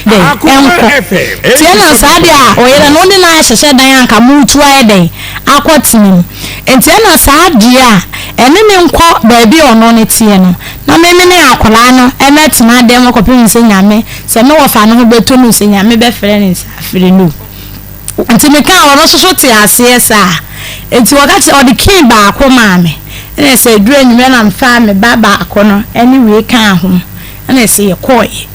dɛn ɛnkɔ. Nti ɛna saa deɛ a ɔyere no wode no ahyehyɛ dan a anka moretu ayɛ dɛn akɔ tena mu. Nti ɛna saa deɛ a ɛne no nkɔ baabi a ɔno no teɛ no na me me ne akwadaa no mmɛtena dan mu kɔpem sɛ Nyame sɛ me wɔfa no ho bɛtɔ no sɛ Nyame bɛfrɛ no nsaafiri no. Nti mekaa ɔno nso so te aseɛ saa. Nti ɔka kyerɛ ɔde key baako maa me ɛna sɛ ɛduru anwummerɛ na mefaa me ba baako no ɛne wei kaa ho ɛna sɛ yɛkɔɔeɛ.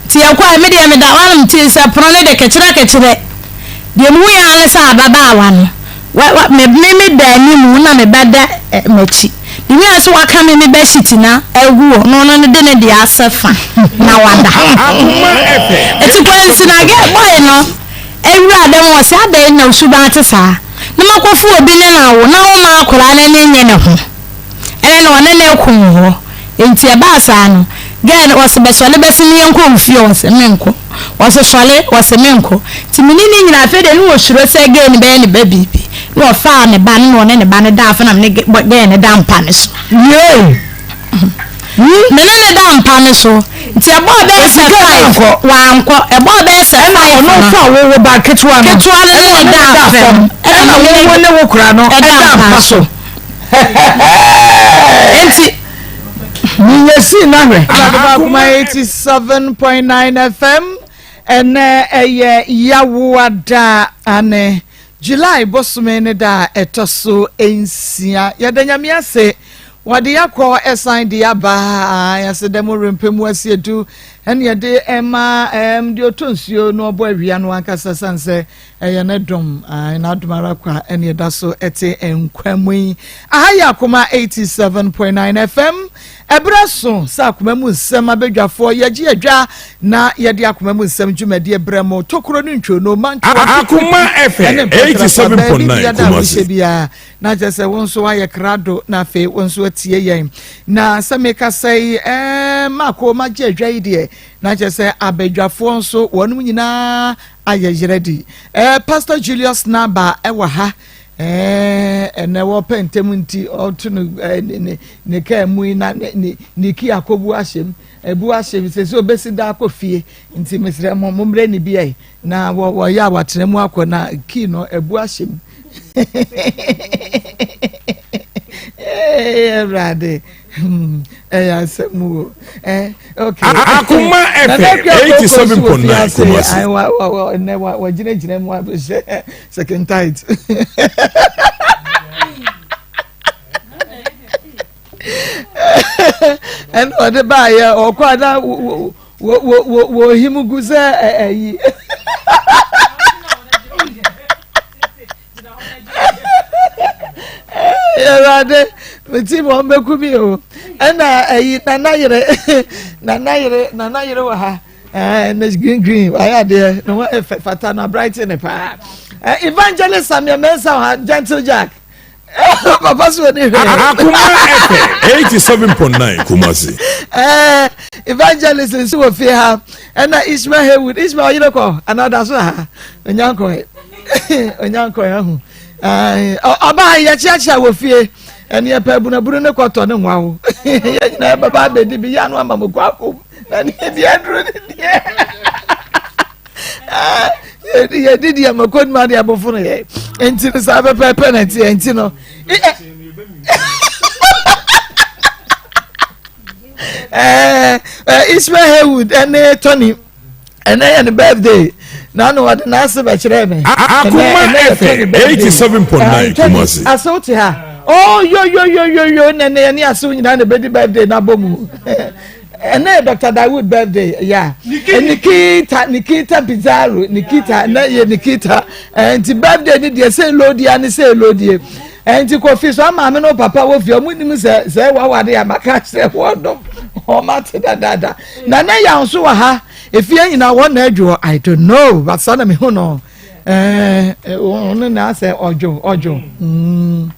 Nti yɛkɔɔeɛ me deɛ meda hɔ a na metee sɛ pono no de kekyerɛ kekyerɛ. Deɛ mehuiɛ ara ne sɛ ababaawa no wa wa me me meda anim na me ba da ɛ m'akyi. Deɛ mehuiɛ ara ne sɛ waka me me bed sheet no agu hɔ na ɔno no de ne deɛ asɛ fa na wada. Nti kwansi na gɛ boy no awura dɛm ɔse adɛn na wo suban te saa na makɔfo obi ne no awo na womma akwadaa no ani nnye ne ho ɛnɛ na ɔne no ko wɔ hɔ nti ɛbaa saa no girl no ɔse bɛsɔle bɛse ne yɛnkɔ wo fie ɔse menkɔ ɔse sɔle ɔse menkɔ nti mene ne nyina afei deɛ ne ɔsuro sɛ girl no bɛyɛ ne ba biribi na ɔfaa ne ba no na ɔne ne ba no da afei na mene girl no da mpa no so. Yay! Me ne no da mpa no so. Nti ɛbɔɔ bɛyɛ sɛ 5. Wankɔ. Ɛbɔɔ bɛyɛ sɛ 5 no. Ɛna ɔno nso a wo wo ba ketewa no. Ketewa no ne no da fam. Ɛna wo wo ne wo kora no ɛda mpa so. Nti. Minya sii na hwɛ. Akuma 87.9 FM ɛnɛ ɛyɛ Yawoada ane July bosome ne da a ɛtɔ so nsia. Yɛda Nyame ase Wɔde akɔ ɛsan de aba ae ase dɛ mo rempɛ mu asi edu ɛne yɛde ɛma ɛɛm deɛ ɔtɔ nsuo na ɔbɔ awia no ankasa sane sɛ ɛyɛ ne dom ae n'adom ara kwa ɛne ɛda so ɛte nkwa mu yi. Aha yɛ Akoma 87.9 FM ɛberɛ so sɛ akoma mu nsɛm abadwafoɔ yɛgye adwa na yɛde akoma mu nsɛm dwumadie brɛ mo tokuro ne ntwonoo mantoa Akoma ɛne FM mpɛtrɛfa baabi 87.9 biara a Kumasi. wohyɛ biara Na kyerɛ sɛ wo nso woayɛ krado na afei wo nso atie yɛn. Na sɛ mekasa yi, ɛɛ mako magye adwa yi deɛ, na kyerɛ sɛ abadwafoɔ nso wɔnom nyinaa ayɛ yerɛ di. Ɛɛ Pastor Julius Naba ɛwɔ ha. Ɛɛ ɛnɛ wɔpɛ ntɛm nti ɔto no ɛɛ ne ne ne kaa mu yi na ne ne ne kii akɔbu ahyɛm. Ebu ahyɛm sɛ sɛ obesi da akɔ fie nti mesrɛ mo mo mmerɛ ne bi ɛ. Na wɔ wɔyɛ a wɔatena mu akɔ na kii no abu ahyɛ mu. Awurade hmm, ɛyɛ asɛm o. Eh, okay. Akoma FM 87.9 Kumasi. Ɛnɛ wɔgyinagyina mu abɛhyɛ second tight. Ɛna ɔde baayɛ ɔkɔ ada Wo wo wo wo him gu sɛ ɛyi. Awurade me ti ma ɔmbɛku mi o ɛna ɛyi nana yere nana yere nana yere wɔ ha ɛɛ ne green green wayɛ adeɛ ne ho ɛfɛ fata na bright ne paa evangelist Samuel Mensah wɔ ha gentle jack. papa so ni hwɛ. Akuma FM 87.9 Kumasi. Eh, evangelist nso wɔ fie ha ɛna Ishmael Haywood Ishmael ɔyere kɔ anaa ɔda so ha onyankɔɛ onyankɔɛ ahu ɔbaa yɛkyeakyea wɔ fie ɛne ɛpɛ abunabunu ne kɔtɔ ne nwa wo yɛ nyinaa bɛba abɛdi bi yɛ ano ama mo kɔ akom na ne deɛ aduro ne deɛ yɛdi deɛ mako nima deɛ abɔfo no yɛ nti no saa pɛpɛɛpɛ na ɛteɛ nti no Ismail Haywood ɛne Tony ɛnɛ yɛ ne birthday na ano ɔde n'ase bɛkyerɛ me Akoma FM 87.9 Kumasi asew te ha oh yo yo yo yo yo nɛnɛ yɛ ne asew nyinaa na ebedi birthday n'abɔ mu. Ɛnɛ yɛ Dr. Dawood birthday ya. Nikita Nikita Pizarro Nikita ɛnɛ yɛ Nikita nti birthday ni deɛ sɛ elodie ne sɛ elodie nti kofi so amaame no papa wɔ fie ɔmo nim sɛ sɛ wawade a maka kyerɛ wɔn no wɔn ate dadaada na ne yaw nso wɔ ha efie nyinaa wɔn na adwo I don't know but saa na mehu no ɛɛ ɔno na asɛ ɔdwo ɔdwo mm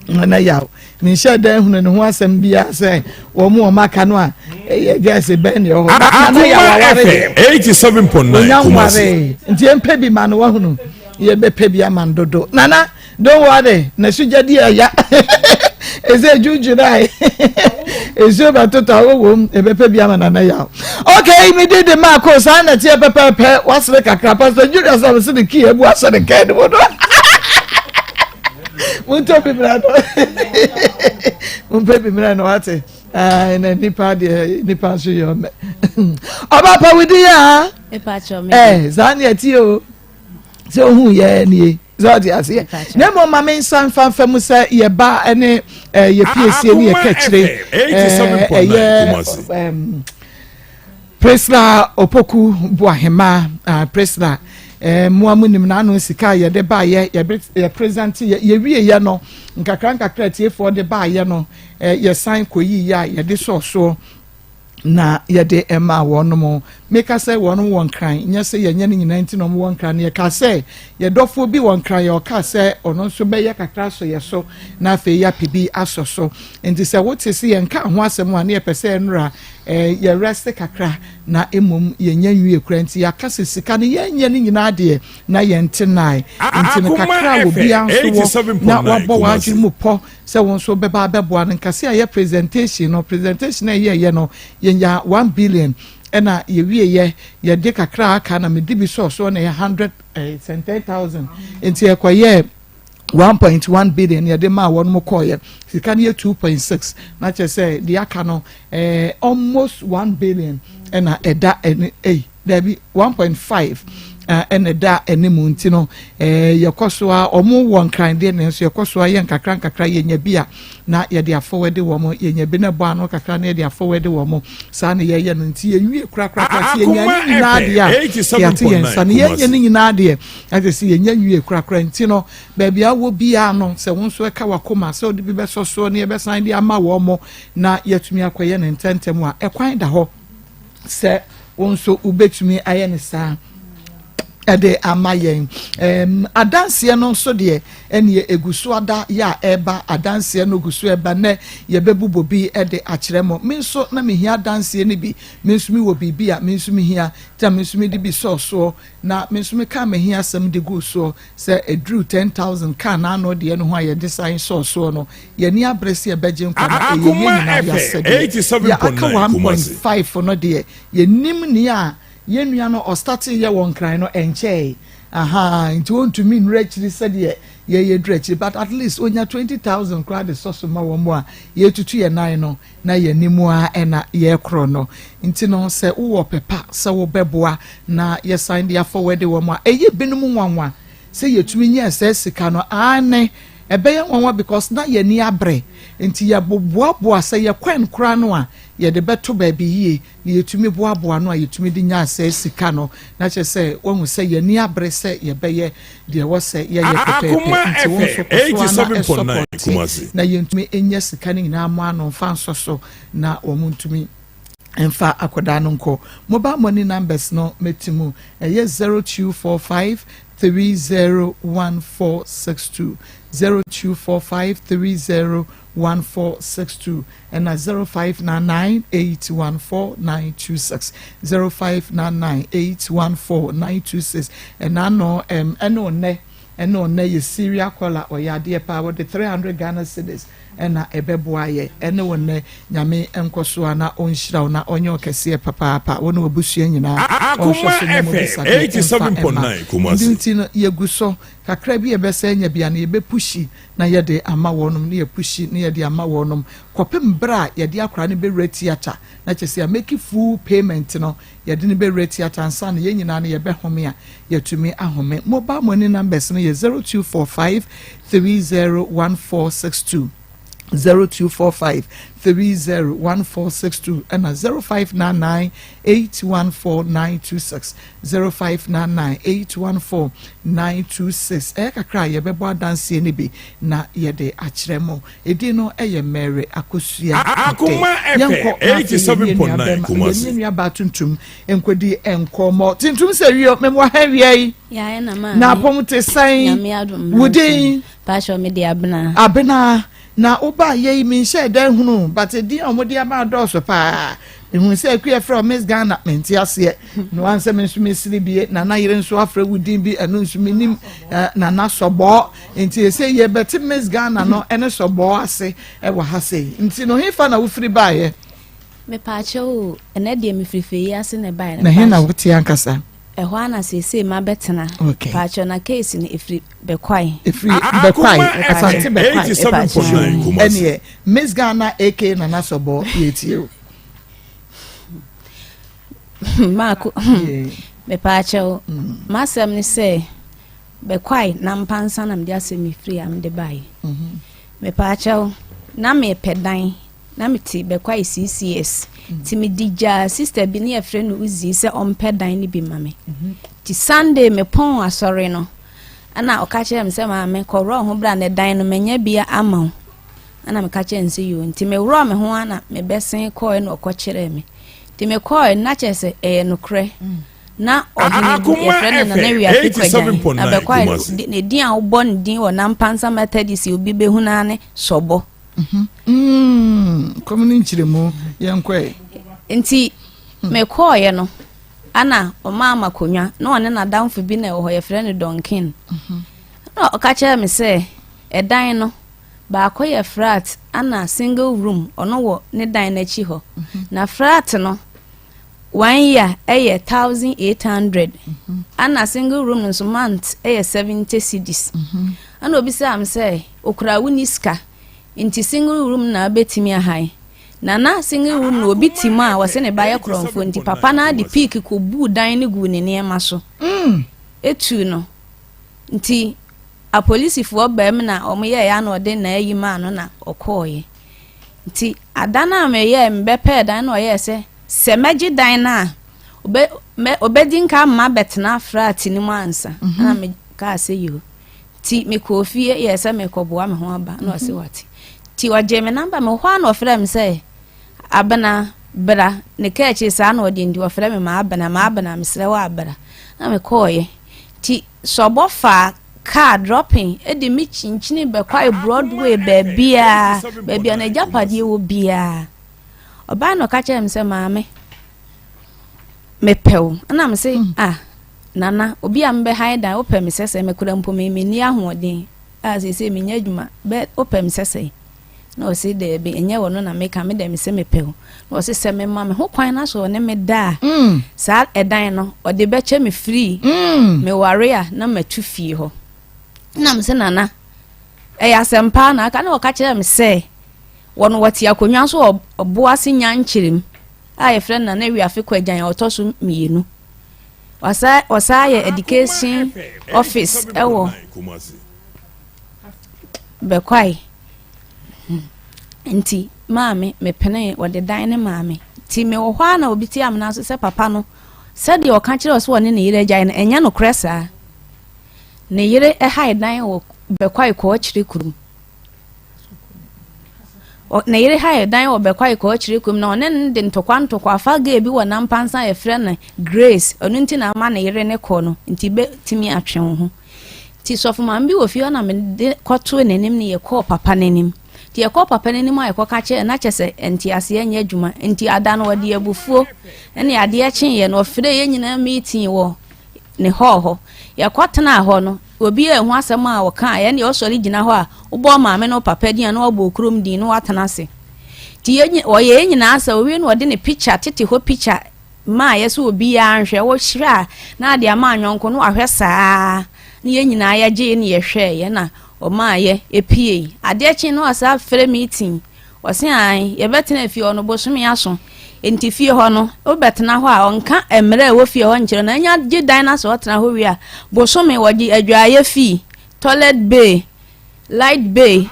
na yaw. Menhyɛɛ da nhunu ne ho asɛm biara sɛ wɔn mu wɔn aka no a ɛyɛ gɛɛse bɛn ne ɛwɔ hɔ. Na yɛ Akoma aware FM deɛ. 87.9 Onya Kumasi. nware nti yɛmpɛ bi ma no wahunu yɛbɛpɛ bi ama no dodo. Nana don't worry na sugya di ɛya. Ɛsɛ June July nsuo bɛtotɔ a wowom ɛbɛpɛ bi ama nana yaw. Okay, me di de maako saa na teɛ pɛpɛɛpɛ wasere kakra Pastor Julius a mese ne kii abu ahyɛ ne kaa no mu no. Montɔ bi mmra no. Mompɛ bi mmra no wate. Na nipa deɛ nipa nso yɛ ɔmɛ. Ɔba pa wodi yɛ a. Ɛɛ saa ne ɛteɛ o. Sɛ ohun yɛ nie. Sɛ ɔte aseɛ. Na mmom ma me nsa nfa nfa mu sɛ yɛba ne yɛ piesie ne yɛ kɛkyire ɛyɛ Priscilla Opoku Boahema Priscilla mmoa mu nim n'ano sika a yɛde baayɛ yɛ present yɛ yɛwie yɛ no nkakra nkakra atiefoɔ de baayɛ no yɛsan kɔyi yɛ a yɛde sɔɔ soɔ na yɛde maa wɔnom. Meka sɛ wɔnom wɔ nkran, nyɛ sɛ yɛnyɛ no nyinaa nti na wɔn wɔ nkran. Yɛka sɛ yɛdɔfoɔ bi wɔ nkran, yɛ ɔka sɛ ɔno nso bɛyɛ kakra asɔ yɛ so, na afei yɛapɛ bi asɔ so. Nti sɛ wote sɛ yɛnka ho asɛm a, na yɛpɛ sɛ ɛnora eh, yɛ rest kakra, na mmom yɛnyɛ nwie kora. Nti yɛaka sɛ sika no yɛnyɛ no nyinaa deɛ, na yɛnte nae. Nti no kakra a obiara nso wɔ, na wabɔ w'adwene mu pɔ Sɛ wo nso wobɛba abɛboa no nkase a yɛ presentation no, presentation a yɛyɛ no yɛnya one billion ɛna yɛwieyɛ yɛde kakra a aka na mede bi sɔɔ soɔ na ɛyɛ hundred eh, sɛn 10,000 nti ɛkɔyɛɛ 1.1 billion yɛde maa wɔn mo kɔɔyɛ sika no yɛ 2.6 na kyerɛ sɛ deɛ aka no eh, almost 1 billion ɛna ɛda ɛne ɛyi Dabi, 1.5 ɛna ɛda anim nti no yɛkɔ so a wɔn wɔ nkran deɛ nanso yɛkɔ so a yɛ nkakra nkakra yɛnya bi a na yɛde afɔwɛde wɔn yɛnya bi na ɛbɔ ano kakra na yɛde afɔwɛde wɔn saa na yɛyɛ no nti yɛnwie korakorakora sɛ yɛnya ne nyinaa deɛ a yɛate yɛn nsa no yɛnyɛ ne nyinaa deɛ ɛsɛ sɛ yɛnya nwie korakora nti no baabi a wɔ biara no sɛ wo nso ɛka wakoma sɛ wode bi bɛsɔ soɔ ne yɛbɛsan de ama wɔn na yɛatumi akɔyɛ ne ntɛntɛm a ɛkwan da hɔ Sɛ wo nso wobɛtumi ayɛ no saa ɛde ama yɛn. Um, adanseɛ no nso deɛ ɛneɛ ɛgu so ada yɛ a ɛreba adanseɛ no gu so ɛba nɛ yɛbɛbobɔ bi de akyerɛ mo. Me nso na mehia adanseɛ no bi, me nso mewɔ biribi a me nso mehia nti na me nso mede bi sɔɔ soɔ na me nso mekaa m'ahia asɛm de guu soɔ sɛ ɛduru 10,000 kaa n'ano deɛ no ho a yɛde san sɔɔ soɔ no Yɛn ani abere sɛ yɛbɛgye nkwa no, ɛyɛ yɛn nyinaa yɛn asɛdeɛ. Deɛ aka 1.5 no deɛ, yɛnnim nea yɛn nua no ɔstartee yɛ wɔ Nkran no, ɛnkyɛɛe. Ahaa, nti ɔntumi nnuru akyiri sɛdeɛ yɛn yɛduru akyiri, but at least ɔnya 20,000 koraa de sɔ so ma wɔn a yɛretutu yɛn nan no, na yɛn anim ara na yɛrekorɔ no. Nti no, sɛ wowɔ ɔpɛ pa sɛ wobɛboa na yɛsan de afɔwɛde wɔn a, ɛyɛ binom nwanwa sɛ yɛtumi nyaa saa sika no, aane, ɛbɛyɛ nwanwa because na yɛn ani abre nti yɛboaboa, sɛ yɛ kwan koraa no a yɛde bɛto baabi yie na yɛtumi boaboa ano a yɛtumi de nyaa saa sika no, na kyerɛ sɛ wahu sɛ yɛn ani abre sɛ yɛbɛyɛ deɛ ɛwɔ sɛ yɛyɛ pɛpɛɛpɛ nti wo nso kɔ so ara na sɔpɔte na yɛntumi nya sika no nyinaa mmɔ ano mfa nsɔ so na wɔn ntumi mfa akwadaa no nkɔ. Mobile money numbers no mɛti mu, ɛyɛ 0245 301462, 0245 301462, ɛna 0599 814926, 0599 814926. Ɛna ano ɛm ɛne ɔnɛ ɛne ɔnɛ yɛ serial caller, ɔyɛ adeɛ paa, wɔde 300 Ghana cedis na ɛbɛboa yɛ ɛne wo nnɛ Nyame nkɔso a na ɔnhyira wo na ɔnyɛ wo kɛseɛ papaapa wo ne w'abusua nyinaa ɔnhwɛ so nyɛ mo bisadeɛ mfa mma ɛno nti no yɛgu so kakra bi a yɛbɛsɛ anya bia no yɛbɛpushi na yɛde ama wɔnom na yɛpushi na yɛde ama wɔnom kɔpem berɛ a yɛde akwadaa no bɛwura theatre na kyerɛ sɛ yɛameki full payment no yɛde no bɛwura theatre ansa na yɛn nyinaa no yɛbɛhome a yɛatumi ahome. Mobile money numbers no yɛ 0245 301462, 0245 301462 ɛna 0599 814926, 0599 814926. Ɛyɛ kakra a yɛbɛbɔ adanseɛ no bi na yɛde akyerɛ mo. Edin no yɛ Mary Akosua Ade. Yɛnkɔ na afei yɛne yɛn nua bɛrima, yɛne yɛn nua baa tuntum nkɔdi nkɔmmɔ. Tuntum sɛ wio, mewɔ ha awia yi. Na apɔm te sɛn? Wo din? Abena. Abena. Na wobaa yɛ yi menhyɛɛ da hunu, but edin a wɔde ama adɔɔso paa. Mehu sɛ Akua frɛ wo Miss Ghana, mente aseɛ. Na wansɛ me nso mesiri bie. Nana yere nso afrɛ wo din bi, ɛno nso menim eh, Nana Sɔbɔɔ. Nti ɛsɛ yɛbɛte Miss Ghana no ɛne Sɔbɔɔ ase ɛwɔ ha sei. Nti no hefa na wofiri baeɛ? Mepaakyɛw o, ɛnɛ deɛ mefiri fɛ yi ase na ɛbaeɛ. Na he na wote ankasa? Ɛhɔ ara na seesei mabɛtena. Okay. Paakyɛw na case no ɛfiri Bɛkwae. Ɛfiri Bɛkwae, Asante Bɛkwae. 87.9 Kumasi. Ɛneɛ Miss Ghana aka Nana Sɔbɔ yɛtie o. Maako, mepaakyɛw, mm. m'asɛm ne sɛ Bɛkwae na mpansa na mede asɛm yi firi a mede baeɛ. Mhm. Mepaakyɛw, na mepɛ dan Na mete Bɛkwae CCS nti mede gyaa sister bi ne yɛfrɛ no Uzi sɛ ɔmpɛ dan no bi ma me. Nti Sunday mepɔn asɔre no ɛna ɔka kyerɛɛ me sɛ maame kɔworɔ ho bra na dan no manya bi ama wo. Ɛna meka kyerɛɛ no sɛ yoo nti meworɔɔ me ho a na mebɛsen kɔɔe na ɔkɔkyerɛɛ me. Nti mekɔɔe na kyerɛ sɛ ɛyɛ nokorɛ. Na ɔhene bi yɛfrɛ no Nana Wiafe Kwagyan na Bɛkwae ne din a wobɔ ne din wɔ Nampansa Methodist obi bɛhu no ara ne Sɔbɔ. Mm, kɔm no nkyerɛmu yɛnkɔɛ. Nti mekɔɔeɛ no ana ɔmaa ma konwa na ɔne n'adamfo bi na ɛwɔ hɔ yɛfrɛ no Donkin. Na ɔka kyerɛɛ me sɛ ɛdan no baako yɛ flat ana single room ɔno wɔ ne dan n'akyi hɔ. Na flat no one year ɛyɛ 1800 ana single room no nso month ɛyɛ 70 cedis. Ana obisaa me sɛ okura wo ni sika Nti single room na wobɛtumi ahan. Na na single room no obi te mu a wɔse ne ba yɛ korɔmfoɔ nti papa no ara de piik kɔbuu dan no guu ne nneɛma so tuu no. Nti apolisifoɔ baa mu na wɔyɛeɛ a na ɔde n'ayi maa no na ɔkɔeɛ. Nti ada no a meyɛɛ mebɛpɛɛ dan na ɔyɛɛ sɛ sɛ mɛgye dan no a ɔbɛ mɛ ɔbɛdi nka ama mabɛtena flat no mu ansa. Ɛna mekaa sɛ yoo. Nti mekɔɔ fie yɛɛ sɛ merekɔboa me ho aba na ɔse wate. Nti ɔgyee me namba mewɔ hɔ a na ɔfrɛɛ me sɛ Abena bra ne kaa akyiri saa na ɔde nti ɔfrɛ me Maabena Maabena mesrɛ wo a bra na mekɔɔeɛ. Nti sɔbɔ faa kaa dropping de me kyinkyini bɛkwae Broadway baabiaa baabi a n'agyapadeɛ wɔ biaa. Ɔbaa na ɔka kyerɛɛ me sɛ maame mepɛ wo ɛna me se ah Nana, obi a mebɛhan dan, wopɛ me sɛsɛɛ, mekura mpo me menni ahoɔden a seesei menyɛ adwuma, bɛ wopɛ me sɛsɛɛ? Na ɔse daabi, ɛnyɛ ɔno na meka, me deɛ mese mepɛ wo. Na ɔse sɛ mema me ho kwan na sɛ ɔne me da a, mm. saa ɛdan no ɔde bɛkyɛ me free, mm. meware a na matu fie hɔ. Na mese Nana, ɛyɛ asɛmpa na aka na ɔka kyerɛ me sɛ wɔn wɔte akonnwa so wɔ ɔbo ase nyankyerem a yɛfrɛ no Nana Wiafe Kwagyan a ɔtɔ so mmienu. Ɔsan ɔsan yɛ education office ɛwɔ Bɛkwae. Nti maame mepenee wɔde dan ne maame. Nti mewɔ hɔ a na obi te amena so sɛ papa no sɛdeɛ ɔka kyerɛ sɛ ɔne ne yere agyae no ɛnyɛ nokorɛ saa. Ne yere ɛhae dan wɔ Bɛkwae kɔɔkyere kurom. Ne yere hae dan wɔ Bɛkwae Kɔɔkyere kurom na ɔne no de ntɔkwa ntɔkwa afa gay bi wɔ Nampansa a yɛfrɛ no Grace. Ɔno nti na ama ne yere ne kɔ no nti bɛtumi atwe wo ho. Nti sɔfo maame bi wɔ fie hɔ na mede kɔtoo n'anim ne yɛkɔɔ papa n'anim. Nti yɛkɔɔ papa n'anim a yɛkɔka kyerɛ na kyɛ sɛ nteaseɛ nyɛ adwuma. Nti ada no ɔde abufuo ne adeɛ kyeeɛ no ɔfrɛɛ yɛn nyinaa meeting wɔ ne hɔɔ hɔ. Yɛkɔtenaa hɔ no, obi anhu asɛm a ɔkaeɛ, ɛnneɛ ɔsɔre gyina hɔ a, wobɔ maame ne wo papa din a na wabɔ okurom din na watena ase. Nti yɛn ɔyɛ yɛn nyinaa sɛ owie na ɔde ne pikya, tete hɔ pikya maa yɛ sɛ obiara nhwɛ. Wohwɛ a na ade ama anyɔnko na wahwɛ saa na yɛn nyinaa yɛgyee ne yɛhwɛeɛ na ɔmaa yɛ epiei. Adeɛ kye na ɔsan frɛ meeting. Ɔse ae, yɛbɛtena fie hɔ no bosome aso, enti fie hɔ no, wobɛtena hɔ a, ɔnka mmerɛ a ɛwɔ fie hɔ nkyerɛ no, anya gye dan no asɛ ɔtena hɔ wie a, bosome wɔgye adwaeɛ fee, toilet bay, light bay,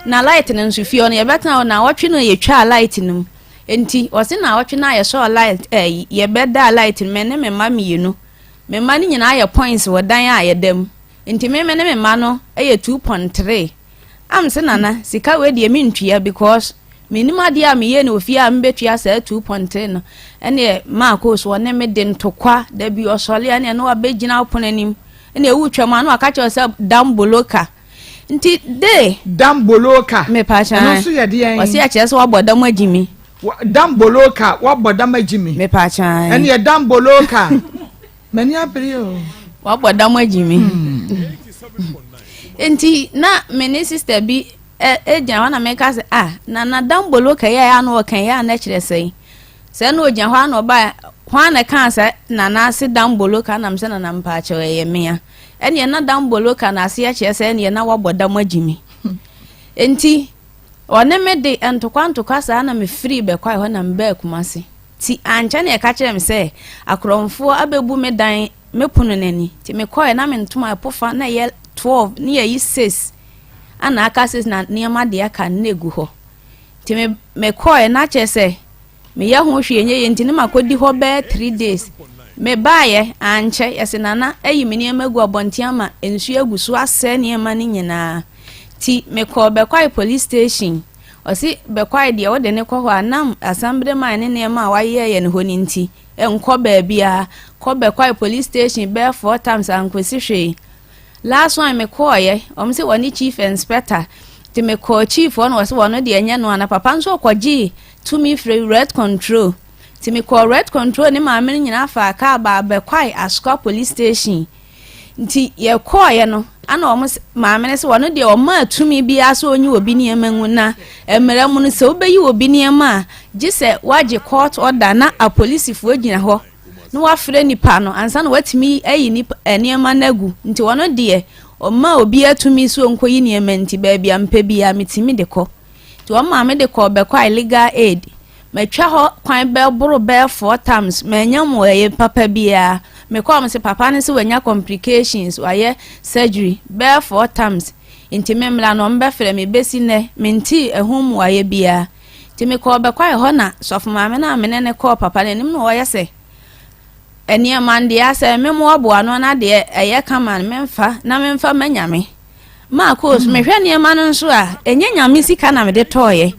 na light no nso fie hɔ no yɛbɛtena hɔ naawɔtwe no yɛtwaa light no mu, enti ɔse naawɔtwe no a yɛsɔɔ light ɛɛ yɛbɛdaa light no me ne me mma mmienu, me mma no nyinaa yɛ points wɔ dan a yɛda mu, enti me me ne me mma no yɛ 2.3. Am se Nana, sika wei deɛ mentua because mennim adeɛ a meyɛ no wɔ fie a mebɛtua saa 2.3 no. Ɛneɛ maa koo so ɔne me de ntokwa, da bi ɔsɔre a ɛneɛ na wabɛgyina wo pono anim, ɛneɛ wotwa mu a na waka kyerɛ wo sɛ damboloka. Nti de. Damboloka. Mepaakyɛ. Ɛno nso yɛ deɛn? Ɔse ɛkyerɛ sɛ wabɔ dam agyimi. Damboloka, wabɔ dam agyi mi. Mepaakyɛw. Ɛneɛ Damboloka. M'ani abere o. Wabɔ dam agyi mi. Nti na me ne sister bi gyina hɔ na meka sɛ ah na na Damboloka yi a na ɔka yi a na kyerɛ sɛn. Sɛ na ogyina hɔ a na ɔba hwan na ɛkaa sɛ nana ase Damboloka na mesɛ nana mpaakyɛw ɛyɛ mea. Ɛneɛ na Damboloka na aseɛ kyerɛ sɛ ɛneɛ na wabɔ dam agyi mi. Nti Ɔne me de ntokwa ntokwa saa na me firii Bɛkwae hɔ na me baa Kumasi. Nti ankyɛ na yɛka kyerɛɛ me sɛ akorɔmfoɔ abɛbu me dan me pono no ani. Nti me kɔɔɛ na me ntoma ɛpo fa na ɛyɛ 12 ne yɛyi 6 ana aka 6 na nneɛma deɛ aka no na ɛgu hɔ. Nti me me kɔɔɛ na kyerɛ sɛ Meyɛ ho hwee nyɛ yie nti ne makɔdi hɔ bɛyɛ 3 days. Mebaeɛ, ankyɛ, yɛse Nana ayi me nneɛma agu abɔnten ama nsuo agu so asɛe nneɛma no nyinaa. Nti mekɔɔ Bɛkwae police station. Ɔse Bɛkwae deɛ wode no kɔ hɔ a nam Assemblyman ne nneɛma a wayeyɛ no hɔ no nti, nkɔ baabiara. Kɔ Bɛkwae police station bɛyɛ 4 times ankɔsi hwee. Last one me kɔɔyɛ, wɔn sɛ wɔne chief inspector, nti me kɔɔ chief hɔ na wɔsɛ wɔn deɛ ɛnyɛ no ana, papa nso ɔkɔgyee tumi firi red control, nti me kɔɔ red control ne maame no nyinaa faa kaa baa Bɛkwae Asokwa police station, nti yɛ kɔɔyɛ no ana wɔn maame no sɛ wɔn deɛ wɔn maa tumi biara sɛ ɔnyi obi nneɛma ngu na mmerɛ mu no sɛ wobɛyi obi nneɛma a gye sɛ wagye court order na apolisifoɔ gyina hɔ na wafrɛ nipa no ansa na watumi ayi nipa nneɛma no agu nti ɔno deɛ ɔma obiara tumi so ɔnkɔyi nneɛma nti baabi a mpɛ biara metumi de kɔ nti wɔn maame de kɔɔ bɛkɔ a legal aid matwa hɔ kwan bɛboro bɛyɛ four times manya mu ɛyɛ papa biara mekɔɔ mo sɛ papa no sɛ wanya complications wayɛ surgery bɛyɛ four times nti me mmra no ɔmbɛfrɛ me bɛsi nnɛ mentee ɛho mmuayɛ biara Nti mekɔɔ bɛkwae hɔ na sɔfo maame no a me ne no kɔɔ papa no anim na ɔyɛ sɛ nneɛma no deɛ asɛ me mmoaboa ano na deɛ ɛyɛ kama no memfa na memfa ma nyame. Maa kɔɔ so mehwɛ nneɛma no nso a ɛnyɛ nyame sika na mede tɔɔyɛ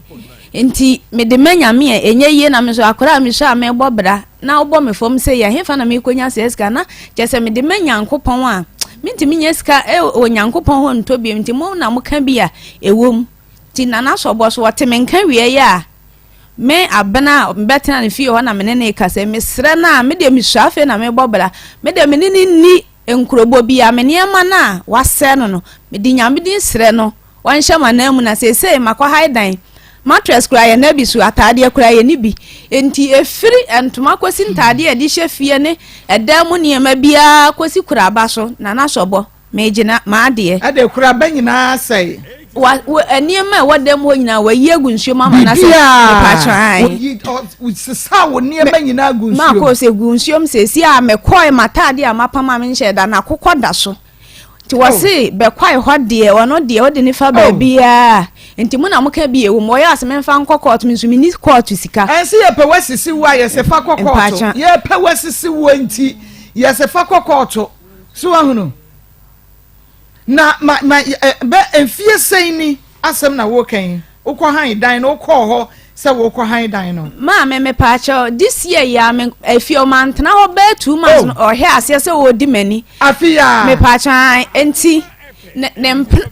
nti mede ma nyame a ɛnyɛ yie na me nso akwadaa a mesɔ a mebɔ bra na wobɔ me fam sɛ yɛ hefa na mekɔnya saa sika na kyɛ sɛ mede ma Nyankopɔn a mentumi nya sika wɔ Nyankopɔn hɔ ntɔ biom nti mo na moka bi a ɛwom. Nti Nana Sɔbɔ so ɔte me nka wieɛ a, me Abena a mebɛtena ne fie hɔ na me ne no rekasa yi, mesrɛ no a, me deɛ mesua afei na mebɔ bra. Me deɛ me ne no nni nkurobɔ biara, me nneɛma no a wasɛe no no, mede Nyame din srɛ no ɔnhyɛ m'ananmu na seesei makɔhae dan. Mattress koraa yɛ na bi so, ataadeɛ koraa yɛnni bi. Nti ɛfiri ntoma kɔsi ntaadeɛ a yɛde hyɛ fie ne ɛdan mu nneɛma biara kɔsi kuraba so, Nana Sɔbɔ. Megyina m'adeɛ. Ɛde koraba nyinaa asɛe. Wa wo nneɛma a ɛwɔ dɛm hɔ nyinaa wayi agu nsuo mu ama no asɛ. Biribiara. Oyi ɔsesa wo nneɛma nyinaa gu nsuo mu. Maakɔ sɛ gu nsuo mu sɛsi a mekɔe m'ataade a mapam a menhyɛ da na akokɔ da so. Nti wɔse bɛkwae hɔ deɛ ɔno deɛ wode ne fa baabiara. Nti mo na moka bi ɛwɔ mu ɔyɛ ase memfa nkɔ kɔɔto me nso menni kɔɔto sika. Ɛnse yɛpɛ wasisi wo a yɛse fa kɔ kɔɔto. Yɛpɛ wasisi wo nti yɛse fa kɔ kɔɔto. So wahunu? Na ma ma bɛ mfie sɛn ni asɛm na woka yi? Wokɔ han dan no, wokɔɔ hɔ sɛ wokɔ han dan no. Maame mepaakyɛw, this year yi a me afie ɔmantena hɔ bɛyɛ two months oh. no ɔhwɛ aseɛ sɛ ɔredi m'ani. Afi ya. Mepaakyɛw nti ne ne mpena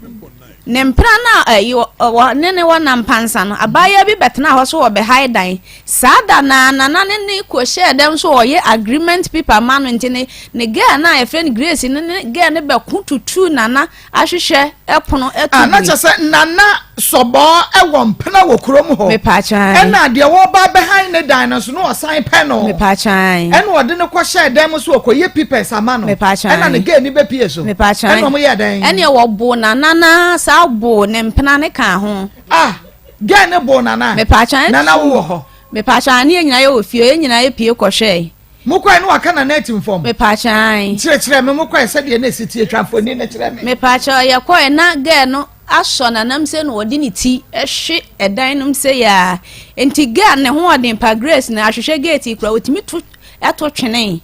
Ne mpena no a ɛyi wɔ ne ne wɔ nampansa no, abaayewa bi bɛtenaa hɔ so wɔbɛhae dan. Saa da no ara, Nana ne ne kɔhyɛɛ dɛm so wɔyɛ agreement paper ma no nti ne ne girl no a yɛfrɛ no Grace no ne girl no bɛko tutuu Nana ahwehwɛ pono to Ah, na kyerɛ sɛ Nana Sɔbɔɔ wɔ mpena wɔ kurom hɔ. Mepaakyɛw. Ɛna deɛ wɔreba abɛhan ne dan no nso na ɔsan pɛ no. Mepaakyɛw. Ɛna ɔde no kɔhyɛɛ dan mu so ɔkɔyɛ papers ama no. Mepaakyɛw. Ɛna ne girl ni bɛpie so. Mepaakyɛw. Ɛna wɔn yɛ dɛn? Ɛneɛ wɔboo Nana na saa boo ne mpena ne kaa ho. Ah, girl ne boo Nana? Mepaakyɛw. Nana wowɔ hɔ? Mepaakyɛw, ane yɛn nyinaa yɛwɔ fie, yɛn nyinaa yɛpie kɔhwɛe. Mokɔe no waka Nana atim fam? Mepaakyɛw, ae. Kyerɛkyerɛ me, mokɔe sɛdeɛ na ɛsi teɛ, twa mfoni no kyerɛ me. Mepaakyɛw, yɛkɔe na girl no asɔ nanam sei na ɔde ne ti hwe ɛdan no mu sei a, nti girl ne ho ɔden pa Grace no ahwehwɛ gate yi koraa ɔtumi to ɛto twene.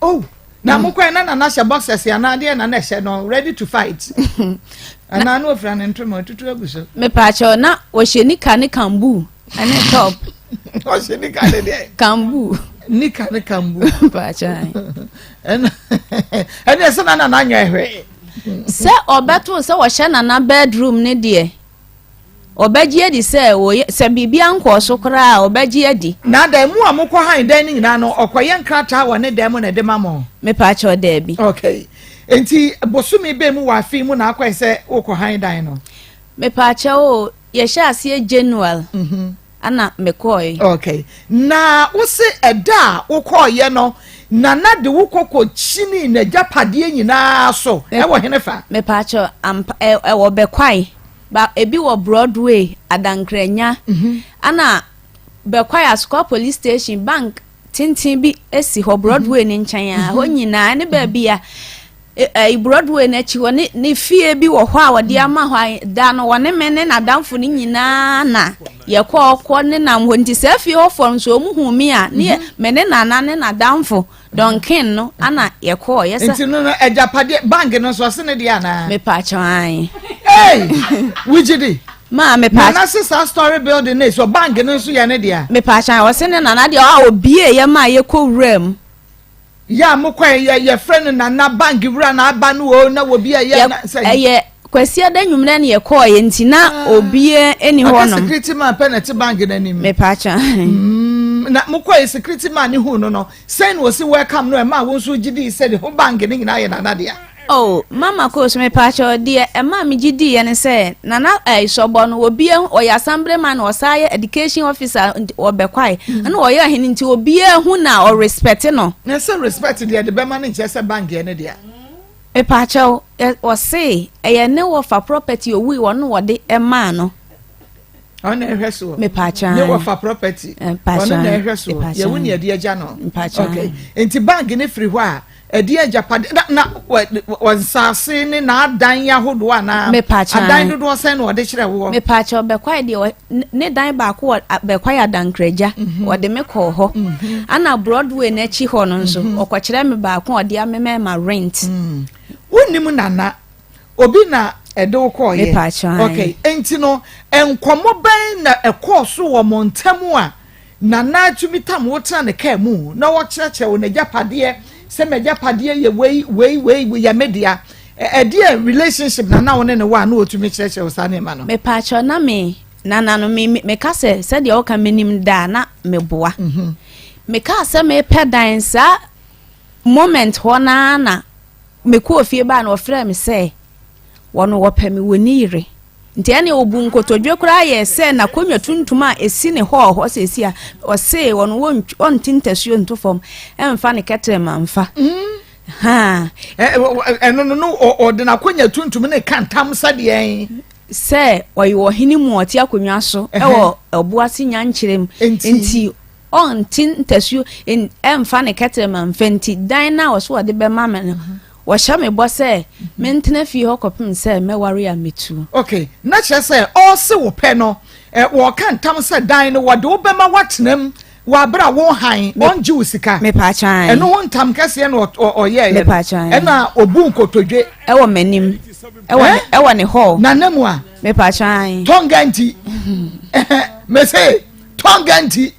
Oh, na mm. mokɔe na nana hyɛ boxers anaa deɛ na na ɛhyɛ no ready to fight anaa na ofira ne ntoma otutu agu so. Mepaakyɛw na ɔhyɛ nika ne kambu ɛne top. Ɔhyɛ nika ne deɛ. Kambu. Nika ne kambu. Paakyɛw. Ɛna ɛne ɛsɛ na nana nyɛ hwee. Sɛ ɔbɛto sɛ ɔhyɛ nana bedroom ne deɛ. Ɔbɛgye adi sɛ wɔyɛ, sɛ biribi ankɔɔ so koraa a, ɔbɛgye adi. Na dan mu a mokɔ han dan no nyinaa no, ɔkɔyɛ nkrataa wɔ ne dan mu na ɛde ma mo? Mepaakyɛw, daabi. Okay. Nti bosome bɛn mu wɔ afe yi mu na akɔɛ sɛ wokɔ han dan no? Mepaakyɛw o, yɛhyɛ aseɛ January ana mekɔɔe. Okay. Na wose ɛda a wokɔɔyɛ no, Nana de wo kɔ kɔ kyinii n'agyapadeɛ nyinaa so, ɛwɔ henefa? Mepaakyɛw, ampa, ɛwɔ Bɛkwae. Ba ebi wɔ Broadway, Adankranya, ɛna Bɛkwae Asokwa Police Station, bank tenten bi si hɔ Broadway ne nkyɛn a, hɔ nyinaa ne baabi a ɛyi Broadway n'akyi hɔ ne ne fie bi wɔ hɔ a wɔde ama hɔ a da no wɔne me ne n'adamfo no nyinaa na yɛkɔ kɔ ne nam hɔ nti saa fie hɔfoɔ nso wɔn hu me a ne yɛ me ne nana ne n'adamfo Dunkin no ana yɛkɔɔ yɛ sɛ. Nti no no agyapadeɛ bank no nso ɔse ne deɛ anaa. Mepaakyɛw ae. Hey! Wogye di? Maa mepaakyɛw. Nana se saa story building no so bank no nso yɛ ne dea. Mepaakyɛw ɔse ne nana deɛ a obie yɛ maa yɛkɔ wura mu. Yɛ a mokɔɛ yɛ yɛfrɛ no nana bank wura na aba no o na wɔ bi a yɛ na sɛ. Ɛyɛ Kwasiada nwummerɛ na yɛkɔɔ yɛ nti na obie ɛni hɔ nom. Aka security man pɛ na ɛte bank no anim. Mepaakyɛw. Mm, na mokɔɛ security man ne hu no no Sɛn na ɔsi welcome no ɛmaa wo nso wogye dii sɛ ne ho bank no nyinaa yɛ Nana dea? Oh mama Kos mepaakyɛw deɛ ɛmaa me gye diiɛ ne sɛ Nana ɛɛ Sɔbɔ no obia ɔyɛ assemblyman na ɔsan yɛ education officer nti ɔbɛkwae ɛna ɔyɛ ɔhene nti obia hu na ɔrespect no. Na sɛ respect deɛ de bɛma no nkyerɛ sɛ bank yɛ ne dea. Mepaakyɛw ɔse ɛyɛ ne wɔfa property owui ɔno wɔde ɛmaa no. Ɔno na ɛhwɛ soɔ. Mepaakyɛw. Ne wɔfa property. Mpakyɛw. Ɔno na ɛhwɛ soɔ. Yɛwo ne ɛde agya no. Mpakyɛw. Okay. Nti bank ne firi hɔ a ɛde agyapade na na wɔ nsaase ne n'adan ahodoɔ anaa. Mepaakyɛw. Adan dodoɔ sɛn na ɔde kyerɛ woɔ. Mepaakyɛw bɛkwae deɛ ne dan baako wɔ bɛkwae adankragya. Mhm. Ɔde me kɔɔ hɔ. Mhm. Ana Broadway n'akyi hɔ no nso mhm. ɔkɔkyerɛ me baako ɔde amema ma rent. Mm. Wonim nana. Obi na ɛde wo kɔɔyɛ? Mepaakyɛw, ae. Okay, enti no nkɔmmɔ bɛn na ɛkɔɔ so wɔ mo ntam a Nana tumi tam wo tena ne kaa mu na ɔkyerɛkyerɛ wo n'agyapadeɛ sɛ m'agyapadeɛ yɛ wei, wei, wei, wei yɛ me dea. Ɛdeɛ relationship na na wo ne no wɔ a na ɔtumi kyerɛkyerɛ wo saa nneɛma no? Mepaakyɛw, na me Nana no me meka sɛ sɛdeɛ woka menim da a na meboa. Mekaa sɛ mepɛ dan saa moment hɔ no ara na Mekɔɔ fie baa no ɔfrɛɛ me sɛ wɔno wɔpɛ me wɔ ni yere. Nti ɛne ɔbu nkotodwe koraa yɛɛ sɛ n'akonnwa tuntum a ɛsi ne hɔɔ hɔ seesi a ɔse ɔno ɔnte ntasuo nto fam ɛmfa ne kɛtrɛma mfa. Mm. Ha. Ɛno no no ɔde n'akonnwa tuntum ne ka ntam sɛdeɛn. Sɛ ɔyɛ ɔhene mu ɔte akonnwa so ɛwɔ ɔboase nyankyerɛ mu nti Ɔnte ntasuo mfa ne kɛtrɛma mfa nti, dan no a ɔso ɔde bɛma me no, wɔhyɛ me bɔ sɛ mentena fie hɔ kɔpem sɛ mɛware a mɛtu. Ok, na kyerɛ sɛ ɔrese wo pɛ no, wɔreka ntam sɛ dan no wɔde wo bɛma woatena mu wɔ abere a wo han, ɔngye wo sika. Mepaakyɛw ae. Ɛno ho ntam kɛseɛ na ɔyɛeɛ no. Mepaakyɛw ae. Ɛna ɔbu nkotodwe. Ɛwɔ m'anim. Ɛwɔ ɛwɔ ne hall. Nana mu a. Mepaakyɛw ae. Tɔnga nti. Mese. Tonga nti.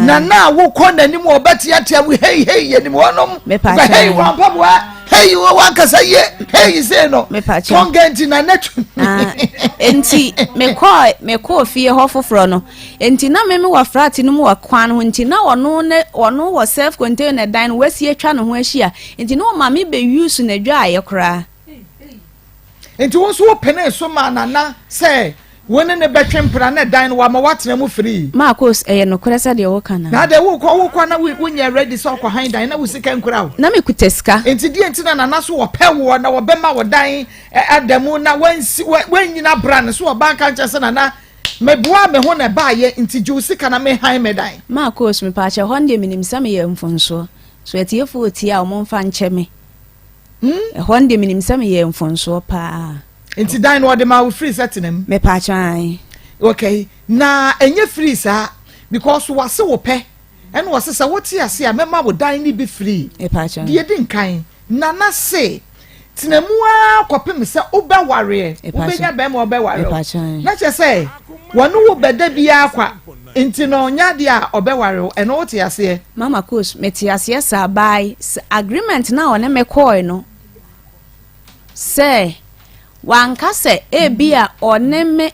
Na na wokɔ n'anim ɔbɛteatea mu hei hei yɛnim wɔnom. Hei wɔn mpaboa hei wɔn ankasa yie hei sei no. Tonga nti na na tu. Ah, nti mekɔɔ mekɔɔ fie hɔ foforɔ no nti na meme wɔ frat no mu wɔ kwan ho nti na ɔno ne ɔno wɔ self contained dan no wasi atwa ne ho ahyia nti na ɔma me bɛ use n'adwaayɛ koraa. Nti wo nso wopenee so maa Nana sɛ wo ne no bɛtwe mpena na dan no wama woatena mu firii? Marcos, ɛyɛ nokorɛ sɛ deɛ woka no. Na adɛn wokɔ wokɔ na wonyɛ ready sɛ ɔkɔ han dan na wo sika nkura wo? Na mekuta sika. Nti deɛ nti na Nana so wɔpɛ woɔ na wɔbɛma wo dan ada mu na wansi wannyina bra no so ɔba nka nkyɛ sɛ Nana meboa me ho na ɛbaayɛ nti gye wo sika na me han me dan. Marcos, mepaakyɛ hɔ no deɛ menim sɛ meyɛ mfomsoɔ. So atiefoɔ tie a wɔmfa nkyɛ me. Hmm? Ɛhɔ no deɛ menim sɛ meyɛɛ mfomsoɔ paa. Nti dan no ɔde maa wo free sɛ tena mu? Mepaakyɛw ae. Okay, na ɛnyɛ free saa because wase wo pɛ ɛna ɔse sɛ wote ase a mɛma wo dan no bi free. Mepaakyɛw. Deɛ di nkan, Nana se tena mu ara kɔpem sɛ wobɛwareɛ, wobɛnya bɛrima ɔbɛware wo. Na kyerɛ sɛ wɔne wo bɛda biara kwa nti no nyɛ adeɛ a ɔbɛware wo, ɛno wote aseɛ? Mama Kos, mete aseɛ saa by agreement no a ɔne me kɔɔe no sɛ wanka sɛ ebia ɔne me.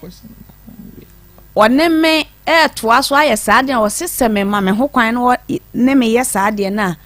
ɔne me retoa so ayɛ saa adeɛ no a, ɔse sɛ mema me ho kwan na ɔne me yɛ saa adeɛ no a,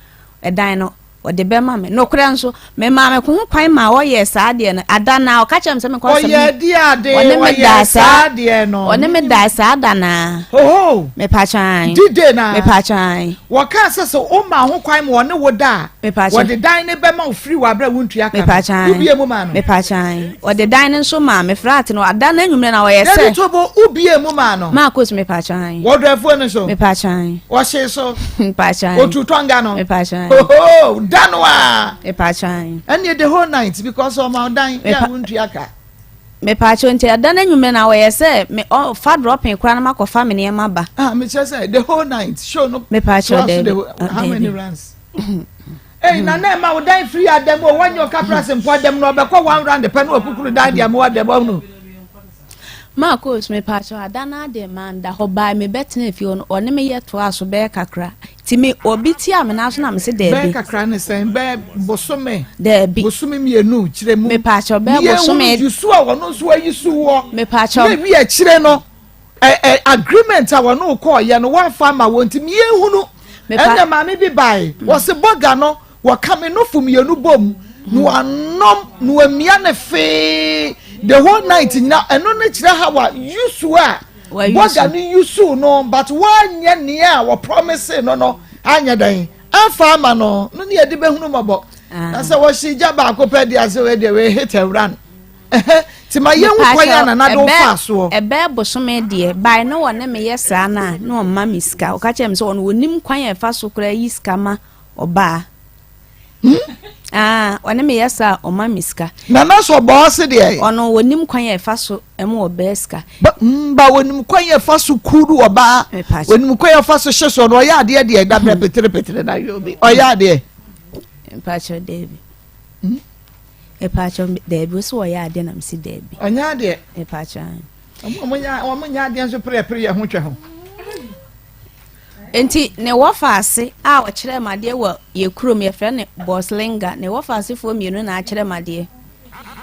ɛdan no, ɔde bɛma me. Nokorɛ nso, memaa me ho kwan maa ɔyɛɛ saa adeɛ no. Ada no ara, ɔka kyerɛɛ me sɛ menkɔ sɛ Ɔyɛɛ deɛ ade, ɔne me ɔyɛɛ daa saa saa, adeɛ no. ɔne me daa saa da no ara. Hoho! Mepakyɛ ae. D-day no ara. Mepakyɛ ae. Wɔkaa sɛ sɛ woma ho kwan ma ɔne wo da a, Mepakyɛ. wɔde dan no bɛma wo firi wɔ aberɛ a wontua ka no. Mepakyɛ ae. Wobie mu maa no? Mepakyɛ ae. Ɔde dan no nso maa me flat no. Ada no anwummerɛ na ɔyɛ sɛ. Dabi Tobo, wobie mu maa no? Maa coach mepakyɛ ae. Wɔdɔ afuo no so? Mepakyɛ ae. Ɔhyee so? Mepakyɛ ae. Otu tɔnga no? Mepakyɛ ae. Hoho, da no a. Mepakyɛ ae. Ɛnneɛ the whole night because ɔma wo dan yɛ a wontua ka. Mepaakyɛw nti ɛda no anwummerɛ na wɔyɛ sɛ me ɔ fa dropping koraa na makɔ fa me nneɛma ba. Ah mekyerɛ sɛ the whole night show no. Mepaakyɛw daabi. The whole, how many rounds? Hey, na na ɛma wo dan firi adam o wɔnyɛ ɔkapra se mpo adam na ɔbɛkɔ one round pɛ na wakukuru dan deɛ mo adam ɔhunu. Marcos, mepaakyɛw ada no ade manda hɔ baa mebɛtena fie hɔ no ɔne me yɛ toaa so bɛyɛ kakra nti me obi tia me nan so na mese daabi. Bɛyɛ kakra ne sɛn bɛyɛ bosome. Daabi. Bosome mmienu kyerɛ mu. Mepaakyɛw bɛyɛ bosome. Yɛn hunu yusu a wɔn nso ayi so wɔ. Mepaakyɛw. Na ewi akyire no ɛ ɛ agreement a wɔn kɔɔ yɛ no wɔafa ama wɔn nti yɛn hunu. Ɛnna maame bi bae wɔsi bɔga no wɔka me nofo mmienu bom na wanom na wamia ne fee the whole night nyina ɛno ne kyerɛ ha wa yusu a bɔga no yusu no but wanyɛ nea a wɔ promise no no anyɛ dɛn afa ama no no ne yɛde bɛhunu mmɔbɔ ah. na sɛ wɔhye gya baako pɛ deɛ sɛ wei deɛ wei hit and run nti ma yɛhu kwan a nana de wofa soɔ ɛbɛɛ bosome deɛ bae na wɔne meyɛ saa no a na ɔma me sika ɔka kyerɛ me sɛ ɔno wɔnim kwan a ɛfa so koraa yi sika ma ɔbaa Hmm? Ah, ɔne me yɛ saa ɔma me sika. Nana sɛ ɔbɔ ɔse deɛ. Ɔno wɔnim kwan a ɛfa so ɛma ɔbaa sika. Ba mm, ba wɔnim kwan a ɛfa so kuru ɔbaa. Wɔnim kwan a ɛfa so hyɛ so ɔno ɔyɛ adeɛ deɛ dabrɛ hmm. petere petere na yɛ obi ɔyɛ adeɛ. Mpakyɛ daabi. Hmm? Mpakyɛ daabi o sɛ ɔyɛ adeɛ na mesi daabi. Ɔnyɛ adeɛ. Mpakyɛ. Wɔn nyɛ adeɛ nso pere pere yɛ ho twɛ ho. Enti ne wɔfaase a ɔkyerɛɛ me adeɛ wɔ yɛ kurom, yɛfrɛ no Boslinga, ne wɔfaasefoɔ mmienu na akyerɛ me adeɛ.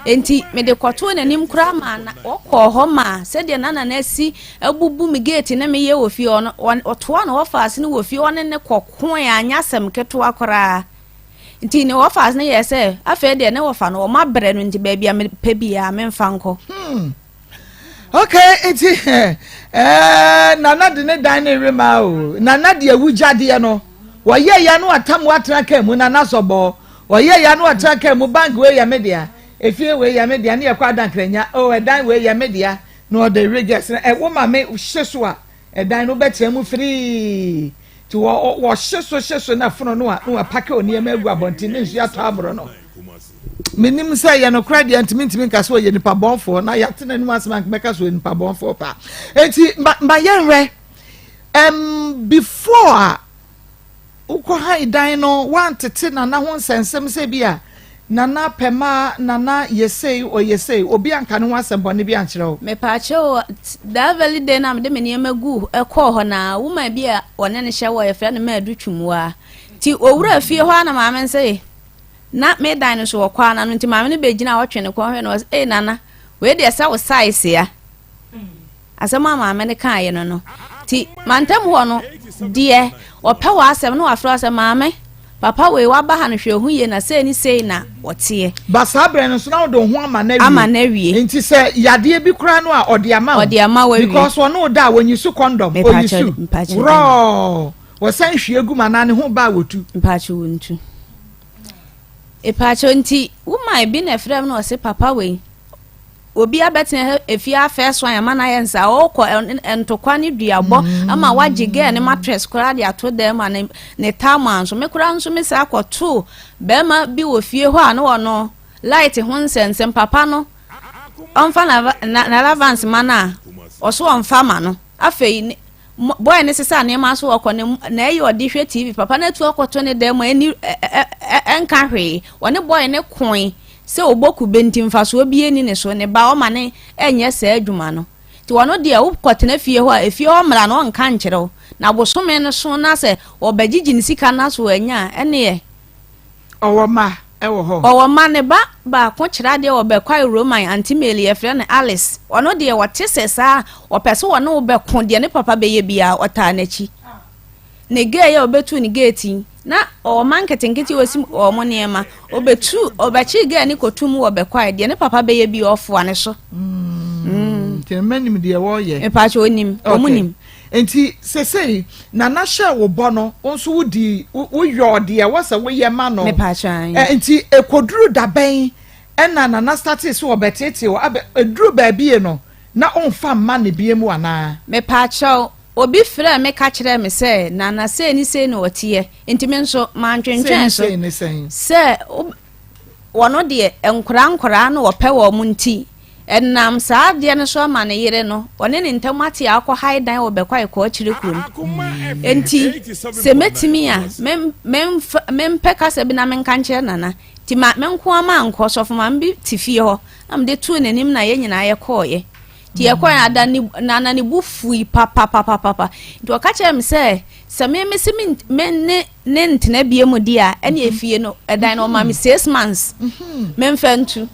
Enti mede kɔtoo n'anim koraa maa na wɔkɔɔ hɔ maa sɛdeɛ na nana asi abubu me geeti ne meyɛ wɔ fie hɔ no, ɔtoa ne wɔfaase no wɔ fie hɔ ne ne kɔkoe anyɛ asɛm ketewa koraa. Nti ne wɔfaase no yɛɛ sɛ afei deɛ ne wɔfa no wɔn abrɛ no nti baabi a mepɛ biara memfa nkɔ. Hmm. Okay, nti eh, nana de ne dan ne rema o. Nana de awugyadeɛ no. Wɔyɛ ya no atam watena kaa mu nana sɔbɔ. Wɔyɛ ya no atena kaa mu bank wei yɛ me dea. Efie wei yɛ me dea ne yɛkɔ adankranya. Oh, ɛdan wei yɛ me dea. Na ɔde reges no ɛwo ma me hye so a ɛdan no bɛtena mu firii. Nti wɔ wɔhye so hye so na fono no a na wɔapake nneɛma agu abɔnten ne nsuo atɔ aboro no. Menim sɛ ɛyɛ nokorɛ deɛ nti mentumi nka sɛ ɔyɛ nipa bɔnfoɔ na yɛate n'anim asɛm anka mɛka sɛ ɔyɛ nipa bɔnfoɔ paa enti ma ma yɛnhwɛ um, before a wokɔ han dan no woantete nana ho nsɛnsɛm sɛ bi a nana pɛma nana yɛsei ɔyɛ sei obi anka ne ho asɛm bɔne bi ankyerɛ wo. Mepaakyɛw that very day na mede me nneɛma gu ɛkɔɔ hɔ na woman bi a ɔne no hyɛ wɔ yɛfrɛ no Maadu Twumua nti owura fie hɔ a na maame nse Na me dan no so wɔ kwan ano nti maame no bɛgyina hɔ twe ne kɔn hwɛ no ɔsɛ ee nana wei deɛ sɛ wo size ya asɛm a maame no kaeɛ no no nti mantam hɔ no deɛ ɔpɛ wɔ asɛm no wafrɛ sɛ maame papa wei waba ha no hwɛ ho yie na sei ne sei na ɔteɛ. Ba saa berɛ no nso na wode wo ho ama no awie. Ama no awie. Nti sɛ yadeɛ bi koraa no a ɔde ama wo. Ɔde ama wo awie. Because ɔne wo da a wɔnyi so condom. Ɔyi su. Worɔɔ. Wɔsan hwie gu mu anaa ne ho ba a wɔtu. Mpakyɛ wɔntu. Epaakyɛw nti woman bi na ɛfrɛ me na ɔse papa wei obi abɛtena ha efie afɛ so ama no ayɛ nsa ɔkɔ ntokwa ne duabɔ mm. ama wagye gɛɛ ne mattress koraa de ato dan mu a ne ne taama nso me koraa nso me saa kɔtoo bɛrima bi wɔ fie hɔ a ne ɔno light ho nsɛnsɛm papa no ɔmfa na na na lavance ma no a ɔso ɔmfa ma no afei Boy no sesa nneɛma so ɔkɔ ne na ɛyɛ ɔde hwɛ TV papa no atu akɔto ne dan mu ɛni ɛnka hwee ɔne boy no koe sɛ ɔbɔ kube nti mfasoɔ bi ɛni ne so ne ba ɔma ne ɛnyɛ saa adwuma no nti ɔno deɛ wokɔtena fie hɔ a efie hɔ mmara no ɔnka nkyerɛ wo na bosome no so na sɛ ɔbɛgyegye ne sika no so anya a ɛneɛ ɔwɔ ma. Ɛwɔ hɔ. Ɔwɔ mma, ne ba baako kyerɛ adeɛ wɔ Bɛkwae Roman, Auntie Meli, yɛfrɛ no Alice. Ɔno deɛ ɔte sɛ saa, ɔpɛ sɛ ɔne wo bɛko, deɛ ne papa bɛyɛ biara, ɔtaa n'akyi. Ne gay a ɔbɛtuu ne gate yi, na ɔwɔ mma nketenkete a ɔsi wɔn nneɛma. Ɔbɛtu, ɔbɛkyee gay no kɔto mu wɔ Bɛkwae, deɛ ne papa bɛyɛ biara, ɔfoa ne so. Mm. Nti mma nim deɛ wɔreyɛ. Mepaakyɛ ɔnim, wɔn nim. Nti sesei Nana hyɛɛ wo bɔ no, wo nso wodii, woyɔɔ deɛ ɛwɔ sɛ woyɛ ma no. Mepaakyɛ ae. Ɛ, nti ɛkɔduru da bɛn ɛna Nana startee sɛ ɔbɛteetee wo, abɛ, ɛduru baabie no, na womfa mma no biom anaa? Mepaakyɛw, obi frɛɛ me ka kyerɛɛ me sɛ Nana sei ne sei na ɔteɛ, nti me nso mantwentwɛn so Sei ne sei ne sɛn? sɛ wo, Wɔn deɛ, nkoraa nkoraa na wɔpɛ wɔn nti, ɛnam saa adeɛ no so ama ne yere no, ɔne ne ntam ate a ɔkɔ hae dan wɔ Bɛkwae Kɔɔkyere kurom. Enti, sɛ mɛtumi a, me, memfa, mempɛ kasa bi na menka nkyerɛ Nana. Nti ma, me nko ara mankɔ, sɔfo maame bi te fie hɔ, na mede too n'anim na yɛn nyinaa yɛkɔeɛ. Nti yɛkɔeɛ, ada ne, Nana ne bo fui papapapapa. Nti ɔka kyerɛɛ me sɛ, sɛ me mese me, me ne ne ntena bie mu deɛ a ɛne efie no ɛdan no ɔma me six months memfa ntu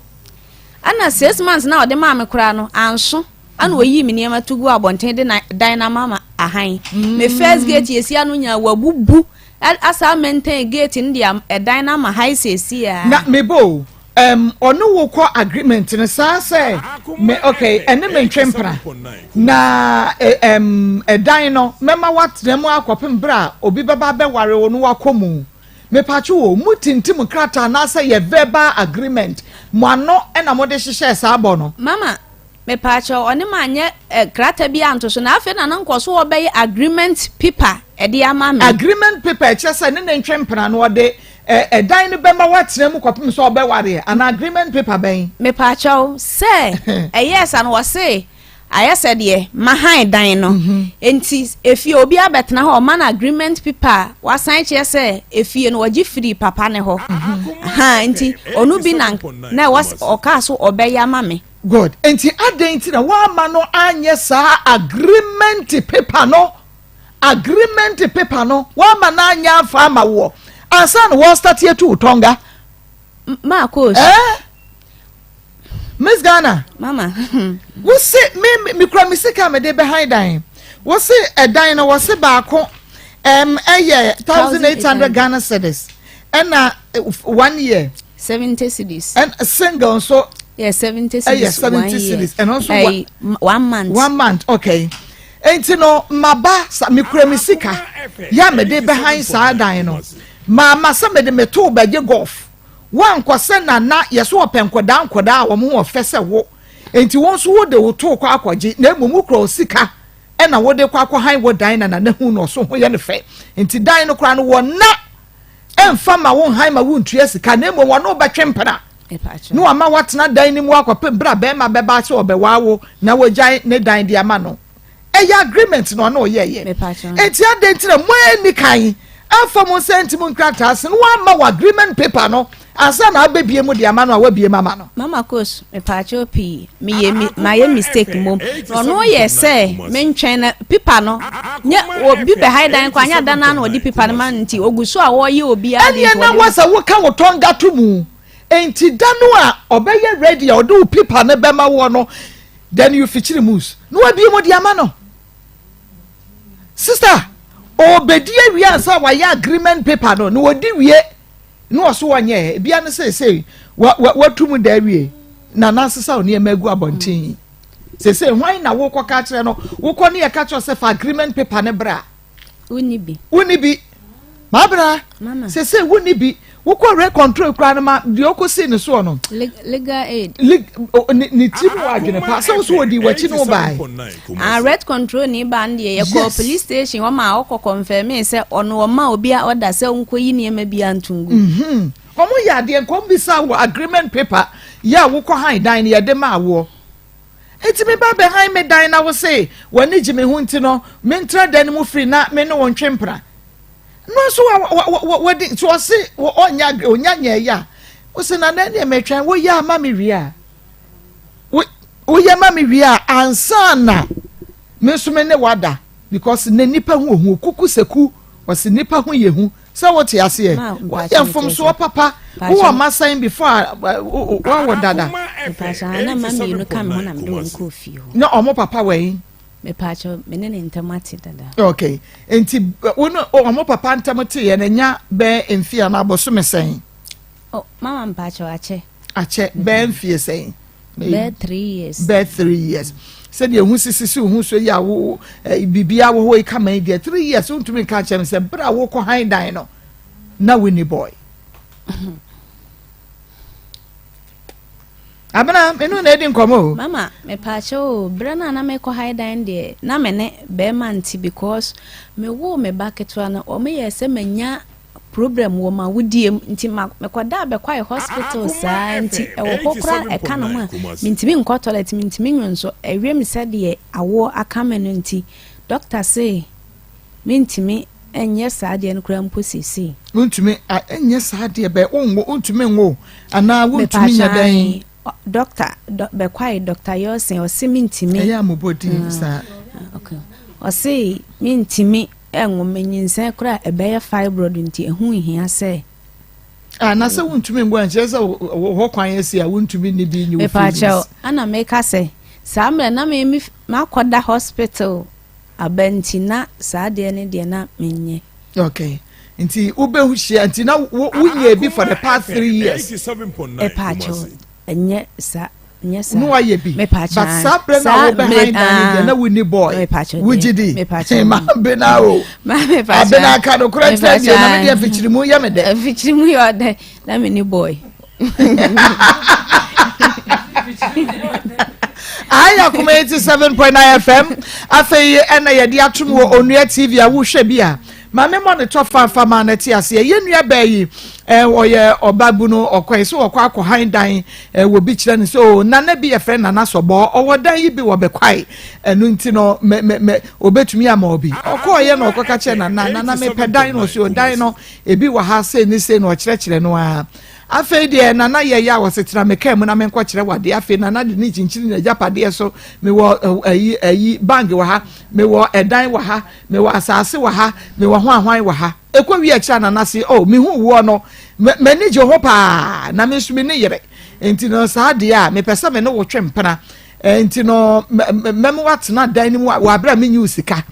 ɛna six months na ɔde maa me koraa no anso ɛna ɔyii me nneɛma to gu abɔnten de na dan no ama ma ahan me first gate yɛsi ano nyinaa wabubu asa maintain gate no de ɛdan no ama ha siesie a. Na mebo o um, ɔne wo kɔ agreement no saa sɛ me okay ɛne me ntwe mpena na um, ɛdan no mɛma woatena mu akɔpem berɛ a obi bɛba abɛware wo no wakɔ mu mepatwe wo mu tintim krataa anaasɛ yɛ verbal agreement mo ano ɛna mode hyehyɛɛ saa bɔ no. Mama Mepaakyɛw, ɔne me anyɛ eh, krata bi anto so, na afei na na nkɔ so ɔbɛyɛ agreement paper ɛde ama me. Agreement paper ɛkyerɛ sɛ ne ne ntwe mpena no ɔde eh, ɛdan no bɛma woatena mu kɔpem sɛ ɔbɛwareɛ anaa agreement paper bɛn? Mepaakyɛw, sɛ ɛyɛɛ sa no wɔse ayɛ sɛ deɛ mahan dan no, mhm. enti efie obi abɛtena hɔ ɔma no agreement paper a wasan kyerɛ sɛ efie no ɔgye firi papa ne hɔ. Mhm. Ha, nti ɔno bi na na ɛwɔ ɔkaa so ɔbɛyɛ ama me. Good. Nti adɛn nti na woamma no anyɛ saa agreement paper no? Agreement paper no, woamma no anyɛ amfa ama woɔ ansa na wɔstarte atu wo tɔnga? Ma coach. Eh? Miss Ghana. Mama. Wo se me me kura me sika me de bɛhan dan. Wo se ɛdan no wɔ se baako ɛm ɛyɛ 1800 Ghana cedis. Ɛna eh, one year. 70 cedis. And single nso. Yeah, 70 cedis. Ɛyɛ 70 cedis. Ɛno nso one, one month. One month, okay. Nti no maba sa mekura me sika yɛ a mede bɛhan saa dan no maama sɛ mede meto bɛgye golf woankɔ sɛ nana yɛ so ɔpɛ nkɔdaa nkɔdaa a wɔn ho ɔfɛ sɛ wo nti wɔn nso wode wo to kɔ akɔgye na mmom wokura wo sika ɛna wode kɔ akɔhan wo dan na nana hu na ɔso ho yɛ no fɛ nti dan no koraa no wɔ na ɛmfa ma wo nhan ma wontua sika na mmom wɔne wo bɛtwe mpena na wama woatena dan no mu akɔpem berɛ a bɛrima bɛba sɛ ɔbɛwaa wo na wagyae ne dan de ama no. Ɛyɛ agreement na ɔne ɔyɛɛyɛ. Enti adɛn nti na moanni kan amfa mo nsa anti mo nkrataa ase na wamma wo agreement paper no ansa na abɛbie mu de ama no a wabie mu ama no? Mama Kos, Mepaakyɛw pii, meyɛ mi mayɛ mistake mmom. Na ɔno yɛ sɛ mentwɛn na pipa no nyɛ obi bɛhae dan kɔ anyɛ ada no na ɔde pipa no ma no nti ogu so a ɔreyɛ obiara de nti ɔde. Ɛneɛ na wɔ sɛ woka wo tɔnga to mu nti da no a ɔbɛyɛ ready a ɔde wo pipa no bɛma woɔ no then you fikyiri moose na wabie mu de ama no. Sister, ɔbɛdi awie ansa wayɛ agreement paper no na ɔdi wie. Na ɔso ɔnyɛɛ ebia no seesei wa wa watu mu da awie na n'asesa nneɛma agu abɔnten yi seesei hwan na wokɔ ka kyerɛ no wokɔ ne yɛka kyerɛ sɛ fa agreement paper ne bra wonni bi wonni bi maabena seesei wonni bi wokɔ re control kura no ma deɛ ɔkɔsi ne soɔ no legal aid ne ne tirim wɔ adwene pa sɛ wo so wɔdi w'akyi ne wo bae Ah rent control ni ba no deɛ yɛkɔɔ police station hɔ ma ɔkɔ kɔnfɛmee sɛ ɔno ɔma obi a ɔda sɛ ɔnkɔyi nneɛma bi anto ngu. Mhm. Ɔmo yɛ adeɛ nka ɔmo bisa wɔ agreement paper yɛ a wokɔ han dan no yɛde maa woɔ. Nti me ba bɛ han me dan na wo se w'ani gye me ho nti no me ntra dan no mu firi na me ne wo ntwe mpena. No nso wa wa wa wadi nti ɔse ɔnya ɔnya nyɛ yɛ a wo se na na ɛneɛ metwɛn wo yɛ ama me wie a. Woyɛ ma me wie a ansa na me nso me ne wada because na nipa ho ohu okuku seku ɔsi nipa ho yɛ hu. Sɛ wote aseɛ? Woayɛ mfomsoɔ papa. Wowɔ mma sɛn before a woawo dada? Mepaakyɛw, na mma mmienu ka me ho na mede wɔn kɔɔ fie hɔ. Na ɔmo papa wɔ he? Mepaakyɛw, me ne ne ntam ate dada. Okay, nti wo ne ɔmo papa ntam teeɛ no nya bɛyɛ mfie anaa bosome sɛn? Oh, mama mpaakyɛw akyɛ. Akyɛ bɛyɛ mfie sɛn? Bɛyɛ 3 years. Bɛyɛ 3 years. Sɛdeɛ ehu sisi si ho so yi a wo biribi a wɔ hɔ yi kama yi deɛ 3 years wontumi nka nkyɛn mi sɛ bere a wokɔ han dan no na wonni boy. Abena menu na edi nkɔmɔ o. Mama mepaakyɛw o bere no a na mekɔ han dan deɛ na me ne bɛrima nti because mewoo me ba ketewa no wɔn yɛ sɛ manya problem wɔ m'awodie mu nti ma mekɔdaa bɛkwae hospital saa nti ɛwɔ hɔ koraa ɛka no ho a mentumi nkɔ toilet mentumi nwonso ɛwe me sɛdeɛ awoɔ aka me no nti doctor se mentumi nyɛ saa adeɛ no koraa mpo seesei. Wontumi nyɛ saa adeɛ bɛn wonwo wontumi nwo anaa wontumi nyɛ dɛn. Doctor bɛkwae Doctor Yɔsen ɔse mentumi. Ɛyɛ a mobɔ din saa. Okay ɔse mentumi. Nwoma nyinsɛn koraa a ɛbɛyɛ fibroid nti ɛho nhia sɛ. Ah, na sɛ wontumi ngu ankyerɛ sɛ wɔ hɔ kwan asi a wontumi nni bi nyi wo feelings. Mepaakyɛw, ana meka sɛ saa mmerɛ na me me makɔda hospital aba nti na saa adeɛ no deɛ na menyɛ. Okay, nti wobɛhu hyia nti na wonyɛ bi for the past 3 years. Mepaakyɛw, ɛnyɛ saa. Nyɛ saa. No ayɛ bi. But saa berɛ na wobɛhan dan no deɛ na wonni boy. Wogye di? Ma abena o. Abena ka nokorɛ kyerɛ deɛ na me deɛ mfikyirimu yɛ me dɛ. Mfikyirimu yɛ ɔdɛ na me ni boy. Ayɛ akoma 87.9 FM afei ɛna yɛde atom wɔ Onua TV a wohwɛ bi a Ma me mmɔ ne tɔfa mfa ma no te aseɛ. Yɛn nua baa yi, eh, ɔyɛ ɔbabunu, ɔkɔe sɛ ɔkɔ akɔhan dan, eh, wɔ bi kyerɛ no sɛ, o, nana bi yɛfrɛ Nana Sɔbɔɔ, ɔwɔ dan yi bi wɔ Bɛkwae, ɛno nti no, me, me, me, ɔbɛtumi ama ɔbi. Ɔkɔɔyɛ na ɔkɔka kyerɛ Nana, Nana mepɛ dan no, ɔse, o, dan no, ebi wɔ ha sei ne sei, na ɔkyerɛkyerɛ no ara. Afei deɛ Nana yɛ yɛ a ɔse tena me kaa mu na menkɔkyerɛ wo adeɛ. Afei Nana de ne kyinkyini n'agyapadeɛ so, mewɔ ayi, ayi, bank wɔ ha, mewɔ ɛdan wɔ ha, Mewɔ asase wɔ ha, mewɔ hwanhwan wɔ ha. Ɛkɔ wie akyiri a Nana se, Oh, mehuu woɔ no, m'ani gye ho paa, na me nso menni yere. Enti no saa deɛ a, mepɛ sɛ me ne wo twe mpena. Enti no, mɛma woatena dan no mu wɔ aberɛ a menyi wo sika.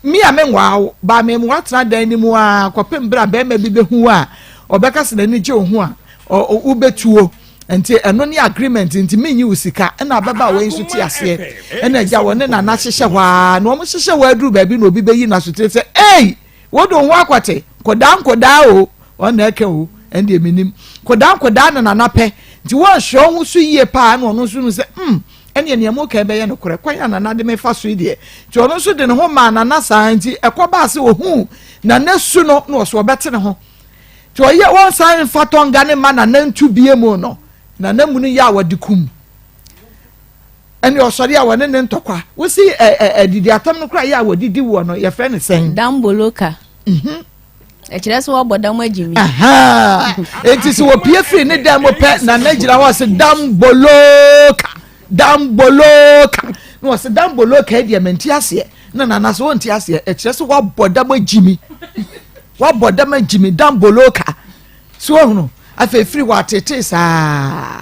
Me a menwaa wo, baa mema woatena dan no mu ara kɔpem berɛ a barima bi bɛhu wo a, ɔbɛka sɛ n'ani gye wo ho a, wobɛtuo. Nti ɛno ne agreement nti menyi wo sika ɛna ababaawa yi nso te aseɛ ɛna agya wɔ ne nana hyehyɛ hɔ ara na wɔn hyehyɛ hɔ aduru baabi na obi bɛyi n'asotire sɛ ei wode wo ho akɔte nkɔdaa nkɔdaa o wɔn na ɛka o ɛndeɛ menim nkɔdaa nkɔdaa na nana pɛ nti wɔnhwɛ wɔn ho so yie paa na ɔno nso nu sɛ mm ɛneɛ nea mo kan bɛyɛ nokorɛ kwan a nana de me fa so yi deɛ nti ɔno nso de ne ho maa nana saa nti ɛkɔ baa sɛ ohuu nana su no na ɔso ɔbɛte ne ho Nti ɔyɛ wɔnsan mfa tɔnga ne mma nana ntu bie mu no nana mu no yɛ a wɔde kum ɛne ɔsɔre a wɔne ne ntɔkwa wosi ɛ ɛ adidi atam no koraa yɛ a wɔdidi wɔ no yɛfrɛ no sɛn. Damboloka. Mhm. Ɛkyerɛ sɛ wɔbɔ dam agyi mi. Eti sɛ wɔpie firi ne dan mu pɛ nana gyina hɔ sɛ damboloka damboloka na wɔsɛ damboloka deɛ mente aseɛ na nana sɛ wɔnte aseɛ ɛkyerɛ sɛ wɔabɔ dam agyi mi. Wabɔ dam agyi me damboloka. So wahunu? Afei firi hɔ atetee saa.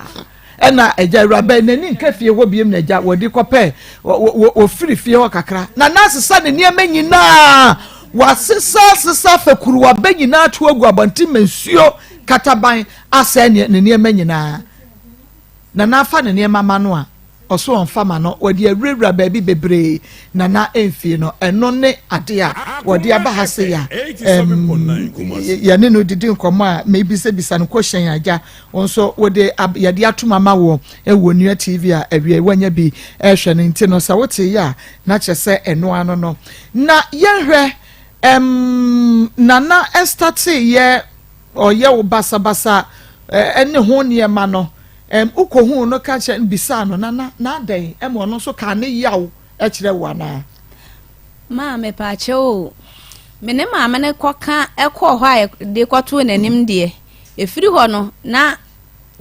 Ɛna agya awuraba yi n'ani nka fie hɔ biem na agya wɔde kɔpɛ wɔfiri fie hɔ kakra. Na n'asesa ne nneɛma nyinaa. Wasesa sesa fɛ kuruwa bɛ nyinaa to agu abɔnten ma nsuo kataban asɛe ne nneɛma nyinaa. Na n'afa ne nneɛma ma no a, ɔso ɔmfa ma no, wɔde awurawura baabi bebree na na ɛmfie no. Ɛno ne ade a wɔde aba ha sei a yɛne no didi nkɔmmɔ a mebisabisa no question agya wo nso wode yɛde atom ama wɔ ɛwɔ Nua TV a awie wanya bi ɛhwɛ no nti no sɛ wote yɛ a na kyerɛ sɛ ɛno ano no na yɛnhwɛ Nana ɛstate yɛ ɔyɛ wo basabasa ɛne ho nneɛma no wokɔhuu no ka kyerɛ no bisaa no nana na adɛn ɛma ɔno nso kaa ne yaw kyerɛ wo anaa? Maa mepaakyɛw o, me ne maame no kɔka ɛkɔɔ hɔ a yɛde kɔtoo n'anim deɛ, ɛfiri hɔ no na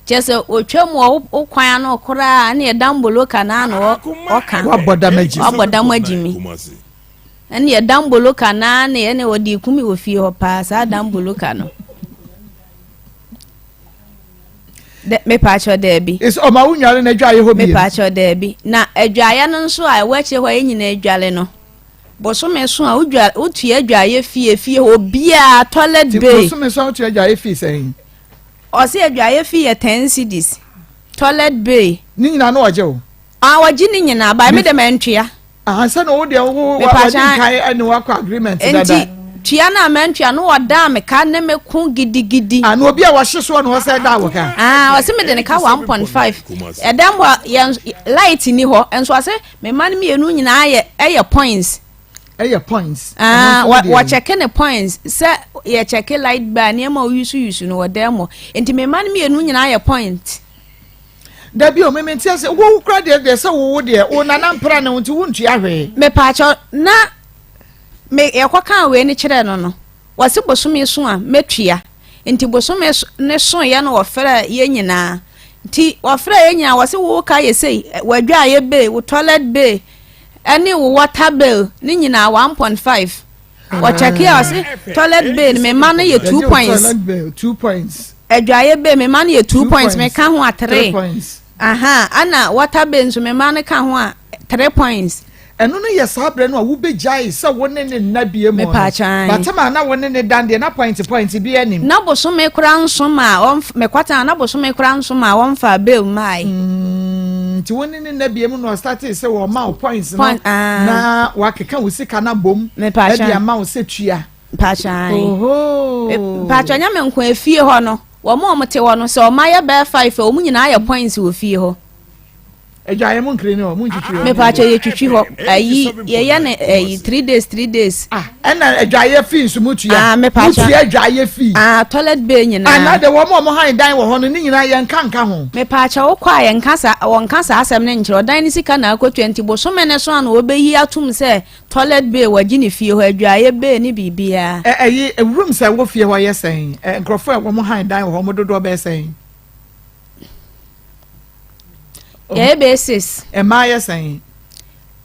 kyerɛ sɛ ɔtwam wɔ wo kwan ano koraa ne ɛdam boloka na ano ɔka. Wabɔ dam agyi. Wabɔ dam agyi mi. Ɛne damboloka naa ne ɛne wɔde ku me wɔ fie hɔ paa saa damboloka no. Dɛ mepaakyɛw daabi. Is ɔma wo nware na adwaeɛ hɔ biem? Mepaakyɛw daabi. Na adwaeɛ no nso a ɛwɔ akyire hɔ a yɛn nyinaa dware no, bosome so a wodwa wotua adwaeɛ fie fie hɔ obiara toilet bay. Bosome so a wotua adwaeɛ fee sɛn? Ɔse adwaeɛ fee yɛ ten cedis toilet bay. Ne nyinaa na ɔgye o? Ah ɔgye ne nyinaa but me de mantua. Ansa na wo deɛ wo wadi nkan ɛne wakɔ agreement dada. Nti tua no a mantua no ɔdaa me ka ne me ko gidigidi. Ah na obi a wɔhye soɔ na ɔsɛ da wo ka. Ah ɔse me de ne ka 1.5 ɛdɛm hɔ yɛn light ni hɔ nso ɔse me mma no mmienu nyinaa yɛ ɛyɛ points. Ɛyɛ points. Ah wɔ wɔkyɛke ne points sɛ yɛkyɛke light bar nneɛma a oyusu yusu no wɔ dɛm hɔ nti me mma no mmienu nyinaa yɛ point. Dabi o, me mente ase. Wo kura deɛ deɛ sɛ wo deɛ wo nana mpra ne wo nti wo ntua hwee. Mepaakyɛw na me yɛkɔ kaa wei no kyerɛɛ no no wɔse bosome so a mɛtua nti bosome ne so yɛ no wɔfrɛ yɛ nyinaa nti wɔfrɛ yɛ nyinaa wɔse wo ka yɛ sei wadwa yɛ bay wo toilet bay ɛne wo water bill ne nyinaa 1.5 Wɔkyɛke a ɔse toilet bay no me ma no yɛ 2 points. Toilet bill 2 points. Adwaeɛ bay me ma no yɛ 2 points me ka ho a 3. Aha ana water bay nso me ma no ka ho a 3 points. Ɛno no yɛ saa berɛ no a wobɛgyae sɛ wo ne ne nna bie mu no. Batam a na wo ne ne dan deɛ na point point bi anim. Na bosome koraa nso ma wɔn mekwata na bosome koraa nso ma wɔmfa bill mmae. Mm, nti wo ne ne nna bie mu na ɔstartee sɛ wɔma wo points no na wakeka wo sika no abom de ama wo sɛ tua. Mpakyɛ nyɛ me nko efie hɔ no wɔn a wɔte hɔ no sɛ wɔn ayɛ bɛyɛ five a wɔn nyinaa yɛ points wɔ fie hɔ. Adwaeɛ mo nkiri ne hɔ mo ntwitwi hɔ. Mepaakyɛ yɛ twitwi hɔ ayi yɛyɛ ne ayi 3 days 3 days. Ah ɛna adwaeɛ fee nso mo tua. Ah mepaakyɛ mo tua adwaeɛ fee. Ah toilet bay nyinaa. Ah na de wɔn a wɔn han dan wɔ hɔ no ne nyinaa yɛn nka nka ho. Mepaakyɛ wokɔ a yɛn nka saa wɔn nka saa asɛm no nkyerɛ ɔdan ne sika na akotua nti bosome ne so a na wɔbɛyi atum sɛ toilet bay wɔgye ne fie hɔ adwaeɛ bay ne biribiara. Ɛ ɛyi rooms a ɛwɔ fie hɔ yɛ sɛn ɛ nkurɔfoɔ a wɔn han dan wɔ hɔ wɔn dodoɔ bɛyɛ sɛn. Yɛyɛ bɛyɛ six. Mmaa yɛ sɛn?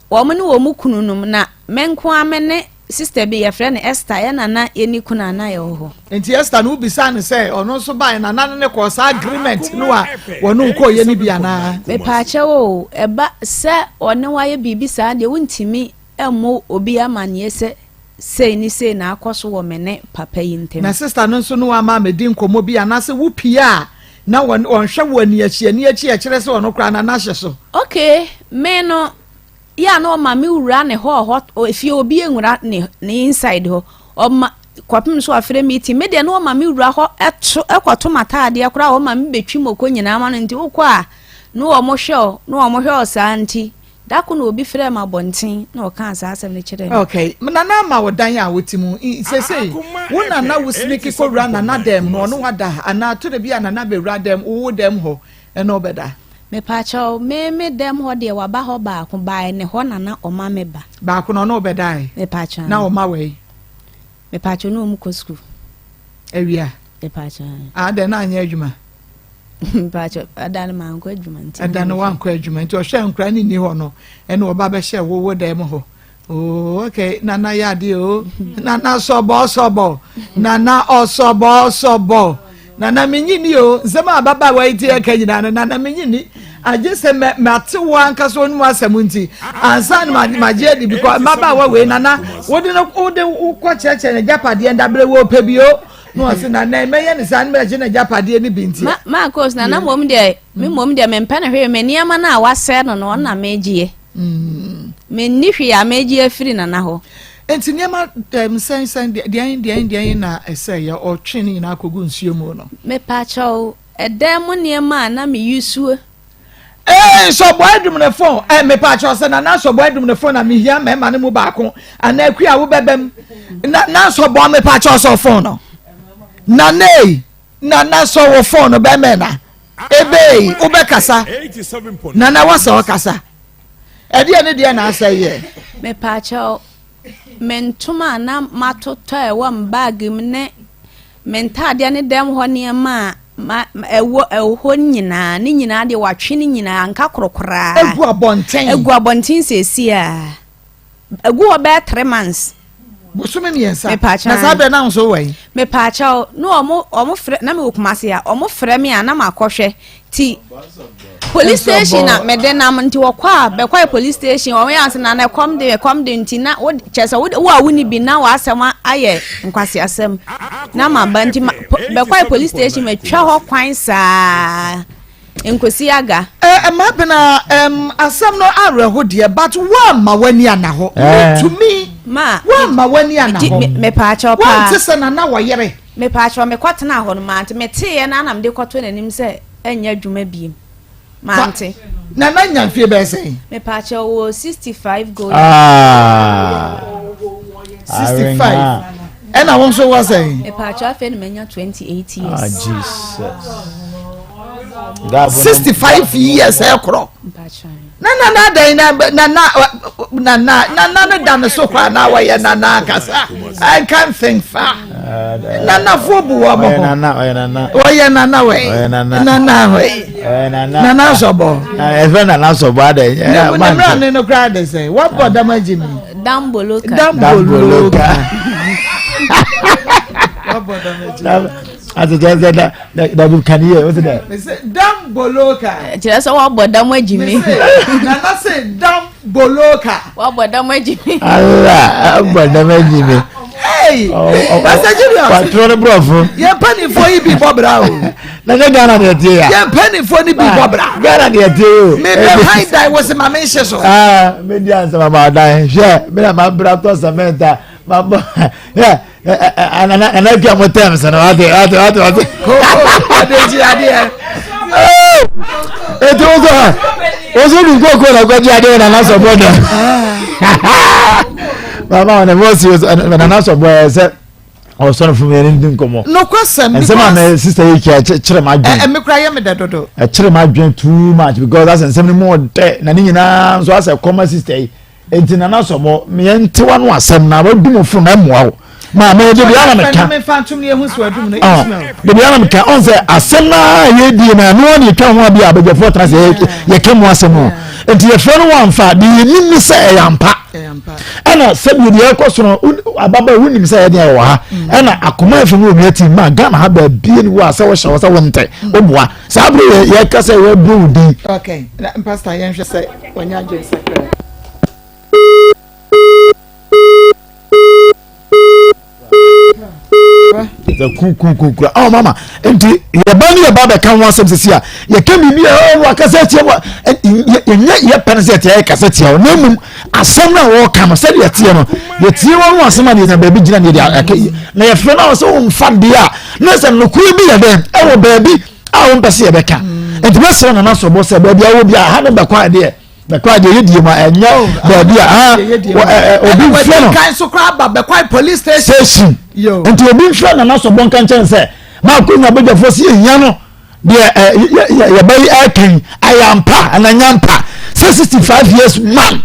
Wɔn ne wɔn kununom na me nko ara me ne sister bi yɛfrɛ no Esther yɛ nana yɛni kunu a na yɛwɔ hɔ. Nti Esther no wobisaa no sɛ ɔno nso baeɛ nana no ne kɔɔ saa agreement no a wɔne wo kɔɔyɛ no bi anaa? Mepaakyɛw o, ɛba sɛ ɔne wo ayɛ biribi saa deɛ wontumi mmɔ obi amanneɛ sɛ sei ne sei na akɔ so wɔ me ne papa yi ntam. Na sister no nso ne wo ama amɛdi nkɔmmɔ bi anaasɛ wopie a na ɔnhwɛ wo ani akyi ani akyi ɛkyerɛ sɛ ɔno koraa na n'ahyɛ so. Okay, me no yɛ a na ɔma me wura ne hɔ hɔ efie obi nwura ne ne inside hɔ ɔma kɔpem so afrɛ meeting me deɛ na ɔma me wura hɔ ɛto ɛkɔto m'ataadeɛ koraa ɔma me bɛtwi moko nyinaa ma no nti wokɔ a na wɔn hwɛ o na wɔn hwɛ o saa nti Da koro na obi frɛɛ me abɔnten na ɔkaa saa asɛm no kyerɛɛ me. Okay, Nana ama wo dan a wote mu. Seesei, wo nana wo sneak kɔwura Nana dɛm no, ɔne wada anaa to da bi a Nana bɛwura dɛm, wo dɛm hɔ ɛne wo bɛda? Mepakyɛw, me me dɛm hɔ deɛ waba hɔ baako, bae ne hɔ na na ɔma me ba. Baako no ɔne wo bɛdae? Mepakyɛw. Na ɔma wei? Mepakyɛw, na wɔn kɔ sukuu. Awia? Mepakyɛw. Ah, dɛn na anyɛ adwuma? Mpakyɛ, ɛda no mankɔ adwuma nti. Ɛda no wankɔ adwuma nti ɔhwɛ nkora ne nni hɔ no ɛna ɔba bɛhyɛ wowo dan mu hɔ. Oh, okay, nana yɛ adeɛ o. Nana sɔbɔ sɔbɔ. Nana ɔsɔbɔ sɔbɔ. Nana menyi ni o. Nsɛm a ababaawa yi ti ɛka nyinaa no, nana menyi ni. Agye sɛ mɛ mate wo ankasa onum asɛm nti ansa na magye adi because mmabaawa wei nana wode no wode wokɔ kyerɛkyerɛ n'agyapadeɛ ndabrɛ wɔ pɛ bi o. Na ɔse na nɛ mɛyɛ ne saa no mɛgye n'agyapadeɛ no bi nti. Ma Marcos na na mmom deɛ me mmom deɛ mempɛ no hwee me nneɛma no a wasɛe no no ɔno na megyeɛ. Mm. Menni hwee a megye afiri nana hɔ. Nti nneɛma um, sɛn sɛn deɛn deɛn deɛn na ɛsɛ yɛ ɔtwe ne nyinaa kɔgu nsuo mu no. Mepaakyɛw ɛdan mu nneɛma a na me yusuo. Ee nsɔbɔ adum ne fon ɛ mepaakyɛw sɛ nana nsɔbɔ adum ne fon na mehia mmarima no mu baako anaa akua a wobɛbɛm na na nsɔbɔ mepaakyɛw sɛ fon no nana ei nana sɔ wɔ fon no bɛmɛ na ebei wobɛkasa nana wɔsɛ ɔkasa ɛdeɛ ne deɛ na asɛ yɛ. Mepaakyɛw me ntoma a na matotɔ a ɛwɔ me baage mu ne me ntaadeɛ ne dɛm hɔ nneɛma a ma ɛwɔ ɛwɔ hɔ nyinaa ne nyinaa deɛ watwe ne nyinaa anka koro koraa. Egu abɔnten. Egu abɔnten seesie a. Egu hɔ bɛyɛ 3 months. Bosome mmiɛnsa. Mepaakyɛw. Na saa bɛrɛ na nso wɔ yi. Mepaakyɛw ne ɔmo ɔmo frɛ na mewɔ Kumasi a ɔmo frɛ me a na makɔhwɛ ti police station na mede nam nti wɔkɔ a bɛkɔ police station wɔn yɛ ase na na ɛkɔm de ɛkɔm de nti na wo kyɛ sɛ wo a wonni bi na w'asɛm ayɛ nkwasi asɛm na ma ba nti bɛkɔ police station matwa hɔ kwan saa. Nkosi aga. Eh, Mabena, um, asɛm no awerɛho deɛ, but woamma w'ani anna hɔ. Eh. Metumi. Ma. Woamma w'ani anna hɔ. Mepaakyɛw paa. Wante sɛ nana wɔ yere. Mepaakyɛw mekɔtena hɔ no mante. Meteeɛ na na mede kɔto n'anim sɛ ɛnyɛ adwuma biem. Mante. Nana nya mfie bɛyɛ sɛn? Mepaakyɛw wɔ 65 going. Ah. 65. Ɛna wo nso wɔ sɛn? Mepaakyɛw afei na manya 28 years. Ah, Jesus. 65 years ɛkorɔ. Na nana adan na nana nana nana no da ne so koraa na wɔyɛ nana ankasa. I can't think far. Nanafoɔ bu wɔn ho. Ɔyɛ nana wɛ. Nana wɛ. Nana sɔbɔ. Ɛfɛ nana sɔbɔ adɛ. Ne mmerɛ ne no koraa de sɛ wabɔ dam agye mi. Damboloka. Damboloka. Wabɔ dam agye mi. Ati kyerɛ sɛ da da dabi kan yie o ti dɛ. Mese damboloka. Kyerɛ sɛ wabɔ dam agye mi. Mese nana se damboloka. Wabɔ dam agye mi. Ala abɔ dam agye mi. Hey, Pastor Julius. Patro ne brɔfo. Yɛn mpanimfoɔ yi bi bɔ bra o. Na nye Ghana deɛ tie ya. Yɛn mpanimfoɔ ni bi bɔ bra. Ghana deɛ tie o. Mi bɛ han dan wɔ se maame nhyɛ so. Aa mi di ansa ma ma dan hwɛ mi na ma bra tɔ cement a ma bɔ hwɛ nana nana ekua mo tɛm sɛ no wate wate wate wate. Ɔde gye adeɛ. Eti o sɔ o sɔ ni nkoko na kɔgye adeɛ nana sɔ bɔ dɛ. Mama ɔna mo si nana sɔ bɔ yɛ sɛ ɔsɔre fún mi ɛni di nkɔmɔ. Nokwasɛm because nsɛm a mɛ sista yi kɛ kyerɛ ma dwen. Ɛmi kura yɛ mi dɛ dodo. Ɛkyerɛ ma dwen too much because asɛ nsɛm ni mu ɔdɛ na ne nyinaa nso asɛ kɔma sista yi. Enti Nana Sɔbɔ, meɛ ntewa no asɛm na wadu mo fo na ɛmmoa wo. Maame, de bia na meka. De bia na meka, ɔn sɛ asɛm na yɛdie na ɛno ne yɛtwa ho abi a abadwafoɔ tena sɛ yɛka mu asɛm o. Enti yɛfrɛ no wamfa, de yɛnim ne sɛ ɛyɛ ampa. Ɛna sɛdeɛ deɛ ɛkɔ so no, ababa wonim sɛ yɛdeɛ ɛwɔ ha. Ɛna akoma afim wɔ nua ti ma Ghana ha baabie ne wɔ a sɛ wohyɛ wɔ sɛ wontɛ, woboa. Saa bere yɛka sɛ yɛbɔ wo din. Okay, Pastor yɛnhwɛ sɛ wanya adwene sakra. Kunkun kura ɔ mama nti yɛba ne yɛba bɛka ho asɛm sisi a yɛka biribi a ɔno akasa atia wa yɛnyɛ yɛpɛ no sɛ yɛte yɛ kasa tia wo na mmom asɛm no a wɔka no sɛdeɛ ɛteɛ no yɛtie wɔn ho asɛm a yɛnya baabi gyina ne yɛde aka yie na yɛfrɛ no a sɛ wɔmfa deɛ a na sɛ nokorɛ bi yɛ dɛn ɛwɔ baabi a wɔmpɛ sɛ yɛbɛka nti mɛsrɛ nana sɔbɔ sɛ baabi a wɔ bi a ha ne bɛkɔ adeɛ bɛkɔ adeɛ yɛ die mu a ɛnyɛ oh, baabi a ah, obi nfrɛ no kan so koraa ba bɛkɔ police station nti obi nfrɛ nana sɔbɔ nka nkyɛn sɛ maako nya badwafoɔ si ehia no deɛ ɛ yɛ yɛbɛ yi ɛkɛn ayɛ ampa ana nya mpa sɛ 65 years man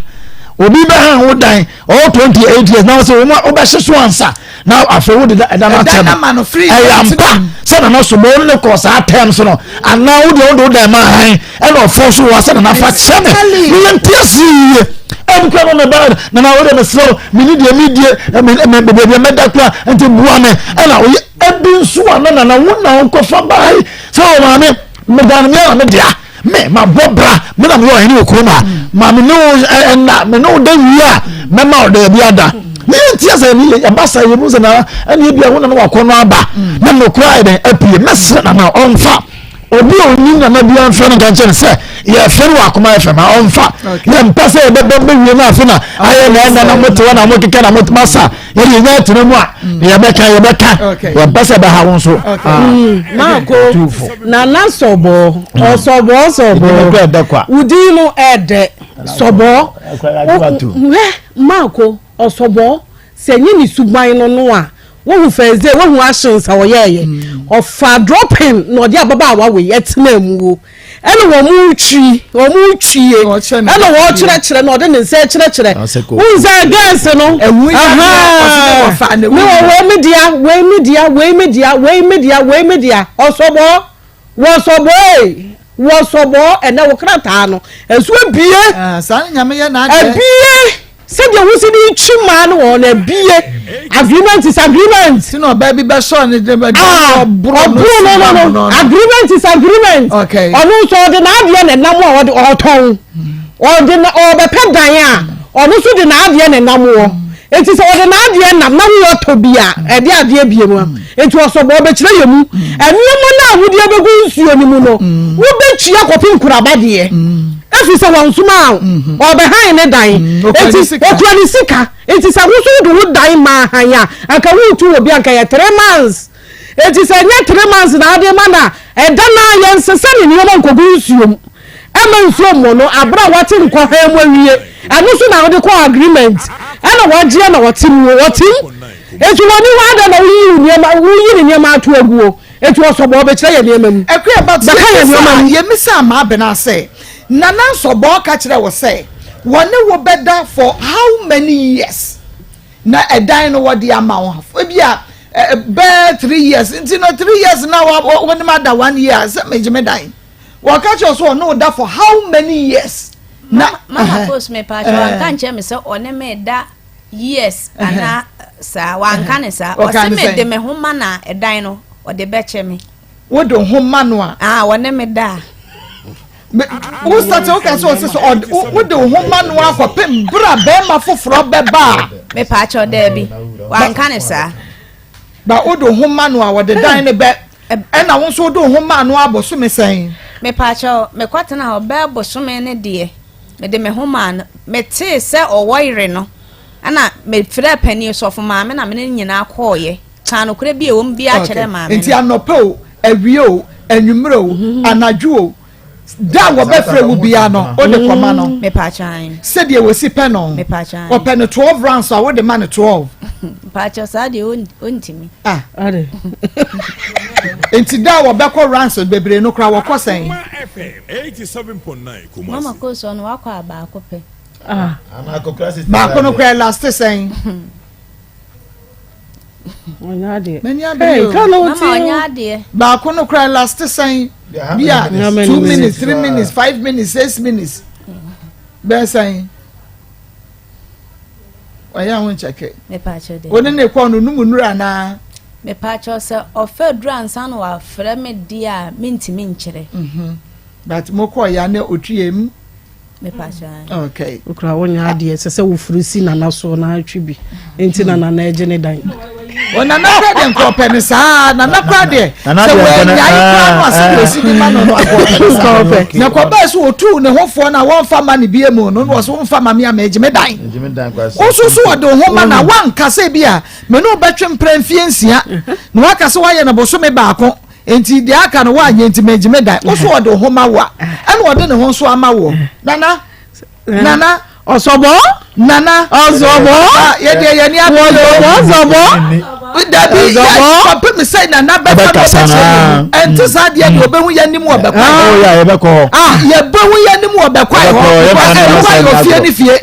obi bɛ han wo dan ɔwɔ 28 years na wɔsɛ wɔn wobɛhye so ansa na afei wode ɛda no akyɛ no ɛyɛ ampa sɛ nana so bɔ ne kɔ saa tɛm so no anaa wo deɛ wode wo dan ma han ɛna ɔfɔ so wɔ sɛ nana fa kyɛ me meyɛ nte ase yie ɛbi kura no meba nana wo deɛ mesrɛ wo mene deɛ medie baabi a mɛda kura nti boa me ɛna ɔyɛ ɛbi nso a na nana wo na wokɔfa bae sɛ wɔ maame medan me ara me dea me ma bɔ bra me na meyɛ ɔhene wɔ kurom a ma me ne wo ɛna me ne wo da wie a mɛma wo daabi ada ne yɛ ntia sɛ ne yɛba sa yɛ mu sɛ na ɛne ebi a wo na no wakɔ no aba na nokora ayɛ dɛn apue mɛsrɛ nana ɔmfa obi a onim nana bi amfrɛ no nka nkyɛn sɛ yɛfrɛ no wɔ akoma fm a ɔmfa yɛmpɛ sɛ yɛbɛbɛ bɛwie no afe na ayɛ na ɛnna na mote hɔ na mokeka na motema sa yɛde yɛnya atena mu a yɛbɛka yɛbɛka yɛmpɛ sɛ ɛbɛha wo nso ah. maako nana sɔbɔ ɔsɔbɔ sɔbɔ wodin no ɛdɛ sɔbɔ hwɛ maako ɔsɔbɔ sɛ nye ne suban no no a wohu fɛnze wohu actions a ɔyɛɛyɛ ɔfa dropping na ɔde ababaawa wei ɛtena mu o ɛna wɔn retwi wɔn retwie ɛna wɔrekyerɛkyerɛ na ɔde ne nsa kyerɛkyerɛ wohu sɛ girls no ahaa ne wɔ wei me dea wei me dea wei me dea wei me dea wei me dea ɔsɔbɔ wɔsɔbɔ ee wɔsɔbɔ ɛnɛ wo krataa no ɛso abie ah, saa ne nyame yɛ n'adeɛ abie. Sɛdeɛ wosi de retwi mmaa no wɔ hɔ no abie agreement is agreement. Ti na ɔbaa bi bɛsɔ ne de bɛ ah, ɔboro no no no agreement is agreement. Okay. Ɔno nso ɔde n'adeɛ na ɛnam a ɔde ɔtɔn ɔde na ɔbɛpɛ dan a ɔno nso de n'adeɛ na ɛnam wɔ eti sɛ ɔde n'adeɛ nam na wowɔ tɔ bi a ɛde adeɛ bie mu a eti ɔsɔbɔ ɔbɛkyerɛ yɛ mu nneɛma no a wode abɛgu nsuo no mu no wobɛtua kɔpem kuraba deɛ. Ɛfiri sɛ wɔnsomaa wo, ɔrebɛhan ne dan. Enti ɔkura ne sika. Enti sɛ wo nso wode wo dan maa han a, anka woretu wɔ bi anka ɛyɛ 3 months. Enti sɛ ɛnyɛ 3 months na wode ma no a, ɛda no ara yɛnsesa ne nneɛma nkɔgu nsuo mu. Ɛmma nsuo mmɔ no aberɛ a wate nkɔhan mu awie. Ɛno nso na wode kɔɔ agreement. Ɛna wagyeɛ na ɔte mu. Ɔte mu. Enti wɔnni hɔ adɛn na woyi wo nneɛma, woyi ne nneɛma ato aguo. Enti ɔsɔbɔɔ bɛkyerɛ yɛn nneɛma mu. Akua but Bɛka yɛn nneɛma mu. Yɛmisaa Maabena sɛ, Nana Nsɔbɔɔ ka kyerɛɛ wo sɛ wɔne wo bɛda for how many years na ɛdan no wɔde ama wo? Ebia bɛɛ 3 years nti no 3 years na wo ne ma da one year sɛ megye me dan. Wɔka kyerɛ wo sɛ ɔne wo da for how many years? Na Mama Post me pa kyerɛ wanka nkyerɛ me sɛ ɔne me da years anaa saa wanka ne saa ɔse me de me ho ma na ɛdan no ɔde bɛkyɛ me. Wo de ho ma no a. Ah wɔne me da. Wo sate wo ka sɛ ɔse sɛ wo de wo ho ma no akɔpem bere a bɛrima foforɔ bɛba a. Me paakyɛw daabi wanka ne saa. Ba wo de wo ho ma no a wɔde dan ne bɛ ɛna wo nso wo de wo ho ma no abosome sɛn. Me paakyɛw mekɔtena hɔ bɛɛ bosome ne deɛ. Mede me ho maa no. Metee sɛ ɔwɔ yere no, ɛna mefrɛɛ panin sɔfo maame na me ne no nyinaa kɔɔeɛ. Kaa nokorɛ bi a ɛwɔ mu biara kyerɛɛ maame no. Nti anɔpa o, awia o, anwummerɛ o, anadwo o, da a wɔbɛfrɛ wo biara no, wode kɔma no. Mepaakyɛ ae. Sɛdeɛ wɔsi pɛ no. Mepaakyɛ ae. Ɔpɛ no 12 rounds a, wode ma no 12. Mepaakyɛ saa deɛ ɔntumi. Ah. Nti da a wɔbɛkɔ rounds bebree no koraa wɔkɔ sɛn? Mama kɔ no wakɔ a baako pɛ. Ah. Baako no koraa last sɛn? Mani abere o. Mama ɔnyɛ adeɛ. Baako no koraa last sɛn? Bi a 2 minutes, 3 minutes, 5 minutes, 6 minutes. Bɛɛ sɛn? Ɔyɛ ho nkyɛkɛ. Wo ne ne kɔɔ no num nnuru anaa? Mepaakyɛw sɛ ɔfɛ duru ansa na wafrɛ me deɛ a mentumi nkyerɛ. But mo kɔɔ ya ne otwie mu. Mepaakyɛw. Okay. Okura wonya adeɛ sɛ sɛ wofiri si nana so na atwi bi nti na nana agye ne dan. O nana kura deɛ nka ɔpɛ ne saa nana kura deɛ sɛ wɔanyae kura no asɛ deɛ osi de ma no no akɔ ɔpɛ ne saa na kɔbaa so otuu ne ho foɔ na wɔnfa ma ne bie mu no na wɔso wɔnfa ma me a mɛgye me dan woso so wɔde wo ho ma na wanka sɛ bi a me ne wobɛtwe mpra mfie 6 na waka sɛ woayɛ no bosome baako nti deɛ aka no woanyɛ nti mɛgye me dan woso wɔde wo ho ma wo a ɛna ɔde ne ho nso ama woɔ nana nana ɔsɔbɔ nana ɔsɔbɔ yɛdeɛ yɛni abere ɔsɔbɔ dabi kɔpem sɛ nana bɛka no ɔbɛkyerɛ mu ɛnte saa deɛ deɛ ɔbɛhu yɛ anim wɔ bɛkwae hɔ yɛbɛhu yɛ anim wɔ bɛkwae hɔ ɛnkwae ofie ne fie ofie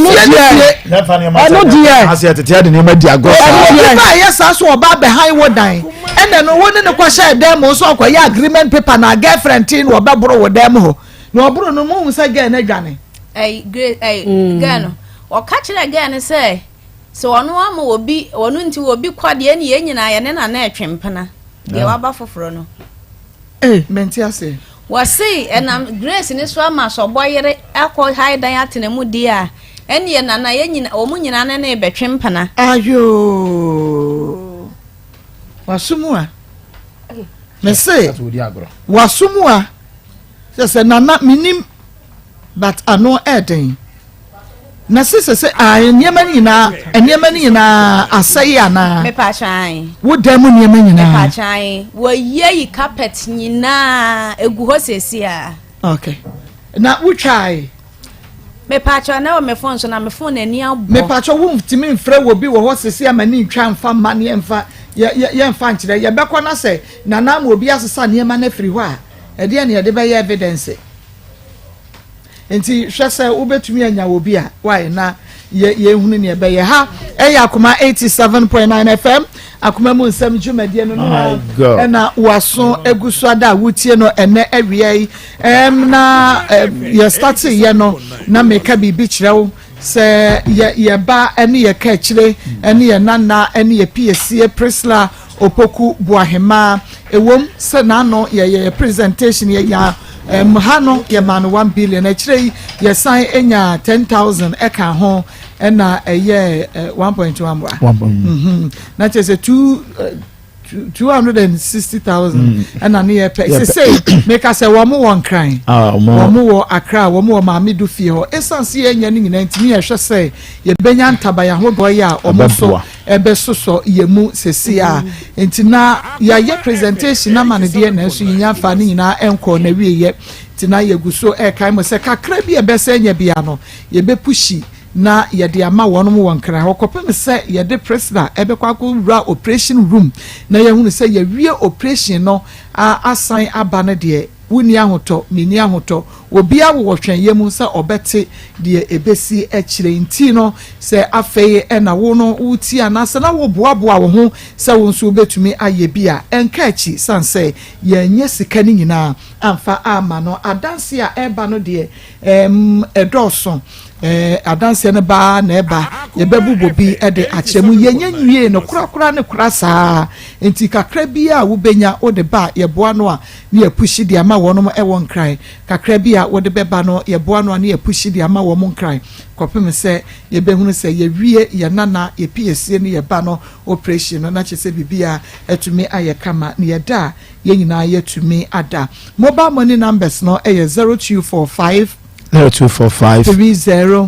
ne fie ɛno deɛ aseɛ tete ade nneɛma di agorɔ saa obi ba yɛ saa so ɔba abɛhan wɔ dan ɛnna no wo ne ne kɔhyɛ dan mu nso ɔkɔyɛ agreement paper na girlfriend ti na ɔbɛboro wɔ dan mu hɔ na ɔboro no mu hu sɛ girl no adwane. Ɛyi girl ɛyi girl no ɔka kyerɛ girl no sɛ sɛ ɔno ama obi ɔno nti obi kɔ deɛ ne yɛn nyinaa yɛne na na ɛtwe mpena deɛ waba foforɔ no. Ee mente ase. Wɔse ɛnam Grace ne so ama sɔbɔ yere akɔ hae dan atena mu deɛ a ɛneɛ nana yɛn nyina wɔn nyinaa ne ne bɛtwe mpena. Ayoo waso mu a mese waso mu a sɛ sɛ nana menim but ano ɛɛden na se sɛ sɛ ah nneɛma no nyinaa nneɛma no nyinaa asɛe anaa. Mepatwan. Wo dan mu nneɛma nyinaa. Mepatwan wɔyi ayi carpet nyinaa egu hɔ sɛsi a. Okay na wotwae. Mepatwa na wɔ me phone so na me phone ani abɔ. Mepatwa wo ntumi mfrɛ wɔ bi wɔ hɔ sɛsi ama ne ntwa mfa mma ne yɛmfa yɛ yɛ yɛmfa nkyerɛ yɛbɛkɔ na sɛ nana ama obi asesa nneɛma no afiri hɔ a ɛdeɛ na yɛde bɛyɛ evidence. Nti hwɛ sɛ wobɛtumi anya wɔ bi a why na yɛ yɛhunu neɛ ɛbɛyɛ ha ɛyɛ akoma 87.9 fm akoma mu nsɛm dwumadie no no ɛna waso egu so ada a wotie no ɛnɛ awia yi ɛm na yɛ starte yɛ no na meka biribi kyerɛ wo. sɛ yɛ yɛ ba ne yɛ kaakyire ne yɛ nana ne yɛ piesie Priscilla Opoku Boahemaa. Ɛwom sɛ n'ano yɛyɛ yɛ presentation yɛnya um, ha no yɛmaa no 1 billion, akyire yi yɛsan nya 10,000 ɛka ho ɛna ɛyɛ 1.1 wa na kyerɛ sɛ 2 260,000 ɛna ne yɛ pɛ sese meka sɛ wɔn wɔ Nkran, Ah, wɔn wɔ Accra, wɔn wɔ Maame du fie hɔ. Esan si yɛn nyɛ ne nyinaa ntumi yɛhwɛ sɛ yɛbɛnya ntaban ahodoɔ yi a wɔn nso Ɛbɛboa. ɛbɛsosɔ yɛn mu sese a nti na yɛayɛ presentation ama ne deɛ, nanso yɛnya fa ne nyinaa ɛnkɔ na wie yɛ nti na yɛgu so ɛɛkae mo sɛ kakra bi a ɛbɛsɛ nya bia no yɛbɛpush na yɛde ama wɔn wɔ Nkran hɔ kɔpem sɛ yɛde Priscilla ɛbɛkɔ akɔwura operation room na yɛhunu sɛ yɛwie operation no a asan aba no deɛ, wonni ahotɔ, menni ahotɔ, obiara wɔ twɛn yɛ mu sɛ ɔbɛte deɛ ebesi akyire. Nti no sɛ afei ɛna wo no wotie anaasɛ na woboaboa wo ho sɛ wo nso wobɛtumi ayɛ bi a, ɛnka akyi san sɛ yɛnyɛ sika no nyinaa amfa ama no. Adanse a ɛreba no deɛ, ɛdɔɔso. Adanseɛ no baa na ɛba, yɛbɛbobɔ bi de akyerɛ mu. Yɛnyɛ nwie no korakora ne kora saa nti kakra bi a wobɛnya wode ba, yɛboa no a ne yɛpush de ama wɔnom ɛwɔ Nkran. Kakra bi a wode bɛba no, yɛboa no a ne yɛpush de ama wɔn Nkran kɔpem sɛ yɛbɛhunu sɛ yɛwie yɛ nana yɛpiesie ne yɛba no operation no na kyerɛ sɛ biribi atumi ayɛ kama ne yɛda a yɛn nyinaa yɛtumi ada. Mobile money numbers no ɛyɛ 0245 0245 30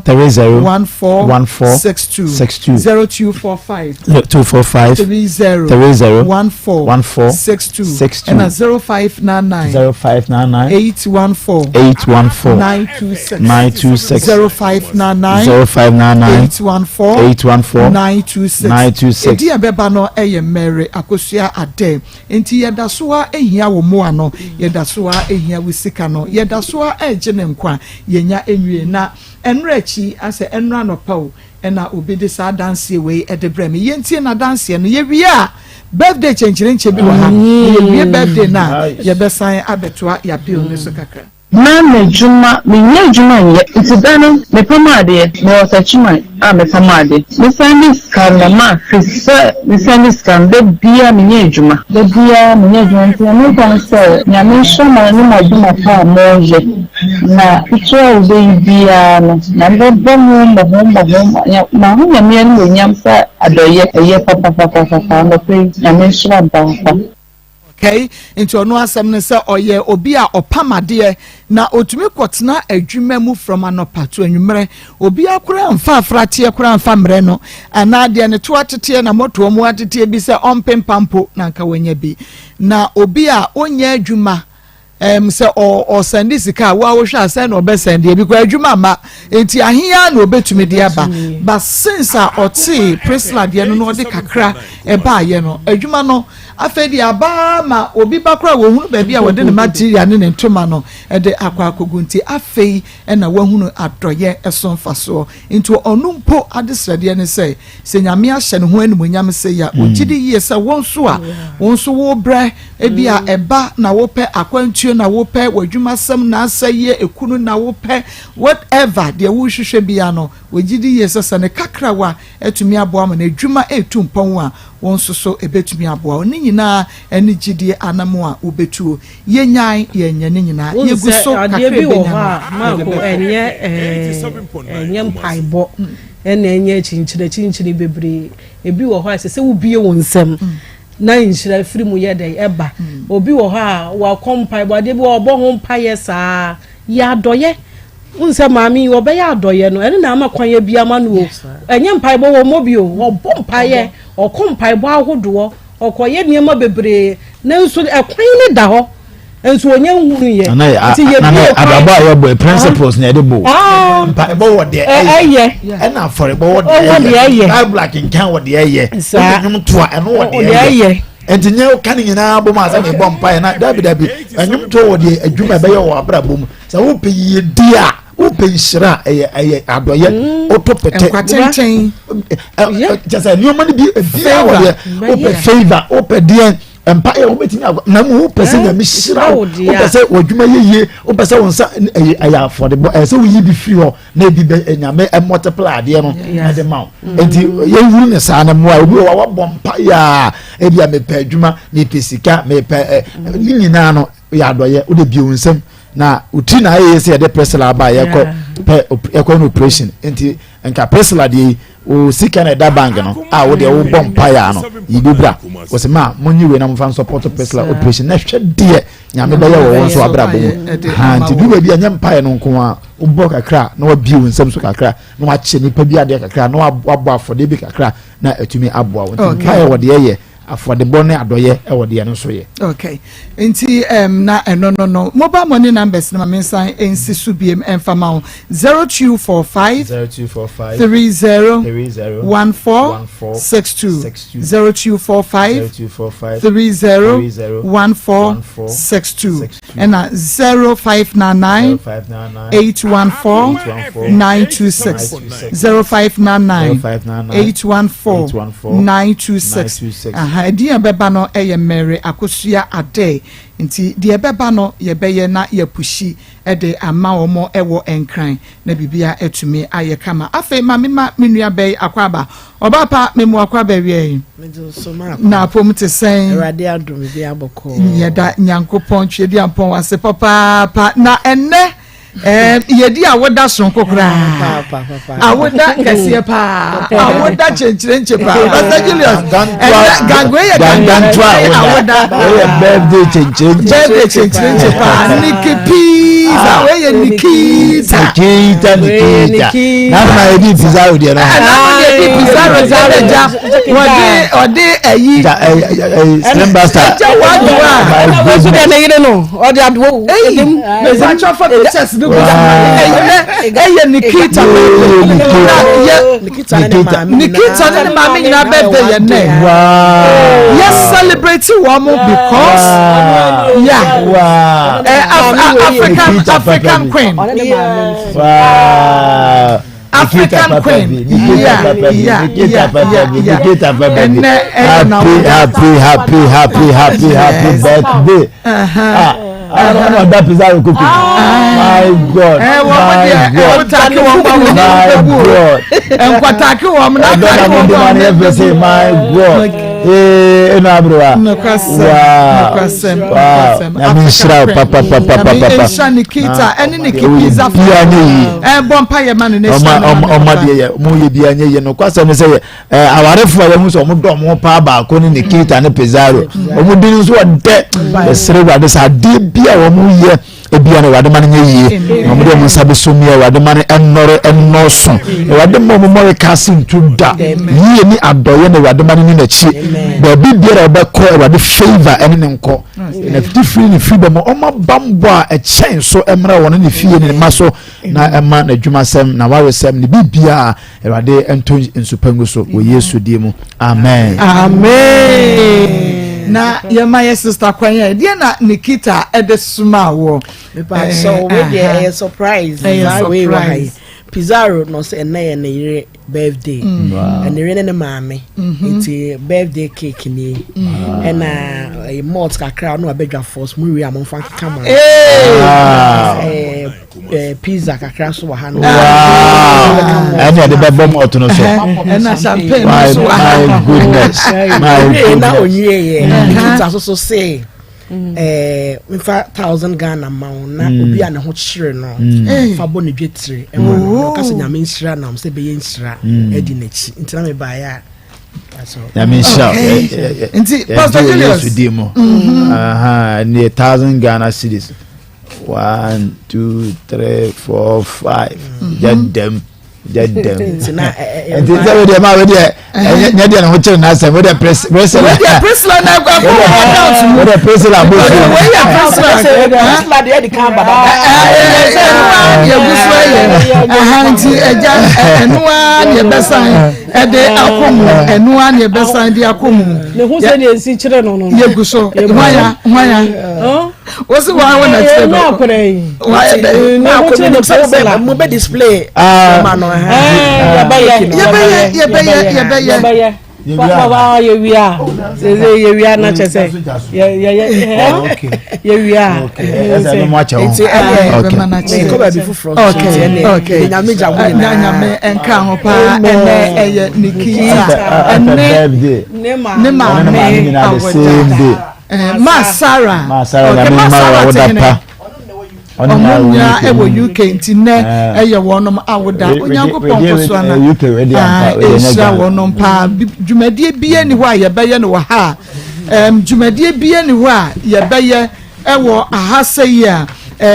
30 14 14 62 62. 0245 245 30 30 14 14 62 62. ɛna 0599 0599 814 814 926 926. 0599 0599 814 814 926. 926. Edi a ɛbɛba no yɛ Mary Akosua Adɛ. Nti yɛda so a ehia wɔ mmoa no, yɛda so a ehia wɔ sika no, yɛda so a ɛregye ne nkwa, yɛnya enwie. Na ɛnura akyi asɛ ɛnura nɔpa o, ɛna obi de saa adanseɛ wei ɛde brɛ mi. Yɛntie na adanseɛ no yɛwie a, birthday kyɛnkyerɛnkyɛn bi wɔ ha. Yɛwie birthday na yɛbɛsan abɛtoa yɛappeal ne so kakra. Na m'adwuma, menyɛ adwuma nyɛ nti da no mepam adeɛ, mewɔ Sɛkyiman a mepam adeɛ, mesan de sika no ma fi sɛ mesan de sika no. Da bia menyɛ adwuma, da bia menyɛ adwuma. Nti na meka no sɛ Nyame nhyɛ ma no ne mo adwuma pa a moyɛ na ketewa a wobɛyi biara no na mbɛbɔ ho mmɔho mmɔho ma ho. Nyame animuonyam sɛ adɔyɛ ɛyɛ papapapapa. Anɔpɛ yi Nyame nhyira mpaapa. Okay, nti ɔno asɛm no sɛ ɔyɛ obi a ɔpam adeɛ na otumi kɔtena adwuma mu from anɔpa to anwummerɛ. Obi akora mfa afrateɛ koraa mfa mmerɛ no anaa deɛ ne to ateteɛ na mɔtoɔ mu ateteɛ bi sɛ ɔmpempa mpo na nka wanya bi. Na obi a ɔnyɛ adwuma sɛ ɔsend sika a wo a wohwɛ asɛn na ɔbɛsend ebi kɔ adwuma ma nti ahea na obetumi de aba. But since a ɔte Priscilla deɛ no na ɔde kakra ɛbaayɛ no, adwuma no afei deɛ abaa ma obi ba koraa wɔhunu baabi a wɔde ne material ne ne ntoma no ɛde akɔ akɔgu. Nti afei ɛna wahunu adɔyɛ ɛso mfasoɔ. Nti ɔno mpo adesrɛdeɛ ne sɛ sɛ Nyame ahyɛ ne ho animonyam sɛ ya ogye di yie sɛ wɔn nso a wɔn nso wɔrebrɛ ebi a ɛba na wopɛ akwantuo na wopɛ w'adwumasɛm na asɛyɛ ekunu na wopɛ whatever deɛ wohwehwɛ bia no, ogye di yie sɛ sɛ ne kakrawa atumi aboa ma n'adwuma etu mpɔn a, wɔn nso so ebetumi aboa. Ne nyinaa ɛne gyidie anam a wobɛtuo. Yɛnyan yɛnyɛ ne nyinaa yɛgu so kakra. Adeɛ bi wɔ Ebenya hɔ a no maako ɛnyɛ ɛnyɛ mpaebɔ ɛna ɛnyɛ kyinkyini kyinkyini bebree. Ebi wɔ hɔ a ɛsɛ sɛ wobie wɔn nsam na nhyira firi mu yɛ dɛ ɛba. Obi wɔ hɔ a wakɔ mpaebɔ, adeɛ bi wɔ ɔbɔ ho mpaeɛ saa yɛ adɔyɛ n sɛ maame yi ɔbɛyɛ adɔyɛ no, ɛno na ama kwan yɛ bi ama no o. Ɛnyɛ mpaebɔ wɔ mmɔ bi o, ɔbɔ mpaeɛ, ɔkɔ mpaebɔ ahodoɔ, ɔkɔyɛ nneɛma bebree, nanso ɛkwan ne da hɔ nso onye nhunu yɛ. Nti yɛ bi abrabɔ a yɛbɔ principles na yɛde bɔ. Mpaebɔ wɔ deɛ ɛyɛ, ɛna afɔrebɔ wɔ deɛ ɛyɛ, Bible akenkan wɔ deɛ ɛyɛ, wode nnwom to a, ɛno wɔ deɛ ɛyɛ. Nti nyɛ woka ne nyinaa bɔ mu asɛ na ɛbɔ mpaeɛ na dabi dabi. Ɛnwom to wɔ deɛ adwuma ɛbɛyɛ wɔ abrabɔ mu. Sɛ wopɛ yiedi a, wopɛ nhyira a, ɛyɛ adɔyɛ woto pɛtɛ. Nkwa tenten. Kyɛ sɛ nneɛma no bi ebia wɔ deɛ wopɛ, favour wopɛ deɛ. Mpaeɛ wobɛtumi akɔ na mu wopɛ sɛ nyame hyira wo, wopɛ sɛ w'adwuma yɛ yie, wopɛ sɛ wo nsa ɛyɛ ɛyɛ afɔdebɔ, ɛyɛ sɛ woyi bi firi hɔ na ebi bɛ nyame multiply adeɛ no ɛde ma wo. Nti yɛhuru ne saa no mmoa obi wɔ hɔ a wabɔ mpaeɛ a ebi a mepɛ adwuma, mepɛ sika, mepɛ ɛ ne nyinaa no yɛ adɔyɛ, wode bie wo nsam na wotiri na ayɛ yɛ sɛ yɛde Priscilla aba a yɛkɔ pɛ yɛkɔ no operation nti nka Priscilla deɛ yi wo sika na ɛda bank no a wo deɛ wobɔ mpaeɛ ano yi bi bra wɔsɛ ma monye wei na momfa nsɔpɔto Priscilla operation na hwɛ deɛ nyame bɛyɛ wɔ wɔn nso abrabɔ mu ha nti du baabi a nyɛ mpaeɛ no nko a wobɔ kakra na wabie wo nsam so kakra na wakyɛ nipa bi adeɛ kakra na wabɔ afɔdeɛ bi kakra na atumi aboa wo nti mpaeɛ wɔ deɛ yɛ Afɔdebɔ ne adɔyɛ wɔ deɛ no nso yɛ. Okay. Nti um, na ɛno no no. Mobile money numbers no ma me nsan nsi so biem ɛmfa ma wo. 0245 0245 30 30 14 14 62 62 0245 0245 30 30 14 14 62 62 ɛna 0599 0599 814 814 926 0599 0599 814 814 926 926. aha ɛdin a ɛbɛba no ɛyɛ Mary Akosua Adeh nti deɛ ɛbɛba no yɛbɛyɛ na yɛpushi ɛde ama wɔn ɛwɔ Nkran na biribia atumi ayɛ kama afei ma mema me nua bɛyi akwaaba ɔbaa pa memu akwaaba awia yi na apom te sɛn Awurade adom bi abɔkɔɔ yɛda Nyankopɔn Tweaduampɔn ase papaapa na ɛnɛ Ɛɛm, yɛdi awoda soronko koraa. Awoda kɛseɛ paa. Awoda kyenkyerenkye paa. Pastor Julius, ɛnɛ gangoe yɛ gangantoa awoda. Wei yɛ birthday kyenkyerenkye. Birthday kyenkyerenkye paa. Niki pizza, wei yɛ Nikita. Nikita, Nikita. N'ano na yɛdi Pizarro deɛ no. N'ano na yɛdi Pizarro deɛ no gya. Wɔde ɔde ɛyi. Slim Buster. Ɛgya wadoa. Ɛna wɔn nso deɛ ne yere no ɔde adoɔ. Eyi mepakyɛ fa pictures no gu ɛyɛ ɛyɛ Nikita yɛ Nikita ne ne maame nyinaa birthday yɛ nɛ yɛ celebrate wɔn mo because yeah African African queen. Wow. African queen. Yeah, yeah, yeah, yeah. Ɛnɛ happy happy happy happy happy happy birthday. Ah, ɛna ɔda pizza koko. My God. My God. My God. Nkwataake wɔn na ataake wɔn. Ɛdɔ na mo de ma ne yɛ fɛ sɛ my God. Ee enu aberewa. Nokwasɛm nokwasɛm nokwasɛm. Nyame nhyira wo papapapapa. Nyame nhyira Nikita ɛne Niki Pizza fo. Bia nye yie. Ɛbɔ mpa yɛ ma no ne hyira no. Ɔma deɛ yɛ ɔmo yɛ bia nye yie nokwasɛm ne sɛ yɛ ɛɛ awarefo a yɛhu sɛ ɔmo dɔ ɔmo paa baako ne Nikita ne Pizarro. Ɔmo di nso ɔdɛ. Yɛsrɛ Awurade sɛ adeɛ bi a ɔmo yɛ. Ebia na Awurade ma no nyɛ yie, na wɔde wɔn nsa bɛsɔ mu Awurade ma no ɛnnɔre ɛnnɔɔso. Awurade ma wɔn mmɔreka ase ntu da. Yie ne adɔeɛ na Awurade ma no ni n'akyi. Baabi biara a ɔbɛkɔ Awurade favour ɛne ne nkɔ. Na firi ne firi bɛ mu ɔma bambɔ a ɛkyɛn so ɛmmra wɔn ne fie ne ne mma so na ɛma n'adwumasɛm na waresɛm ne biribiara Awurade nto nsupa ngu so wɔ Yesu din mu. Amen. Amen. Na yɛma yɛ sister kwan yɛ deɛ na Nikita ɛde soma wɔ. Mepa so we deɛ ɛyɛ surprise. Ɛyɛ surprise. Pizarro na ɔsɛ ɛnɛ yɛ ne yere birthday. Ɛne yere ne ne maame. Nti birthday cake ni. Ɛna ɛyɛ malt kakra ɔno abɛdwa force mu wie a mo nfa nkeka ma. Eh, pizza kakra so wɔ ha no. Ɛne ɛde bɛbɔ mu ɔtono so. Ɛna champagne no so wɔ ha. My goodness. My goodness. Na onwie yɛ. Nikita so so say. Eh, nfa thousand Ghana ma wo na mm. obi a ne ho kyerɛ no mm. fa bɔ ne dwe tiri ɛma no na ɔka sɛ nyame nhyira nam sɛ bɛyɛ nhyira adi n'akyi nti na mebaeɛ a nyame nhyira nti pastor julius yesu di mu ne thousand Ghana cedis One, two, three, four, five. Gya dɛm, gya dɛm. Nti sɛ wo deɛ maa wo deɛ nyɛ deɛ ne ho kyerɛ n'asɛm wo deɛ Priscilla. Wo deɛ Priscilla na ɛkɔ akɔ wɔ account mu. Wo deɛ Priscilla bɔ fi. Wo yɛ Priscilla. Priscilla deɛ ɛdi kan baba. Ɛnu a deɛ gu so yɛ. Nti ɛgya ɛnu a deɛ bɛsan ɛde akɔ mu ɛnu a deɛ bɛsan de akɔ mu. Ne ho sɛ deɛ nsi kyerɛ no no. Yɛ gu so. Hwaya hwaya. wosi wa wo na kyerɛ no akɔrɛ yi wa yɛ dɛ ne ho kyerɛ no priscilla mo bɛ display ma no yɛbɛyɛ yɛbɛyɛ yɛbɛyɛ. Papa yɛwie a sɛ yɛwie a na kyɛ sɛ yɛwie a. Nti ɛyɛ bɛma no akyɛ. Mekɔ baabi foforɔ nso nti ɛnɛ nyame gya mo nyinaa. Nyame nka ho paa ɛnɛ ɛyɛ Nikita ɛne ne maame awoda. Ma Sarah. Ma Sarah okay, ma Sarah te hene. Ɔmo nyinaa ɛwɔ UK nti nɛ ɛyɛ wɔnom awoda. Onyankopɔn kɔ so ana ɛhyira wɔnom paa. Dwumadie bia ni hɔ a yɛbɛyɛ no wɔ ha. Dwumadie bia ni hɔ a yɛbɛyɛ ɛwɔ aha sɛ yi a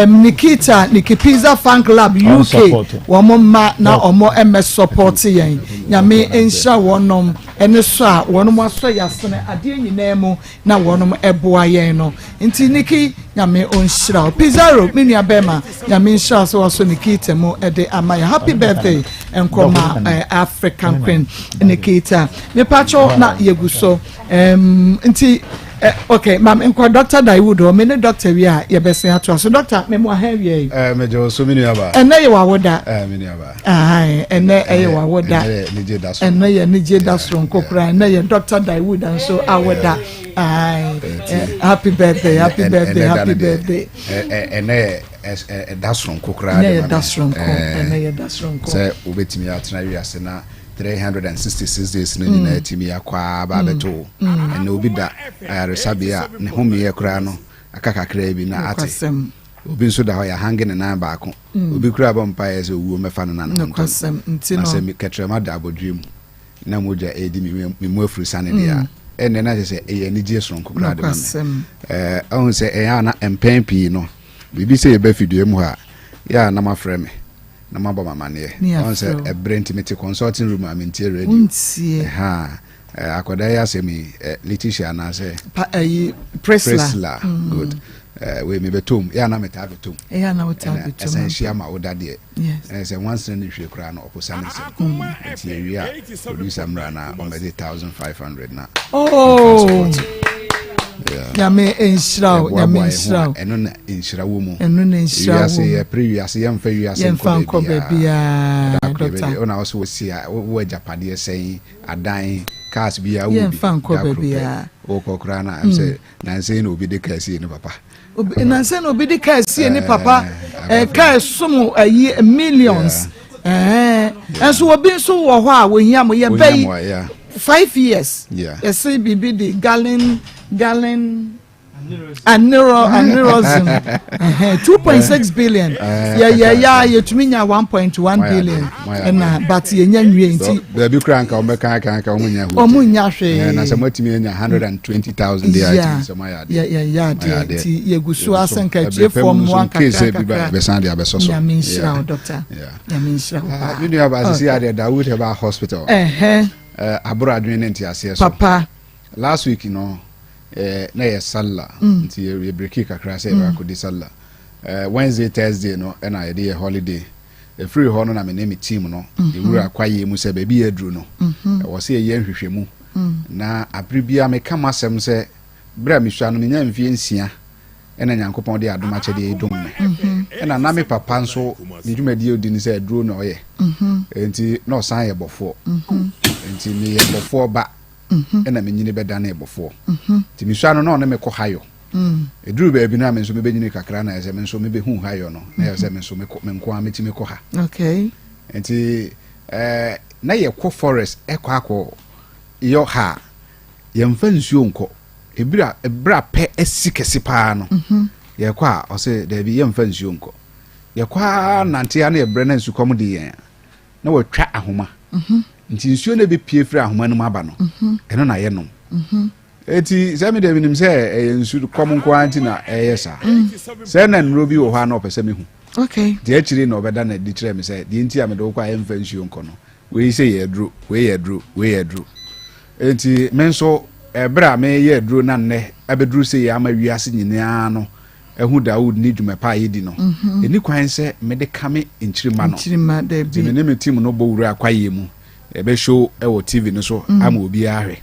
Nikita Nikipiza Fan Club UK wɔn mma na wɔn mmɛ support yɛn. Nyame nhyira wɔnom ɛne so a wɔnom asɔ yɛn asene adeɛ nyinaa mu. na wɔnom ɛboa yɛn no nti Nikki Nyame ɔnhyira wo Pizarro me nua bɛɛma Nyame nhyira wo sɛ wasɔ Nikita mu ɛde ama yɛn happy birthday nkɔma eh, African Queen Nikita mepakyɛw na yɛgu so um, nti eh, ok ma menkɔ Dr. Dawood hɔ me ne Dr. wie a yɛbɛsen atoa so Dr. memo aha wie yi eh, megye wo so me nuaba ɛnɛ yɛ wawoda eh, me nuaba ɛnɛ ɛyɛ wawoda ɛnɛ yɛ anigye da soronko koraa ɛnɛ yɛ Dr. Dawood nso awoda happy birthday happy birthday happy birthday ɛnɛ yɛ ɛda soronko koraa ɛnɛ yɛ da soronko ɛnɛ yɛ da soronko sɛ wobɛtumi atena wiase na 366 days no nyinaa atumi akɔ aba abɛto ɛnɛ obi da ayaresabea a ne homeɛ koraa no aka kakraa bi na ate obi nso da hɔ yɛahange ne nan baako Obi koraa bɔ mpaeɛ sɛ owuo mmɛfa no na ne ho ntɔ no. Na sɛ me kɛtrɛma da abɔdweɛ mu na mogya redi me me mu afurusane deɛ a, ɛnneɛ na kyerɛ sɛ ɛyɛ anigyeɛ soronko koraa de ma me. Ɛɛ, ɔhu sɛ ɛyɛ a na mpɛn pii no, biribi sɛ yɛba fidua mu hɔ a, yɛ a na moafrɛ me na moabɔ me amaneɛ. Ɔhu sɛ ɛberɛ nti mete consulting room a mentie radio. Ɛhaa. Eh, akwadaa yi asɛm yi, eh, Letitia anaasɛ? Pa, ayi, eh, Priscilla. Priscilla, mm. good. Eh, wei mebɛtɔ mu, yɛ ana metaa bɛtɔ mu. Ɛyɛ ana wotaa bɛtɔ mu. Ɛsan hyia ma woda deɛ. Yes. Ɛna sɛ wansena ne hwie koraa no ɔposa ne nsam. Mm. Nti yɛwie a, producer mmra na ɔmmɛgye 1500 na. Oh. Nyame nhyira wo, nyame nhyira wo. Ɛno na nhyira wɔ mu. Ɛno na nhyira wɔ mu. Wiase yɛpere wiase yɛmfa wiase nkɔ baabiara. Doctor. Ɔna wo so wɔsi a wowɔ agyapadeɛ sɛn adan cars bi a wowɔ bi Yɛmfa nkɔ da koro pɛ baabiara. wokɔ koraa na ɛm sɛ nansa yi na obi de kaa sie ne papa Obi nansa na obi de kaa sie ne papa Ɛɛ, ɛɛ kaa som ayi millions ɛɛ nso obi nso wɔ hɔ a wohia mo yɛ Wohia bɛ yi mmoa, yeah. 5 years Yeah. yɛse biribi de gallon gallon Anero aneurysm 2.6 billion yɛ yɛ yɛ a yɛtumi nya 1.1 billion ɛna but yɛnya nwie nti. Baabi kura nka wɔn bɛka aka nka wɔn nya hwee. Wɔn nya hwee. Na sɛ wɔatumi anya 120,000 deɛ a ɛtumi sɛ wɔayɛ adeɛ. Yɛ yɛ adeɛ nti yɛgu so asɛ nka atiefoɔ mmoa nkakra nkakra. Bɛsan de abɛsɔ so. Nyame nhyira wo doctor. Nyame nhyira wo paa. Me nua ba sisi adeɛ Dawood Herbal Hospital. Aboro adwene ne nteaseɛ so. Papa. Last week no. Eh, na yɛ sallah mm. nti yɛ breki kakra sɛ yɛbɛ akɔdi sallah eh, Wednesday Thursday no ɛna yɛde yɛ holiday ɛfiri hɔ no na me ne me team no mhm. yɛwura kwayɛ mu sɛ baabi yɛ aduru no mhm. ɛwɔ sɛ yɛyɛ nhwehwɛmu mm. na abere biara meka m'asɛm sɛ berɛ a mesua no menya mfeɛ nsia ɛna Nyankopɔn de adom akyɛdeɛ yi dom me mhm. ɛna na me papa nso ne dwumadie ɔdi ne sɛ aduro na ɔyɛ nti na ɔsan yɛ bɔfoɔ nti meyɛ bɔfoɔ ba ɛna menyini bɛdanee bɔfoɔ. Nti mesua no na ɔne me kɔ hayɔ. Ɛduruu baabi no a me nso mebɛnyini kakra na ɛsɛ me nso mebɛhu hayɔ no na ɛyɛ sɛ me nso me nko ara metumi kɔ ha. Nti eh, na yɛkɔ forest ɛkɔ akɔ yɔ ha a yɛmfa nsuo nkɔ. Ebira ebira pɛ asi kɛse paa no yɛkɔ a ɔsɛ daabi yɛmfa nsuo nkɔ. Yɛkɔ a nante a na yɛbrɛ na nsukɔm de yɛn a na watwa ahoma nti nsuo no ɛbɛpie firi ahoma no mu aba no ɛno na yɛnom eti sɛ mi deɛ menim sɛ ɛyɛ nsu kɔm nko ara nti na ɛyɛ saa sɛ na nnuro bi wɔ hɔ a na ɔpɛ sɛ mehu deɛ akyire na ɔbɛda no adi kyerɛ me sɛ deɛ nti a mede wokɔ a yɛmfa nsuo nkɔ no wei sɛ yɛ aduro wei yɛ aduro wei yɛ aduro enti me nso ɛberɛ a meyɛ aduro na nnɛ abɛduru sɛ yɛ ama wiase nyinaa no ahu Dawood ne dwuma pa a yɛdi no, ɛnni kwan sɛ mede kame nkyirimma no. Nti me ne me team no bɔ wuraa kwaeɛ mu, yɛbɛ show wɔ TV no so ama obiara ahwɛ.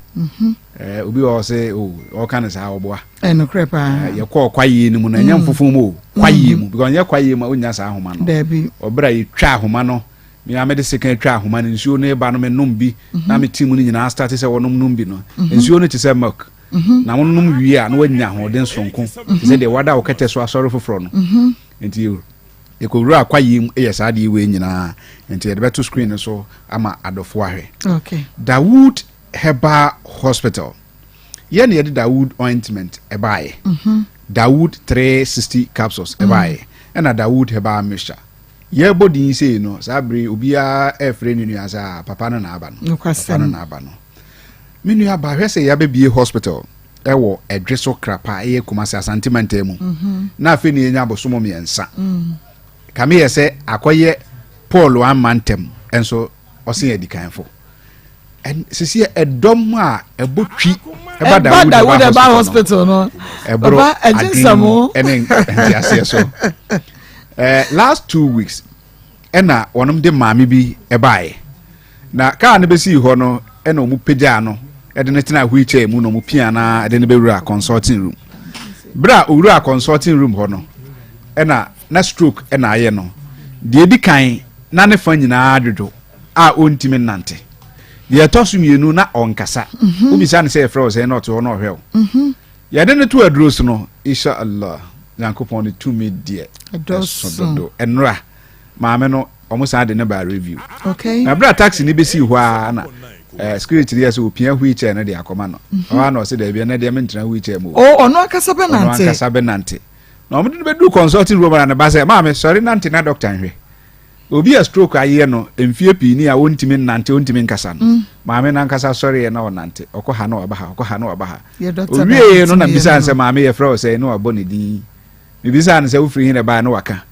Eh, obi wɔ hɔ sɛ, oh, ɔka no saa, ɔboa. Ɛnokorɛ paa. Eh, yɛkɔɔ kwaeɛ no mu no, ɛnyɛ mfofo mu o, kwaeɛ mu, because nyɛ kwaeɛ mu a wonnya saa ahoma no. Daabi. Ɔberɛ a yɛtwa ahoma no, Me ara mede sekan twaa ahoma no, nsuo no reba no menom bi, na me team no nyinaa starte sɛ wɔnom nom bi no. Nsuo no te sɛ milk, na wonom wie a na woanya ahoɔden soronko te sɛ deɛ woada wo kɛtɛ so asɔre foforɔ no. Nti yɛkɔwuraa kwaeɛ mu yɛ saa adeɛ wei nyinaa, nti yɛde bɛto screen no so ama adɔfoɔ ahwɛ. Okay. Dawood Herbal Hospital. Yɛn na yɛde Dawood ointment ɛbaeɛ. Dawood 360 capsules ɛbaeɛ, ɛna Dawood Herbal mixture. Yɛrebɔ din sei no, saa bere yi obiara refrɛ ne nua sɛ, ah, papa no na aba no. Papa no na aba no. Me nua ba, hwɛ sɛ yɛabɛbie hospital ɛwɔ Ɛdwe so Krapa, ɛyɛ Kumasi Asante mantam mu. Mhm. Na afei ne yɛnya abosom mmiɛnsa. Mm. Kame yɛ sɛ akɔyɛ Paul amma ntɛm nso ɔsen adikanfo. Sisi ɛdɔm a ɛbɔ twi ɛba Dawood ɛba hospital no ɛboro adwene ɛne nteaseɛ so. Eh, last 2 weeks ɛna wɔnom de maame bi ɛbaeɛ na kaa no bɛsii hɔ no ɛna wɔn pagyaa no ɛde no tena wheelchair mu na wɔn pia na ɛde no bɛwura consulting room. Berɛ a owura consulting room hɔ no, ɛna na stroke ɛna ayɛ no. Deɛ edi kan, na ne fa nyinaa dwodwo a ɔntumi nnante. Deɛ ɛtɔ so mmienu, na ɔnkasa. Wobisa no sɛ yɛfrɛ wo sɛn na ɔte hɔ na ɔhwɛ wo. Yɛde no to aduro so no, insha Allah, Nyankopɔn ne tumi deɛ ɛso dodo. Ɛnora maame no wɔn san de no baa review. Okay. Na berɛ a taxi no bɛsii hɔ ara na eh, security no yɛ sɛ ɔpia wheelchair no de akɔma no. Ɔhɔ ara na ɔse daabi, ɛnɛ deɛ mentena wheelchair mu o. Oh, ɔno ankasa bɛnante. Ɔno ankasa bɛnante. Na wɔde no bɛduru consulting room na ne ba sɛ, maame sɔre nante na doctor nhwɛ. Obi a stroke ayɛ no mfeɛ pii ni a ɔntumi nnante, ɔntumi nkasa no, maame no ankasa sɔreeɛ na ɔnante, ɔkɔ ha na waba ha, ɔkɔ ha na waba ha. Ɔwieeɛ no na mebisaa no sɛ, maame yɛfrɛ wo sɛn? Na wabɔ ne din. Mebisaa no sɛ, wofiri he na ɛbaeɛ? Na waka.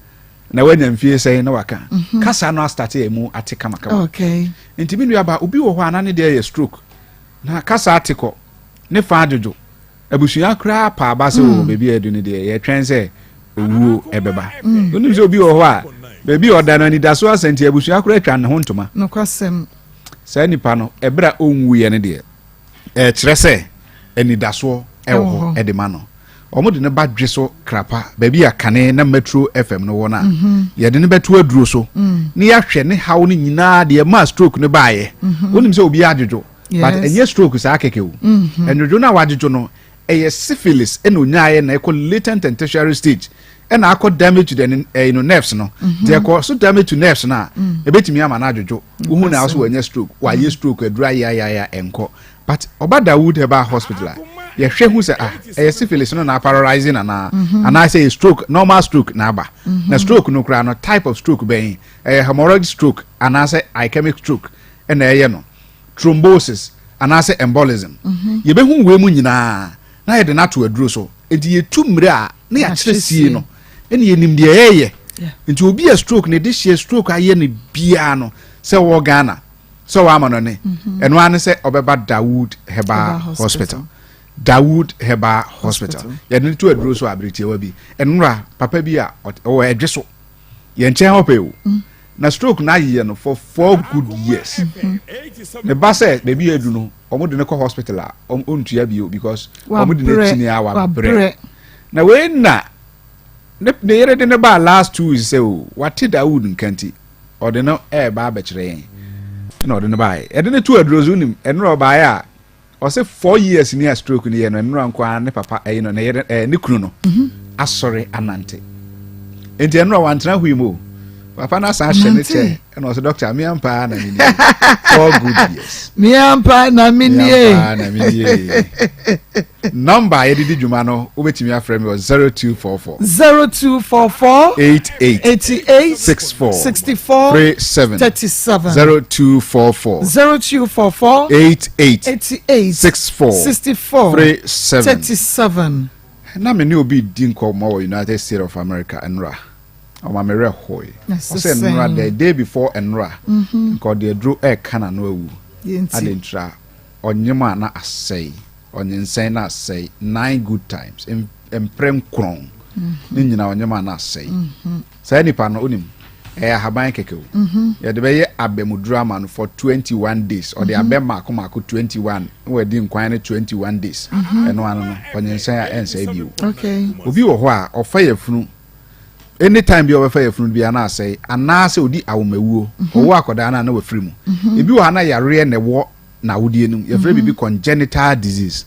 Na wanya mfie sɛn? Na waka. Kasa no astate a ɛmu ate kamakama. Nti me nuabaa, obi wɔ hɔ a na ne deɛ yɛ stroke, na kasa ate kɔ, ne fa adwodwo. Abusua koraa pa aba sɛ o baabi a adu no deɛ yɛtwɛn sɛ owuo ɛbɛba. Mm. Wonim sɛ obi wɔ hɔ a baabi a ɔda no anidaso asa nti abusua koraa atwa ne ho ntoma. Nokwasɛm. Saa nipa no ɛberɛ a ɔnwuiɛ no deɛ ɛkyerɛ sɛ anidasoɔ ɛwɔ hɔ ɛde ma no. Wɔn de no ba dwe so krapa baabi a kane na Metro FM no wɔ no a mhm. yɛde no bɛto aduro so mm. ne yɛahwɛ ne haw no nyinaa deɛ ɛmaa stroke no baeɛ. Mhm. Wonim sɛ obi adwodwo but ɛnyɛ stroke saa kɛkɛ o mm-hmm. ɛnwodwo no a wadwodwo no ɛyɛ syphilis ɛna onyaayɛ na ɛkɔ latent and tertiary stage ɛna akɔ damage to the eh, you know, nerves no mm-hmm. deɛ ɛkɔ so damage to nerves no a mm. ɛbɛtumi ama no adwodwo wohu na so wanya stroke wayɛ mm. stroke aduru ayayaya ɛnkɔ but ɔba Dawood Herbal Hospital a yɛhwɛ hu sɛ ah ɛyɛ syphilis no na paralyzing anaa mm-hmm. anaasɛ ɛyɛ stroke normal stroke na aba na stroke no koraa no type of stroke bɛn ɛyɛ hemorrhagic stroke anaasɛ ischemic stroke ɛna ɛyɛ no thrombosis anaasɛ embolism. Mhm. Yɛbɛhu wei mu nyinaa na yɛde no ato aduro so. Nti yɛtu mmerɛ a na yɛakyerɛ sie no ɛne yɛnim deɛ yɛyɛ. Nti obi a stroke ne de hyeɛ stroke ayɛ no biara no sɛ wɔ Ghana sɛ wɔ amanɔne mhm. ɛno ara ne sɛ ɔbɛba Dawood Herbal Hospital. Dawood Herbal Hospital. Yɛde no to aduro so abere tiawa bi. Ɛnora papa bi a ɔwɔ ɛdwe so yɛn nkyɛn hɔ pɛ o. Mm. Na stroke no ayeyɛ no for 4 good years. Ne ba sɛ baabi a adu no, wɔn de no kɔ hospital a ɔntua bio because wɔn de no akyini a wabrɛ. Na wei na ne ne yere de ne ba last 2 weeks sɛ o wate Dawood nka nti ɔde no ɛɛba abɛkyerɛ yɛn ɛna ɔde no baeɛ ɛde no to aduro so nim ɛnora ɔbaeɛ a Ɔse 4 years ni a stroke no yɛ no nnora nko ara ne papa ɛyi no ne yere ɛɛ ne kunu no mhm. asɔre anante nti ɛnora wantena hui mu o papa no asan ahyɛ ne kyɛ ɛna ɔsɛ doctor me ampa na me nie 4 good years. Me ampa na me nie. Me ampa na me nie. Number a yɛde di dwuma no wobɛtumi afrɛ me wɔ 0244. 0244. 88. 88. 64. 64. 37. 37. 0244. 0244. 88. 88. 64. 64. 37. 37. Na me ne obi di nkɔmmɔ wɔ United States of America nnora. Ɔma me werɛ hoe. Ɔsɛ nnora the day before nnora. Mhm. Nka ɔde aduro ɛreka n'ano awu. Ade ntira ɔnyem a na asɛe. Ɔnyinsɛn na asɛe nine good times, mprɛ nkron ne nyina ɔnyem a na asɛe. Saa nipa no onim ɛyɛ ahaban kɛkɛ o. Yɛde bɛyɛ abɛmuduro ama no for 21 days. Ɔde abɛ mako mako 21 na wadi nkwan no 21 days. Ɛno ano no ɔnyinsɛn a ɛnsɛe bio. Obi wɔ hɔ a ɔfa yafunu. Anytime bi a ɔbɛfa yafunu biara na asɛe anaasɛ ɔdi awomawuo, ɔwo akwadaa no a na wafiri mu. Ebi wɔ ha na yareɛ na ɛwɔ n'awodeɛ no mu. Yɛfrɛ biribi congenital disease.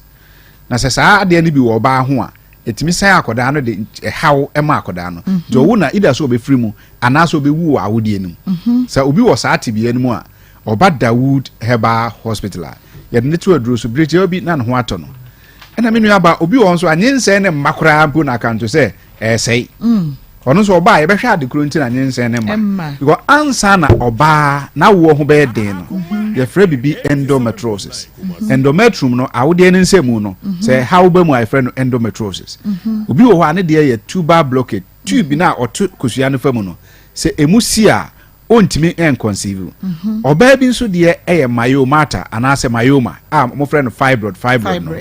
Na sɛ saa adeɛ no bi wɔ ɔbaa ho a, ɛtumi sɛe akwadaa no de ɛhaw ma akwadaa no. Nti ɔwo na either sɛ ɔbɛfiri mu anaasɛ ɔbɛwu wɔ awodeɛ no mu. Sɛ obi wɔ saa tebea no mu a, ɔba Dawood Herbal Hospital a, yɛde no to aduro so bere tiawa bi na ne ho atɔ no. Ɛna me nua ba, obi wɔ hɔ nso a nyinsɛn ne mma koraa mpo na akanto sɛ ɛresɛe. Mm. Ɔno nso ɔbaa yɛbɛhwɛ ade koro nti na nyinsɛn ne mma. Because ansa na ɔbaa n'awoɔ ho bɛyɛ den no, mhm. yɛfrɛ biribi endometriosis. Mhm. Endometrium no awodeɛ ne nsɛmu no, mhm. sɛ ɛhaw ba mu a yɛfrɛ no endometriosis. Obi wɔ hɔ a ne deɛ yɛ tubal blockage, tube no a ɔto kosua no fa mu no, sɛ emu si a ɔntumi nconceive. Ɔbaa bi nso deɛ yɛ myomata anaasɛ myoma a wɔfrɛ no fibroid fibroid no.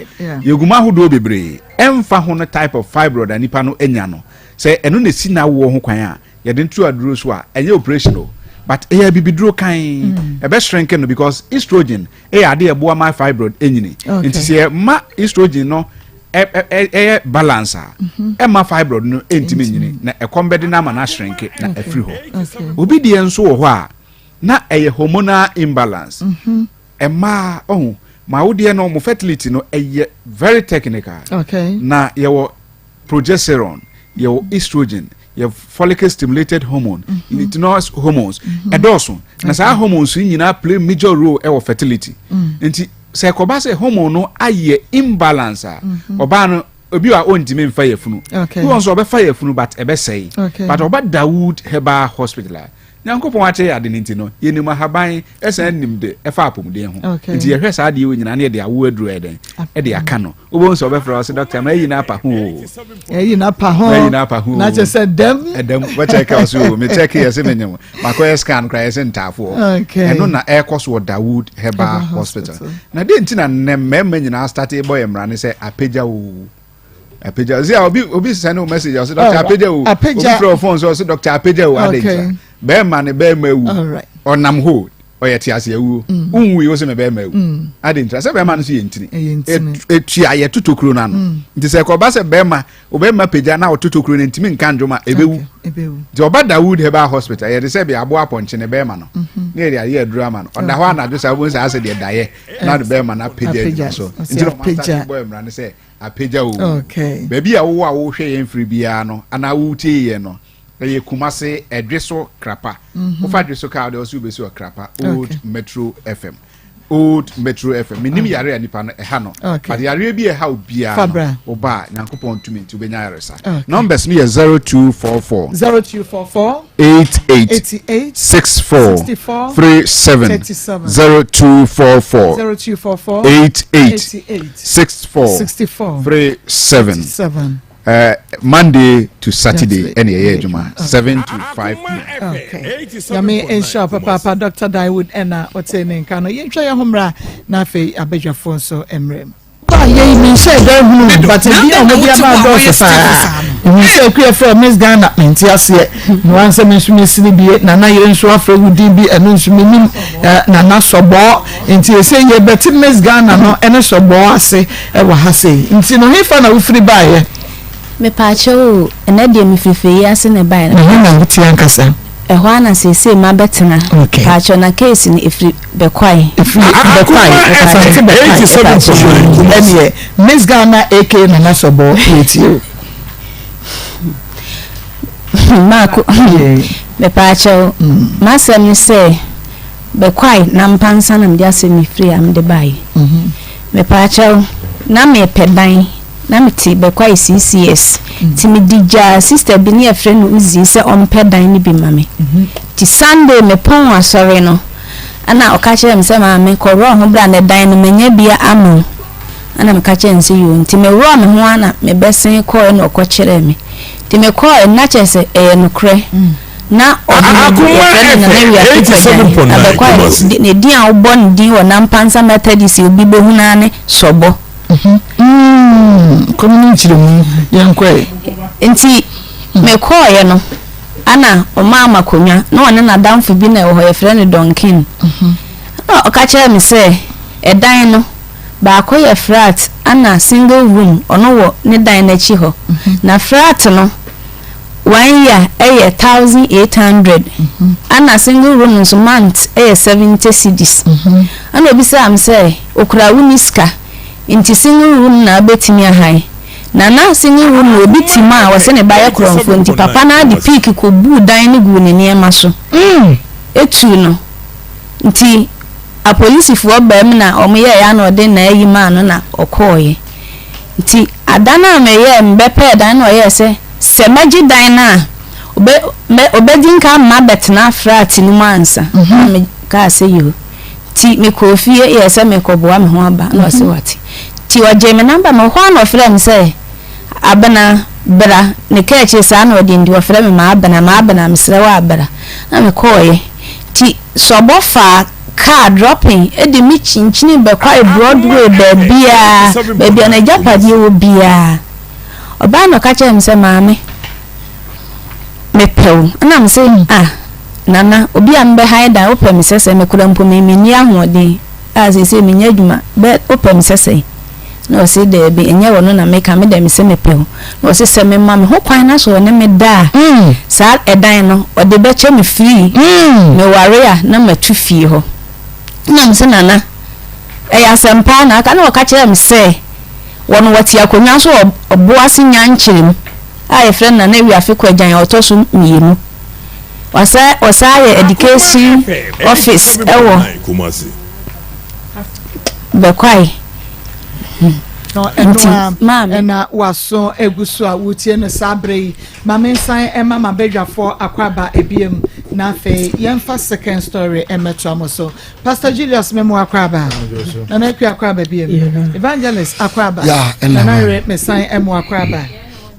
Yɛgu mu ahodoɔ bebree. Ɛmfa ho no type of fibroid a nipa no anya no, sɛ ɛno na ɛsi n'awoɔ ho kwan a, yɛde no to aduro so a, ɛnyɛ operation o, but ɛyɛ abibiduro kann. Mm. Ɛbɛ shrink no because estrogen ɛyɛ adeɛ ɛboa ma fibroid ɛnyini. Nti sɛ yɛma estrogen no ɛyɛ balance a mhm. ɛma fibroid no ɛntumi nyini na ɛkɔm bɛde no ama no ashrinke na ɛfiri hɔ. Obi deɛ nso wɔ hɔ a na ɛyɛ hormonal imbalance. Mhm. Ɛmaa ɔho ma wo deɛ no mo fertility no ɛyɛ very technical. Na yɛwɔ progesterone, yɛwɔ estrogen, yɛ follicle stimulated hormone, mm -hmm. hormones mhm. ɛdɔɔso. Na saa hormones yi nyinaa play major role ɛwɔ fertility. Mm. Nti sɛ ɛkɔba sɛ hormone no ayɛ imbalance a, mhm. ɔbaa no obi a ɔntumi nfa yafunu. Bi wɔn nso ɔbɛfa yafunu but ɛbɛsɛe. But ɔba Dawood Herbal Hospital a, Nyankopɔn akyɛ yɛ ade no nti no, yɛnim ahaban ɛsan nim de ɛfa apɔmuden ho. Nti yɛhwɛ saa adeɛ wɔ nyinaa na yɛde awo aduro ɛdɛn ɛde aka no. Wobɛhu sɛ ɔbɛfrɛ wo sɛ dɔkta ma ayi no apa ho o. Ayi no apa ho. Ayi no apa ho. Na kyerɛ sɛ dɛm. Ɛdɛm wɔkyɛke ɔso o mekyɛke yɛ sɛ menyɛ makɔyɛ scan koraa yɛ sɛ ntaafoɔ. Ɛno na ɛrekɔ so wɔ Dawood Herbal Hospital. Na deɛ nti na nnɛ mmarima nyinaa starte bɔ yɛ mmara ne sɛ apagya o. Apagya o. Sɛ obi obi send wo message ɔsɛ dɔkta apagya o. Obi frɛ wo phone so ɔsɛ dɔkta apagya o adɛn nti. Bɛrima ne bɛrima awu. Ɔnam hɔ ɔyɛ te ase awuo mm. wonwui wo sɛ me bɛrima awu mm. ade ntira sɛ bɛrima no so yɛ ntini ɛtua yɛ totokuro no ano mm. nti sɛ ɛkɔba sɛ bɛrima obɛrima pagya na ɔtotokuro no ntumi nka ndwom a ɛbɛwu nti ɔba Dawood Herbal Hospital yɛde sɛ bi aboa apɔnkye ne bɛrima no mhm. ne yɛde ayɛ aduru ama no ɔda hɔ anadwo saa wobɛhu sɛ asɛ deɛ daeɛ na de bɛrima no apagya agyina so nti na ɔma bɔ mmara no sɛ apagya o baabi a wowɔ a wohwɛ yɛn firi biara no anaa wotie yɛn no Ɛyɛ Kumase Ɛdweso Krapa. Mhm. Wofa Dweso kaa deɛ ɔsɛ wobɛsi wɔ Krapa Old Metro FM. Old Metro FM. Menim yare a nipa no ɛha no. But yareɛ bi ɛha obiara no woba a Nyankopɔn tumi nti wobɛnya ayaresa. Numbers no yɛ 0244 0244 88 88 64 64 37 37 0244 0244 88 88 64 64 37 37. Uh, Monday to Saturday ɛna ɛyɛ adwuma 7 to 5 pm. Okay. Nyame nhyira papaapa Dr. Dawood ɛna ɔte ne nka no yɛntwa yɛn ho mmra na afei abadwafoɔ nso mmerɛ mu. Yɛyi mi nhyɛ dan hunu but ebi a wɔde aba adɔɔso paa ehu sɛ akua frɛ Miss Ghana mente aseɛ na wansɛ me nso mesini bie nana yere nso afrɛ wo din bi ɛno nso menim nana sɔbɔɔ nti ɛsɛ yɛbɛte Miss Ghana no ɛne sɔbɔɔ ase Ɛwɔ ha sei. Nti no hefa na wofiri baeɛ? Mepaakyɛw o, ɛnɛ deɛ mefiri Feyi ase na ɛbaeɛ. Na he na wote ankasa? Ɛhɔ ara na seesei mabɛtena. Okay. Paakyɛw na case no ɛfiri Bɛkwae. Ɛfiri Bɛkwae, Asante Bɛkwae. Ɛpaakyɛw ɛneɛ Miss Ghana aka Nana Sɔbɔ yɛtie o. Maako, mepaakyɛw, m'asɛm ne sɛ Bɛkwae na mpansa na mede asɛm yi firi ha mede baeɛ. Mepaakyɛw, na mepɛ dan, na mete Bekwai CCS, nti mede gyaa sister bi ne yɛfrɛ no Uzie sɛ ɔmpɛ dan no bi ma me. Nti Sunday mepɔn asɔre no, ɛna ɔka kyerɛɛ me sɛ maame kɔworɔ ho bra na dan no manya bi ama wo. Ɛna meka kyerɛɛ no sɛ yoo, nti meworɔɔ me ho ara na mebɛsen kɔɔɛ na ɔkɔkyerɛɛ me. Nti mekɔɔɛ no na kyerɛ sɛ ɛyɛ nokorɛ. Na ɔhene bi, wɔfrɛ no Nana Wiafe Kwagyan, Abɛkwae, ne din a wobɔ ne din wɔ Nampansa Methodist a obi bɛhu no ara ne Sɔbɔ. Kɔm no nkyerɛmu, yɛnkɔ ɛ. Nti mekɔeɛ no, ana ɔmaa me akonnwa, na ɔne n'adamfo bi na ɛwɔ hɔ, yɛfrɛ no Donkin. Ɛna ɔka kyerɛɛ me sɛ, ɛdan no, baako yɛ flat, ana single room, ɔno wɔ ne dan no akyi hɔ. Na flat no. One year yɛ 1800 ɛna single room nso month yɛ 70 cedis. Ɛna obisaa me sɛ okura wo ni sika nti single room na wobɛtumi ahan. Na na single room no obi te mu a ɔse ne ba yɛ korɔmfoɔ nti papa no ara de piiki kɔbuu dan no guu ne nneɛma so tuu no nti apolisifoɔ baa mu na wɔyɛeɛ ara na ɔde n'ayi maa no na ɔkɔeɛ. Nti ada no a meyɛɛ mebɛpɛɛ dan no na ɔyɛɛ sɛ sɛ mɛgye dan no a ɔbɛ mɛ ɔbɛdi nka ama mabɛtena flat no mu ansa na mekaa sɛ yoo. Nti mekɔɔ fie yɛɛ sɛ merekɔboa me ho aba na ɔse wate. Nti ɔgyee me number no hɔ ara na ɔfrɛɛ me sɛ Abena bra, ne kaa akyire saa na ɔde nti ɔfrɛ me Maabena, Maabena mesrɛ wo a bra. Na mekɔɔeɛ. Nti sɔbɔ faa kaa dropping de me kyinkyinii bɛkwae Broadway baabiara, baabi a n'agyapadeɛ wɔ biara. Ɔbaa na ɔka kyerɛɛ me sɛ maame mepɛ wo. Ɛna me se ah Nana obi a mebɛhan dan wopɛ me sɛsɛn me koraa mpo me menni ahoɔden a seesei menyɛ adwuma bɛ wopɛ me sɛsɛn. Na ɔse daabi ɛnyɛ ɔno na meka me deɛ mese mepɛ wo. Na ɔse sɛ mema me ho kwan na sɛ ɔne me da a saa ɛdan no ɔde bɛkyɛ me free meware a na matu fie hɔ. Ɛna mese Nana ɛyɛ asɛm paa na aka na ɔka kyerɛɛ me sɛ wɔn wɔte akonnwa so wɔ Ɔboase Nyankyerem a yɛfrɛ no Nana Wiafe Kwagyan a ɔtɔ so mmienu. Ɔsan ɔsan yɛ education office ɛwɔ Bɛkwae. Ɛno a ɛna waso egu so a wotie no saa bere yi. Ma me nsan ɛma m'abadwafoɔ akwaaba ebiem na afei yɛmfa second story ɛmɛtoa mo so. Pastor Julius Memo Akwaba. Nana Akua Akwaba biem. Evangelist Akwaba. Nana Yere Mesan Emo Akwaba.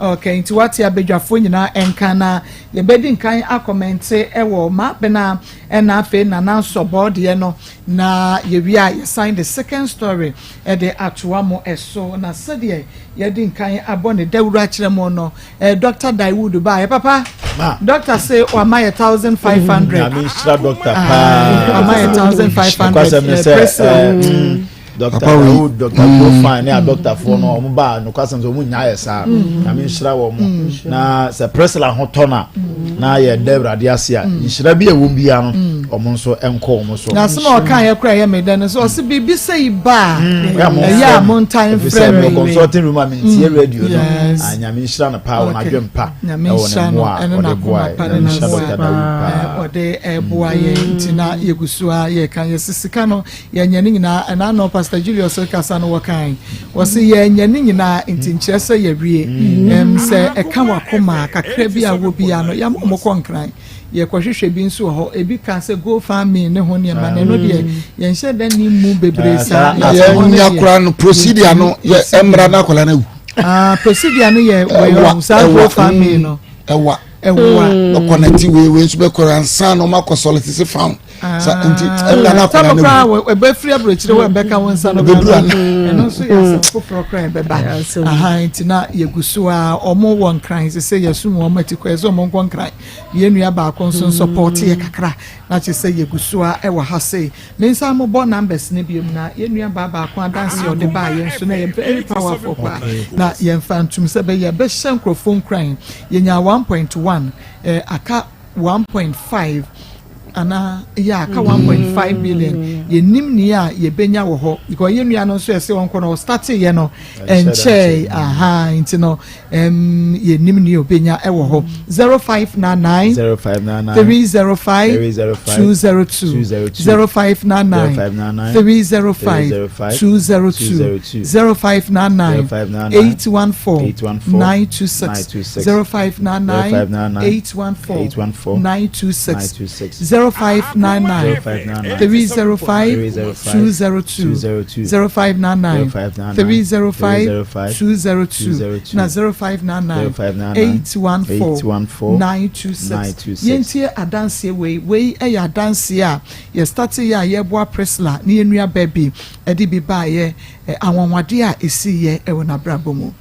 Okay, nti wate abadwafoɔ nyinaa nka na yɛbɛdi nkan akɔmɛnte ɛwɔ Maabena ɛna afei Nana Nsɔbɔ deɛ no na yɛwie a yɛsan de second story ɛde atoa mo ɛso na sɛdeɛ yɛdi nkan abɔ ne dawuro akyerɛ mo no Eh, Doctor Daewood ba yɛ papa. Ma. Doctor say wama yɛ 1500. Nyame nhyira doctor ah, paa. Wama yɛ 1500. Nokwasɛm ne sɛ eh, Doctor Daewood, Doctor Profine ne adoctorfoɔ no wɔn ba nokwasɛm sɛ wɔn nyaa yɛ saa. Nyame nhyira wɔn. Na sɛ Priscilla ho tɔ na na yɛ dɛ Awurade ase a nhyira bi a ɛwɔ biara no wɔn nso nkɔ wɔn so. Na asɛm a ɔka yɛ kora yɛ me dɛ no so ɔsi biribi sɛ yi ba a ɛyɛ a mo ntan mfrɛ me. Efisɛ consulting room a me ntie radio no. Ah, nyame nhyira no paa wɔ n'adwen pa ɛwɔ ne mmoa a ɔde boa yɛ. Nyame nhyira Dr. Dawud paa. Ɔde ɛboa yɛ nti na yɛgu so a yɛka yɛsi sika no yɛnyɛ ne nyinaa ɛna ano Pastor Julius kasa no wɔkan wɔsi yɛnyɛ ne nyinaa nti nkyerɛ sɛ yɛwie ɛm sɛ ɛka wakoma kakra bi a wɔ bia no yɛama wɔn kɔ nkran. Yɛkɔhwehwɛ bi nso wɔ hɔ. Ebi ka sɛ GoFundMe ne ho nneɛma no, ɛno deɛ yɛnhyɛ da nni mu bebree saa. Yɛnya koraa no procedure no yɛ ɛmmra na akwadaa no awu. Ah, procedure no yɛ wɔyɛ saa GoFundMe no. Ɛwa. Ɛwa. Bɛkɔ wei wei nso bɛkɔ ansa na ɔmo akɔ solicit found. Sa nti ɛmmra na akwadaa no awu. Sábà koraa ɛbɛfiri aburokyire hɔ ɛbɛka wɔn nsa no. Ɛbɛduru ana. Ɛno nso yɛ asɛm foforɔ koraa ɛbɛba. Aha nti na yɛgu so a ɔmo wɔ nkran sɛ sɛ yɛsum wɔn ati kɔ yɛ sɛ ɔmo nkɔ nkran. Yɛn nua baako nso nsɔpɔɔte yɛ kakra na kyerɛ sɛ yɛgu so a ɛwɔ ha sei. Me nsa mobɔ numbers no biom na yɛn nua baa baako adanse a ɔde baa yɛn so na ɛyɛ very powerful paa na yɛmfa ntum sɛ bɛyɛ bɛhyɛ nkurɔfoɔ nkuran. Yɛnyaa 1.1 eh, aka 1.5 anaa yɛ aka 1.5 million. Yɛnim nea yɛbɛnya wɔ hɔ because yɛn nua no nso ɛsɛ ɔnkɔ no ɔstate yɛ no ɛnkyɛe aha nti no Um, yɛnim nea obenya wɔ hɔ. 0599 0599 305 202 0599 305 202 0599 814 926 0599 814 926 0599 305 202 0599 305 202 na 0599 814 926. Yɛntie adanseɛ wei. Wei yɛ adanseɛ a yɛ starte yɛ a yɛreboa Priscilla ne yɛn nua baa bi de bi baeɛ, anwanwadeɛ a ɛsiiɛ wɔ n'abrabɔ mu.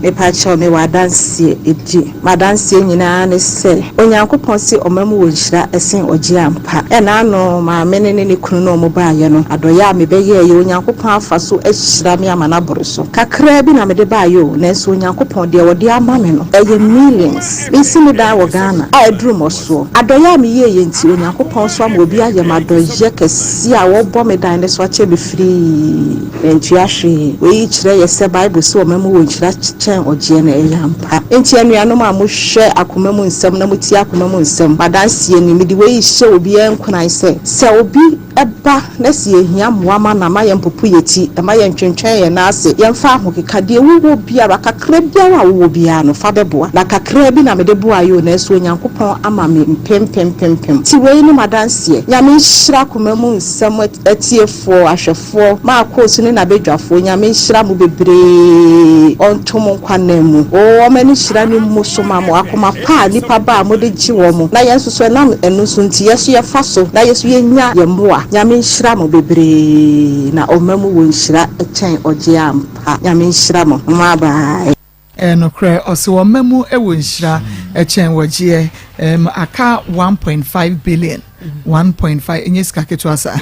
Mepakyɛw mewɔ adanseɛ di. M'adanseɛ nyinaa ne sɛ Onyankopɔn se ɔma mu wɔ nhyira ɛsen ɔgyeɛ ampa. Ɛna ano maame no ne ne kunu no ɔmo baayɛ no adɔeɛ a mebɛyɛɛyɛ Onyankopɔn afa so ahyira me ama no aboro so. Kakraa bi na mede baayɛ o nanso Onyankopɔn deɛ ɔde ama me no ɛyɛ millions. Mesi me dan wɔ Ghana a aduru mmɔsoɔ. Adɔeɛ a meyɛɛyɛ nti Onyankopɔn nso ama obi ayɛ me adɔeɛ kɛseɛ a wɔbɔ me dan no so akyɛ me firii. Mantua hwee. Wei kyerɛ yɛ sɛ Bible se ɔma mu wɔ nhyira kyɛn ɔgyeɛ no, ɛyɛ ampa. Enti anuanom a mohwɛ akoma mu nsɛm na motie akoma mu nsɛm, m'adanseɛ ni, mede wei rehyɛ obiara nkuran sɛ, sɛ obi ba na sɛ yɛhia mmoa ma no a, mma yɛmpopo yɛn ti, mma yɛntwentwɛn yɛn nan ase, yɛmfa ahokeka, deɛ wowɔ biara, kakra biara a wowɔ biara no, fa bɛboa. Na kakra bi na mede boaeɛ o, nanso Onyankopɔn ama me mpempempempem. Nti wei ne m'adanseɛ. Nyame nhyira akoma mu nsɛm atiefoɔ, ahwɛfoɔ. Foɔ Marcos ne nabadwafoɔ Nyame nhyira mo bebree ɔnto mo nkwa nna mu oo ɔma ne hyira no mmu so ma mo akoma pa a nipa ba a mode gye wɔn na yɛn nso so ɛnam ɛno so nti yɛso yɛfa so na yɛso yɛnya yɛn mmoa Nyame nhyira mo bebree na ɔma mu wɔ nhyira kyɛn ɔgyeɛ ampa Nyame nhyira mo bye bye. Ɛyɛ nokorɛ, ɔse wɔn mma mu wɔ nhyira kyɛn wɔgyeɛ, ɛm aka 1.5 billion, 1.5 ɛnyɛ sika ketewa saa,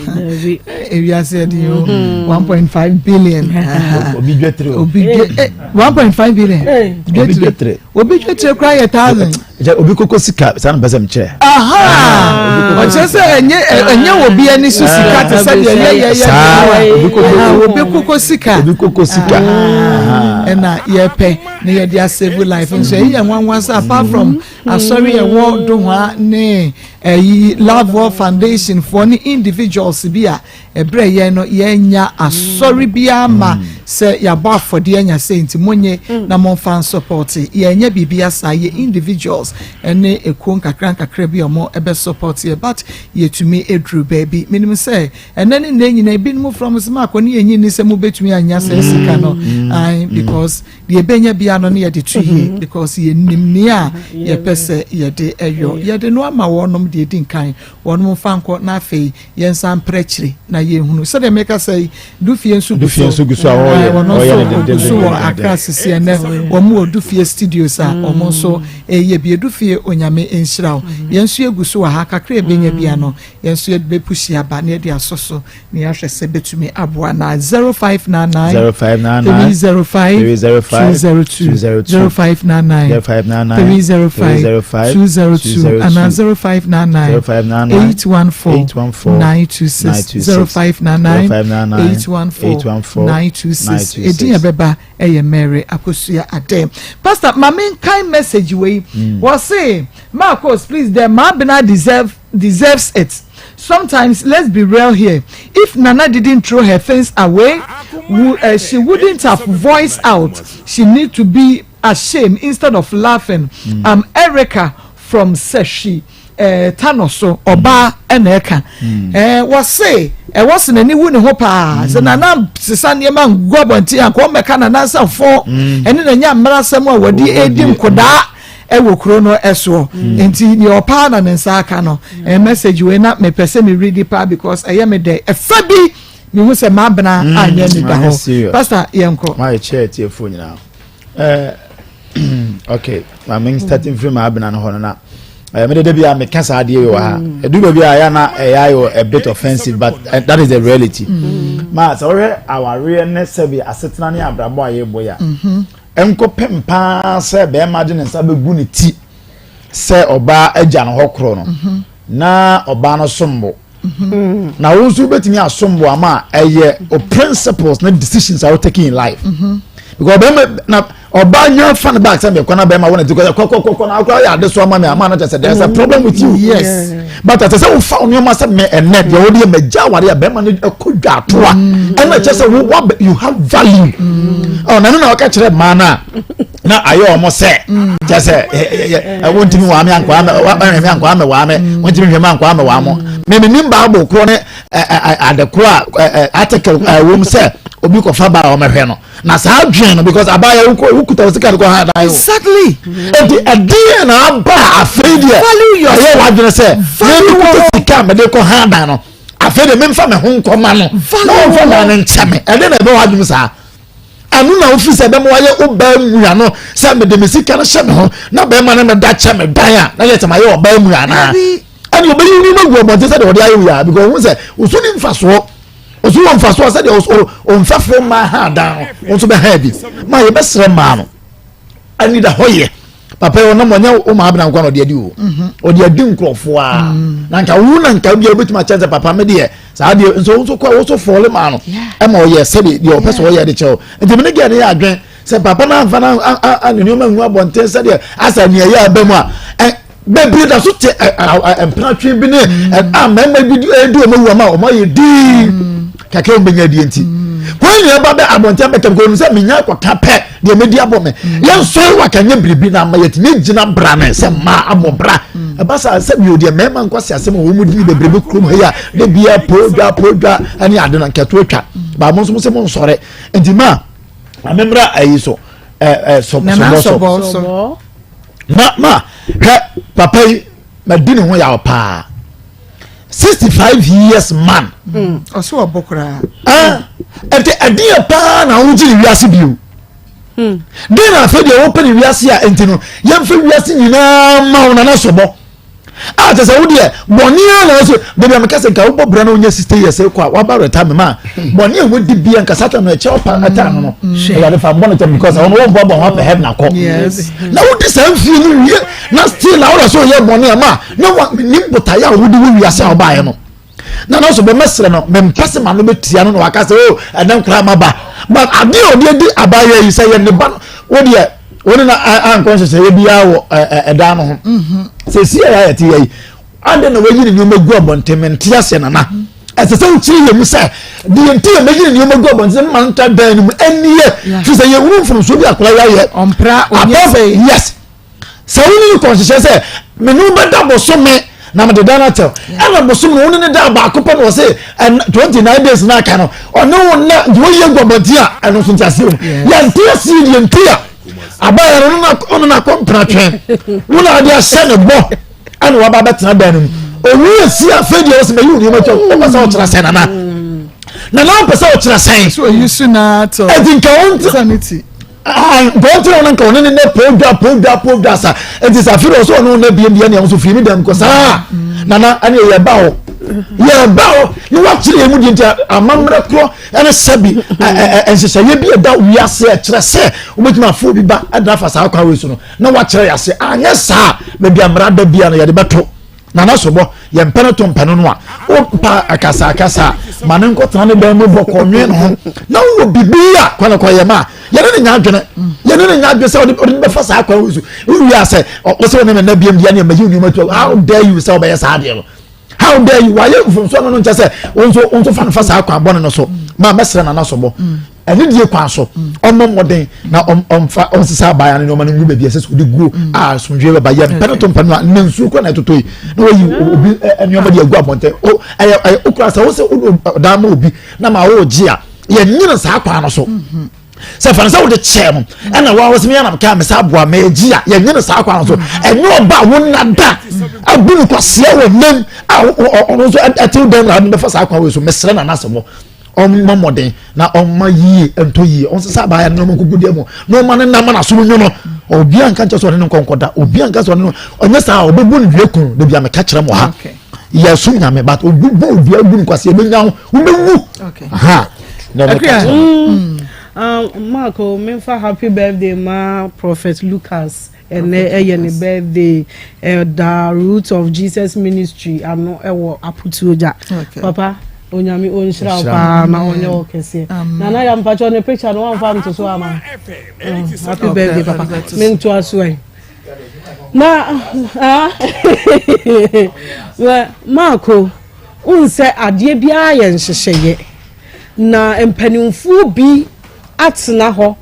ewiase ɛde o, 1.5 billion. Obi dwetire o. Obi dwe, 1.5 billion. Obi dwetire. Obi dwetire koraa yɛ thousand. Kyɛ obi koko sika saa na mpɛ sɛ mekyerɛ. Ɔkyerɛ sɛ ɛnyɛ ɛnyɛ wɔ bi ani so sika te sɛ deɛ yɛ yɛ yɛ obi koko obi koko sika obi koko sika ɛna yɛpɛ na yɛde asave life nso ɛyi yɛ nwanwa sɛ apart from asɔre ɛwɔ dohwa ne ɛyi love world foundation foɔ ne individuals bi a Ɛberɛ yɛn no yɛnnya asɔre biara ma sɛ yɛabɔ afɔdeɛ anya sei nti monye na momfa nsɔpɔte. Yɛnyɛ biribia saa, yɛ individuals ne ekuo nkakra nkakra bi a ɔmo bɛ support yɛ but yɛtumi duru baabi. Menim sɛ ɛnɛ ne nnɛ nyinaa ebinom frɛ mo sɛ Mark ɔne yɛnyi nni sɛ mobɛtumi anya saa sika no ae because deɛ yɛbɛnya biara no ne yɛde to yie because yɛnim nea yɛpɛ sɛ yɛde yɔ. Yɛde no ama wɔnom deɛ ɛdi nkan wɔnom mfa nkɔ na afei Yɛnsan mpere akyire na yɛnhunu. Sɛdeɛ mekasa yi, Dufie nso gu so. Dufie nso gu so a wɔyɛ. Wɔn nso gu so wɔ Accra sisi ɛnɛ. Wɔn wɔ Dufie studios a wɔn nso ɛyɛ bi. Dufie Onyame nhyira wo. Yɛn nso yɛgu so wɔ ha kakra ebenya bia no yɛn nso yɛde bɛpushi aba na yɛde asɔ so na yɛahwɛ sɛ bɛtumi aboa na 0599 305 202 0599 305 202 anaa 0599 814 926 0599 814 926 Edin a ɛbɛba yɛ Mary Akosua Adeh. Pastor, ma menkan message wei. Wɔse, Marcos, please, the Maabena deserve deserves it. Sometimes, let's be real here, if Nana didn't throw her things away, uh, she wouldn't have voiced out. She need to be ashamed instead of laughing. Mm. I'm Erica from Seshi. Eh, Tano so ɔbaa ɛna ɛka eh, wɔse ɛwɔ se n'ani wu ne ho paa sɛ nana sesa nneɛma ngu abɔnten anka ɔmmɛka nana nsa fo ɛne n'anya mmerasɛm a wɔde edi nkodaa ɛwɔ kuro no ɛsoɔ nti deɛ ɔpaa na ne nsa aka no ɛɛ message wei na mepɛ sɛ me read paa because ɛyɛ me dɛ ɛfa bi mehu sɛ mabena anyɛ ne da hɔ pastor yɛnkɔ. Maa yɛ kyerɛ tiefo nyinaa ɛɛ okay maame starting from maabena no hɔ no na ɛɛ mede de bi a meka saa adeɛ yi wɔ ha ɛdu baabi a yɛ na ɛyɛ ayɛ a bit offensive but uh, that is the reality mm. maa sɛ wɔhwɛ awareɛ ne sɛbi asetena ne abrabɔ a yɛbɔ yɛ a. Mm-hmm. Ɛnkɔpem paa sɛ bɛrima de ne nsa bɛgu ne ti sɛ ɔbaa agya no hɔ korɔ no mhm. na ɔbaa no som bo mhm. na wo nso wobɛtumi asom bo ama a ɛyɛ o principles ne decisions a wo taking in life mhm. because bɛrima na ɔbaa nya fa ne back sɛ mekɔ na bɛrima wo na ti kɔ kɔkɔkɔkɔ na akora yɛ ade so ama me ama no kyɛ sɛ there is a problem with you yes but ɛsɛ sɛ wofa wo nneɛma sɛ mɛ ɛnɛ deɛ wode yɛ mɛgya aware a bɛrima no ɛkɔ dwa atoa mm. ɛna kyɛ sɛ wo you have value mm. ɔ na ɛno na ɔka kyerɛ mmaa no a na ayɛ ɔmo sɛ mm. kyɛ sɛ wontumi waa me ankoa mɛ me ankoa mɛ waa me wontumi hwɛ me ankoa mɛ waa mo mɛ menim bible korɔ ne ade korɔ a article ɛwom sɛ obi kɔfa ba a ɔmɛhwɛ no na saa adwene no because abaayɛ wokɔ wokuta wo sika de kɔ ha dan o exactly nti ɛdeɛ na aba afei deɛ ɛyɛ w'adwene sɛ meme kuta sika a mede kɔ ha dan no afei deɛ memfa me ho nkɔma no na wɔmfa dan no nkyɛ me ɛdeɛ na ɛbɛ w'adwene saa. Ɛno na wofiri sɛ ɛbɛma wayɛ wo baa mua no sɛ mede me sika no hyɛ me ho na bɛrima no meda kyɛ me dan a na yɛ sɛ mayɛ ɔbaa mua anaa? Ɛne ɔbɛyi wo nneɛma gu abɔnten sɛdeɛ ɔde ayɛ wo yi a because ɔhu sɛ wo so ni mfasoɔ ɔso wɔ mfasoɔ sɛdeɛ ɔmfɛfoɔ mmaa ha dan no wo nso bɛha bi ma yɛbɛsrɛ mmaa no anidahɔ yɛ papa yi ɔnam ɔnyɛ wo maa abena nkwa na ɔde adi o mhm. ɔde adi nkurɔfoɔ a mm. na nka wo na nka bia wobɛtumi akyɛn sɛ papa me deɛ saa deɛ nso wo nso kɔ wo so fɔle maa no ɛma ɔyɛ sɛde deɛ ɔpɛ sɛ ɔyɛ de kyɛw nti me ne gɛ ne yɛ adwen sɛ papa no amfa no ne nneɛma ngu abɔnten sɛdeɛ asa nea ɛyɛ aba mu a bebree da so te mpenatwe bi ne a mmarima bi di wɔn awu ama wɔn ayɛ dii kakra wɔn bɛnya die nti kwan nyinaa ba bɛ abɔnten bɛtɛm kɔn sɛ menya akɔka pɛ deɛ mɛdi abɔ me yɛn nsɔre wa ka nyɛ biribi na ama yɛtumi gyina bra ne sɛ mmaa abɔ bra ɛba saa sɛ bio deɛ mmarima nkɔ se asɛm a wɔn mu di bebree bi kurom ha yi a de bia podwa podwa ɛne ade na nkɛto atwa baamo nso mo sɛ mo nsɔre nti maa amemra ayi so ɛ ɛ sɔbɔ so ma ma hwɛ papa yi ma di ne ho yaw paa 65 years man. Hmm, ɔsɛ ɔbɔ koraa. ɛnti ɛdeɛ paa na wogye ne wiase bio hmm. den na afei deɛ wopɛ ne wiase a ɛnti no yɛmfa wiase nyinaa ma wo nana sɔbɔ a kyɛ sɛ wo deɛ bɔne a na ɛso baabi a meka sɛ nka wobɔ bra na wonya 60 years kɔ a waba retirement ma bɔne a wodi bia nka satan no ɛkyɛ ɔpa ɛtaa no no awurade fa mbɔ no kyɛm because ɔno wɔmbɔ bɔ ho apɛ heaven akɔ na wodi saa mfie no wie na still na wona sɛ ɔyɛ bɔne a ma na wa nim botaeɛ a wode wɔ wiase a wobaeɛ no na na so bɛmɛsrɛ no mempɛ sɛ ma no bɛtia no na waka sɛ o oh, ɛnɛ nkoraa maba but adeɛ a ɔde adi abaayɛ yi sɛ yɛ ne ba no wodeɛ wone na ankɔ nhyehyɛeɛ biara wɔ ɛdan no ho mhm. sɛ si a yɛte yɛ yi adɛn na wayi ne nneɛma gu abɔnten mente aseɛ nana ɛsɛ sɛ wokyerɛ yɛ mu sɛ deɛ nti yɛ mɛyi ne nneɛma gu abɔnten ma nta dan no mu ɛnniɛ firi sɛ yɛhunu mfomsoɔ bi akora yɛayɛ yes sɛ wo ne no kɔ nhyehyɛ sɛ me ne wo bɛda bosome na mede da no akyɛw ɛna bosome no wo ne ne da baako pɛ na ɔse 29 days na aka no ɔne wo nna nti woyi agu abɔnten a ɛno nso nti aseɛ mu yɛnte aseɛ deɛ nti a abayɛ no ɔno na akɔmpena twɛn wo na ade ahyɛ ne bɔ ɛna waba bɛtena dan no mu owu esi afei deɛ ɔsɛ bɛyi wo nneɛma kyɛw wopɛ sɛ ɔkyerɛ sɛn nana nana wopɛ sɛ ɔkyerɛ sɛn ɛti nka wo nti Nkɔnti na ɔno nka ɔne ne nɛ podwa podwa podwa sa nti sɛ afei ɔsɛ ɔne ɔnɛ biem deɛ nea nso firi mi dɛm kɔ saa nana ɛne yɛ ba hɔ yɛ ba hɔ ne wakyerɛ yɛn mu deɛ nti amammerɛ korɔ ɛne sɛbi nhyehyɛeɛ bi ɛda wiase ɛkyerɛ sɛ wobɛtumi afo obi ba ɛde afa saa kwan wei so no na wakyerɛ yɛ ase anyɛ saa baabi amara da bia no yɛde bɛto Nana Sobɔ, yɛ mpɛ no to mpɛ no no a, wompa akasakasa a, ma no nkɔtena ne dan mu bɔkɔɔ nwen ne ho. Na wowɔ biribi a, kɔ no kɔyɛ ma a, yɛne no nya adwene. Yɛne no nya adwene sɛ ɔde ɔde no bɛfa saa kwan wei so. Wowie a sɛ, ɔsɛ wo ne me nna biam deɛ ne mayi wo nneɛma tu. How dare you sɛ wobɛyɛ saa adeɛ no? How dare you? Wayɛ mfomsoɔ no no nkyɛ sɛ wo nso wo nso fa no fa saa kwan bɔne no so. Ma mɛsrɛ Nana Sobɔ. Ɛne die kwan so ɔmmɔ mmɔden na ɔmfa ɔnsesa abaayewa no nneɛma no ngu baabi ɛsɛ sɛ ɔde guo mm. a asomdwoe bɛba yɛ mpɛ no to mpɛ no a na nsuo kora na ɛtotɔ yi na wayi obi nneɛma de agu abɔnten o ɛyɛ ɛyɛ okura sɛ wosɛ ɔdan ma obi na ma ɔregye a yɛnyini saa kwan no so mm-hmm. sɛ fana sɛ wode kyɛɛ no ɛna wa wɔsɛ meyɛ nam kaa me sɛ aboa meegye a yɛnyini saa kwan no so mm-hmm. ɛnyɛ ɔba a wonna da abu no kwaseɛ wɔ nam a ɔno nso ɛtew dɛm na ɔde bɛfa saa kwan wei so mesrɛ na n'asɛm wɔ ɔmmɔ mmɔden na ɔmma yie ntɔ yie ɔnsesa abaayɛ no na ɔmma nkugu deɛ mu na ɔma ne nam na so nwo no obi anka nkyɛ sɛ ɔne no nkɔnkɔda obi anka sɛ ɔne no ɔnyɛ saa ɔbɛbu no dua kun dabi a meka kyerɛ mo ha yɛsom nyame but obi bɔ dua gu no kwasi ɛbɛnya ho wobɛwu ha na meka kyerɛ mo mm. Mark, oh, memfa happy birthday ma Prophet Lucas. Ɛnɛ ɛyɛ ne birthday ɛda Root of Jesus Ministry ano ɛwɔ Aputuogya. Papa onyame ɔnhyira wo paa na ɔnyɛ wo kɛseɛ. Nana yɛ mpakyɛ ne picture no wamfa nto so ama. Oh, happy birthday papa. Mentoa so ɛ. Na ah Marco, wohu sɛ adeɛ biara yɛ nhyehyɛeɛ na mpanimfoɔ bi atena hɔ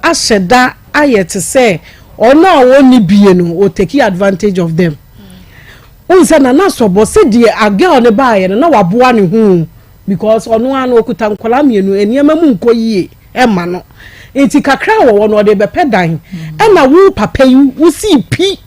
ahyɛ da ayɛ te sɛ wɔn a wɔnni bie no wɔ take advantage of them. Wohu sɛ Nana Sɔbɔ sɛdeɛ a girl no baeɛ no na waboa ne ho because ɔno ara no ɔkuta nkwadaa mmienu nneɛma mu nkɔ yie ɛma no nti kakra a wɔwɔ no ɔde bɛpɛ dan ɛna wo papa yi wosii pi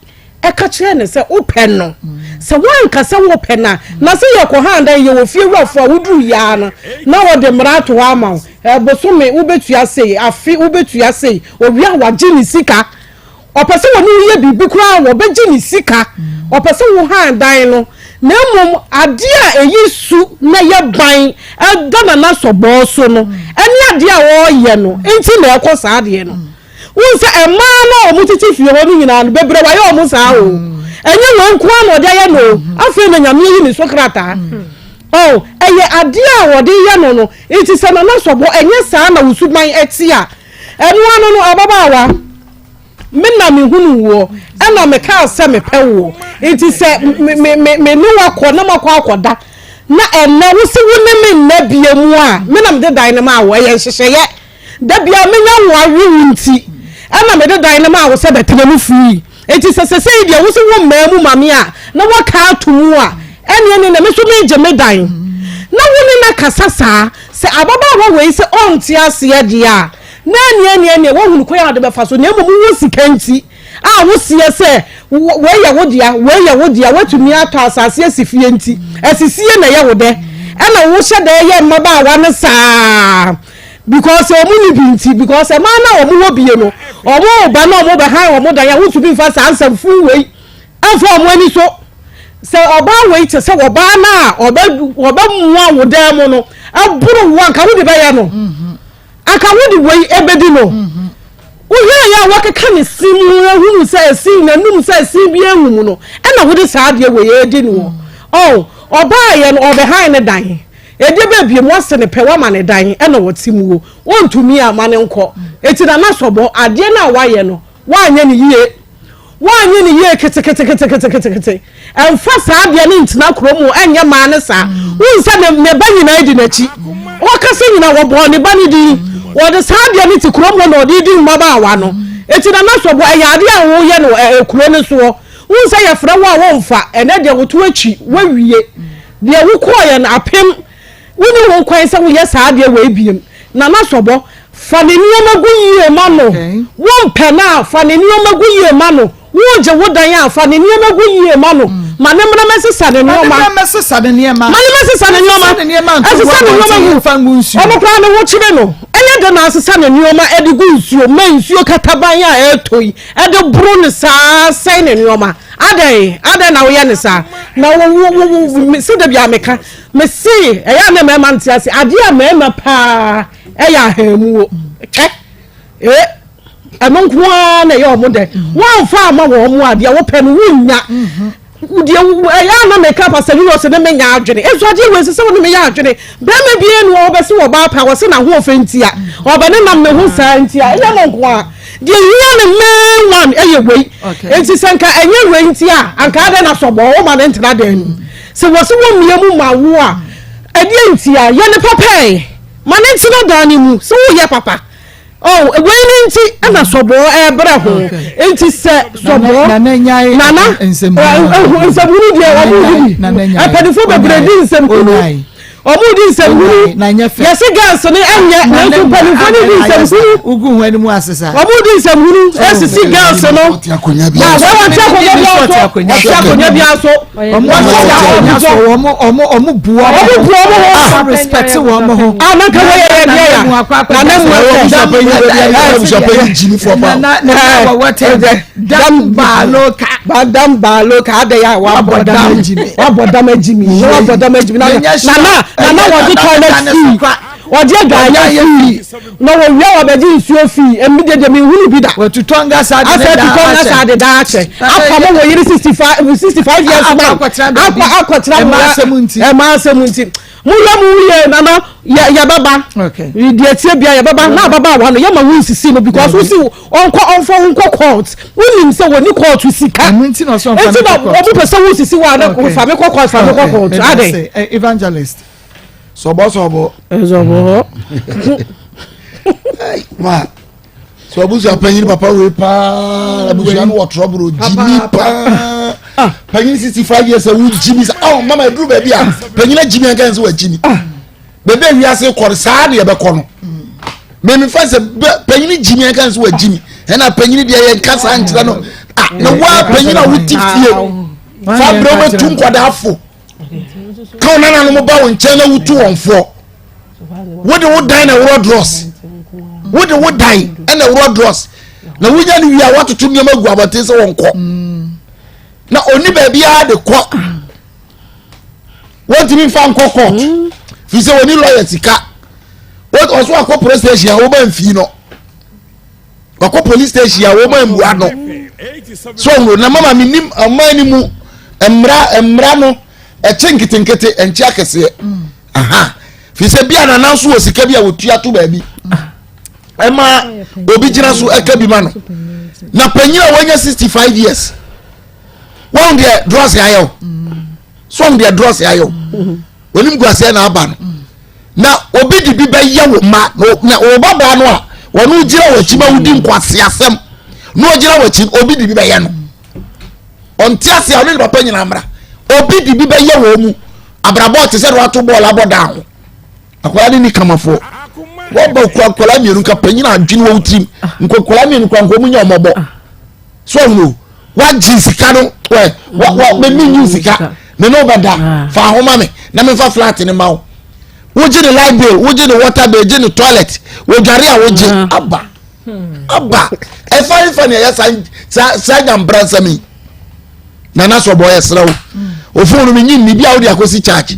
ɛka kyerɛ no sɛ wopɛ no. Sɛ woanka sɛ wopɛ no a, na sɛ yɛkɔ ha dan yɛwɔ fie wurafoɔ a woduru yɛ ara no na wɔde mmara ato hɔ ama wo. Bosome wobɛtua sei, afe wobɛtua sei, owie a wagye ne sika. Ɔpɛ sɛ wɔne wo yɛ biribi koraa a, wɔbɛgye ne sika. Ɔpɛ sɛ wo han dan no. Na mmom adeɛ a ɛyi su na ɛyɛ ban da Nana Sɔbɔɔ so no, ɛne adeɛ a ɔreyɛ no nti na ɛkɔ saa adeɛ no. Wohu sɛ mmaa no a wɔtete fie hɔ no nyinaa no, bebree wɔayɛ wɔn saa o. Ɛnyɛ wei nko ara na ɔde ayɛ no o. Afei na Nyame ayi ne so krataa. Oh, ɛyɛ adeɛ a wɔde yɛ no no. Nti sɛ Nana Sɔbɔ ɛnyɛ saa na wo suban te a, ɛno ano no ababaawa, Me na mehunuu woɔ, ɛna mekaa sɛ mepɛ woɔ. Nti sɛ me me me me ne wo akɔ na moakɔ akɔda, na ɛnnɛ wo se wo ne me nna bie mu a, me na mede dan no maa wo. Ɛyɛ nhyehyɛeɛ. Da biara menya wo awe wo nti, ɛna mede dan no maa wo sɛ bɛtena mu free. Nti sɛ sɛsɛi deɛ wo se wo mmaa mu ma me a, na woaka ato mu a, ɛneɛ ne nɛ me nso megye me dan. Na wo ne no akasa saa. Sɛ ababaawa wei sɛ ɔnte aseɛ deɛ a, Na ɛneɛ ɛneɛ ɛneɛ woahunu kwan a wode bɛfa so, na mmom wowɔ sika nti a woseɛ sɛ wei yɛ wo dea, wei yɛ wo dea, woatumi atɔ asase asi fie nti, asisie na ɛyɛ wo dɛ, ɛna wohyɛ da yɛ mmabaawa no saa because wɔn nni bi nti, because mmaa no a wɔn wɔ bie no, wɔn reba na wɔn bɛhan wɔn dan a wontumi nfa saa nsɛm fuu wei mfa wɔn ani so. Sɛ ɔbaa wei te sɛ ɔbaa no a ɔbɛ ɔbɛmoa wo dan mu no, ɛboro wo anka wode bɛyɛ no. Anka wode wei bɛdi no. Wohwɛeɛ a wakeka ne se mu ahunu sɛ ɛse n'anum sɛ ɛse bi anwu mu no, ɛna wode saa adeɛ wei redi noɔ. Oh, ɔbaeɛ no ɔbɛhan ne dan. Ɛdeɛ bɛɛ biem wase ne pɛ wama ne dan ɛna ɔte mu o. Ɔntumi a ma no nkɔ. Enti Nana Sɔbɔ, adeɛ no a wayɛ no, woanyɛ no yie. Woanyɛ no yie keteketeketekete. Ɛmfa saa adeɛ no ntena kurom o, ɛnyɛ mmaa no saa. Wohu sɛ ne ne ba nyinaa di n'akyi. Ɔkasa nyinaa wɔbɔɔ ne ba no din. Wɔde saa adeɛ no te kurom hɔ na ɔde di mmabaawa no. Eti Nana Sɔbo, ɛyɛ adeɛ a woyɛ no ɛ kuro no soɔ. Wohu sɛ yɛfrɛ wo a womfa. Ɛnɛ deɛ woto akyi, woawie. Deɛ wokɔeɛ no apem. Wonni ho kwan sɛ woyɛ saa adeɛ wei biem. Nana Sɔbɔ, fa ne nneɛma gu yie ma no. Wompɛ no a, fa ne nneɛma gu yie ma no. Woregye wo dan a, fa ne nneɛma gu yie ma no. Ma ne mmra mmɛsesa ne nneɛma. Ma ne mmra mmɛsesa ne nneɛma. Ma ne mmɛsesa ne nneɛma. Ɛsesa ne nneɛma nto Ɛsesa ne nneɛma gu. Fa ngu nsuo. Ɔno koraa ne ho kyere no. Ɛyɛ dɛn na asesa ne nneɛma de gu nsuo ma nsuo kataban a ɛretɔ yi de boro no saa sɛe ne nneɛma? Adɛn? Adɛn na woyɛ no saa? Na wo wo wo wo sɛ da biara meka Mese ɛyɛ a na mmarima nte ase adeɛ a mmarima paa ɛyɛ ahamuo kyɛ ee ɛno nko ara na ɛyɛ wɔn dɛ wɔnfa ama wɔn a deɛ wɔpɛ no wonnya deɛ ɛyɛ a na meka pastor Julius ne menya adwene nso adeɛ wɔ ɛsɛ sɛ wɔne meyɛ adwene bɛrima bi enu a wɔbɛse wɔ baa pɛ a wɔse n'ahoɔfɛ ntia ɔbɛ ne nam ne ho saa ntia ɛnyɛ no nko a deɛ hia ne main one ɛyɛ wei nti sɛ nka ɛnyɛ wei nti a anka adɛn na sɔbɔ wɔma ne ntena dan mu Sɛ wɔse wɔmmia mu ma wo a, ɛdeɛn ntia? Yɛ no papa ɛ! Ma no ntena dan no mu sɛ woyɛ papa. Oh, wei no nti ɛna sɔbɔɔ ɛrebrɛ ho. Nti sɛ sɔbɔɔ, nana, nsɛmhunu deɛ wɔn di bi. Mpanimfoɔ bebree di nsɛmhunu. Wɔn di nsɛmhunu. Yɛse girls no ɛnyɛ, nanso mpanimfoɔ no di nsɛmhunu. Wɔn di nsɛmhunu esisi girls no. Ɔte akonnwa bi so. Ɔte akonnwa bi so. Ɔmo bu ɔmo ho. Respect wɔn ho. Ah, na nka wɔyɛ yɛ deɛ ya. Na ne mu ɛsɛ. Na na wɔwɔ tɛ dam baaloka. Ba dam baaloka adɛ ya wabɔ dam wabɔ dam agyimi wabɔ dam agyimi na na na wɔde toilet fee wɔde adwaayɛ fee na wɔwia wɔbɛgye nsuo fee ɛmi deɛ deɛ mehunu bi da. Wɔtutɔ ngasa de asɛ tutɔ ngasa de daa akyɛ apam wɔ yere 65 years man akɔ akɔtena ɛma asɛm nti mo yɛ mo yie nana yɛ yɛbɛba deɛ tie bia yɛbɛba na ababaawa no yɛma wo nsisi no because wosi ɔnkɔ ɔnfɔ wo nkɔ court wonim sɛ wɔni court sika nti na ɔmo pɛ sɛ wo sisi wa na fa me kɔ court fa me kɔ court adɛn. Evangelist. Sɔbɔ sɔbɔ. Sɔbɔ. Ma sɛ abusua panyin papa wei paa abusua no wɔ trɔboro gyimi paa ah. panyin 65 years a wo gyimi sa oh mama eduru baabi a panyin agyimi anka yɛn sɛ wagyimi ah. baabi a wiase kɔ no saa na yɛbɛkɔ no mɛmi fa sɛ panyin gyimi anka yɛn sɛ wagyimi ɛna panyin deɛ yɛn kasa nkyerɛ no ah na waa panyin a wote fie. Fa berɛ wobɛtu nkwadaa fo. Ka wo nananom ba wo nkyɛn na wotu wɔn foɔ. Wode wo dan na ɛworɔ drɔs. Wode wo dan na ɛworɔ drɔs. Na wonya no wie a woatoto nneɛma gu abɔnten sɛ wɔnkɔ. Na ɔni baabiara de kɔ. Wɔntumi mfa nkɔ court. Mm. Firi sɛ wɔni lɔya sika. Ɔso akɔ police station a wɔba mfii no. Wakɔ police station a wɔma mmua no. So ɔhunu na mama menim ɔman no mu mmara mmara no ɛkye nketenkete ɛnkye akɛseɛ. Mm. Aha. Firi sɛ bi a nana nso wɔ sika bi a wɔtua to baabi. Ɛma obi gyina so ɛka bi ma no. Na panyin a wanya 65 years. Wɔn deɛ drɔs ayɛ o. So wɔn deɛ drɔs ayɛ o. Onim guaseɛ na aba no. Na obi de bi bɛyɛ wo ma na wo babaa no a wɔn gyina wɔ akyi ma wodi nkwaseasɛm na ɔgyina wɔ akyi obi de bi bɛyɛ no. Ɔnte ase a ɔne ne papa nyinaa mmra. Obi de bi bɛyɛ wɔn mu. Abrabɔ te sɛ de wato bɔɔl abɔ dan ho. Akwadaa ne ni kamafoɔ. Wɔba kura nkwadaa mmienu nka panyin adwene wɔ tirim. Nkwadaa mmienu kura nkwadaa mu nyɛ ɔmɔbɔ. So ɔhunu wagye sika no wɛ wa wa me me nyi sika me ne wobɛda ah. fa ahoma me na mefa flat ne ma wo wogye ne light bill wogye ne water bill gye ne toilet wodware a wogye ah. aba hmm. aba ɛfa nfa ne ɛyɛ saa saa saa nyambra nsɛm yi nana sɔbɔ yɛ serɛ wo hmm. ofon no menyi nni bi a wode akɔsi charge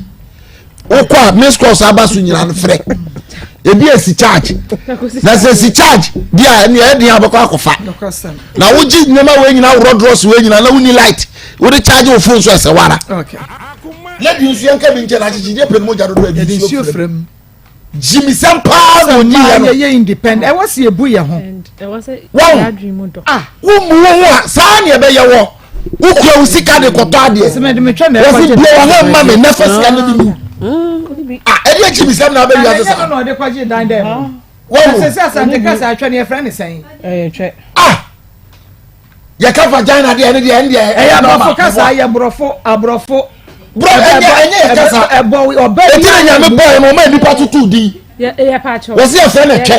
wokɔ a miss calls aba so nyinaa no frɛ ebi esi charge na sɛ esi charge di a ɛnea ɛdeɛ abɛkɔ akɔfa na wogye nneɛma wei nyinaa worɔ drɔs wei nyinaa na wonni light wode charge wo phone so ɛsɛ wara lady nso yɛn ka bi nkyɛn akyekyedeɛ pɛ no mogya dodo ɛde nsuo fira mu gyimisɛm paa na ɔnyi yɛ no. yɛ independent ɛwɔ si ebu yɛ ho. Wɔn ah wo mu wo ho a saa na ɛbɛyɛ wɔ wokura wo sika de kɔtɔ adeɛ wɔsi bie wɔn ho mma mi nɛfɛ sika ne bi mu ah ɛdi akyi mi sɛm na abɛ wiase saa. ɛna ɔde kɔgye dan dɛ mu. Wɔn sɛ sɛ asante kasa atwa ne yɛfrɛ ne sɛn. Ah yɛka vagina deɛ ɛne deɛ ɛne deɛ ɛyɛ aborɔfo kasa yɛ borɔfo aborɔfo. Borɔ ɛnyɛ ɛnyɛ yɛ kasa ɛbɔ ɔbɛ eti na nyame bɔ yɛ no ɔma nipa tutu din wɔsi ɛfɛ na twɛ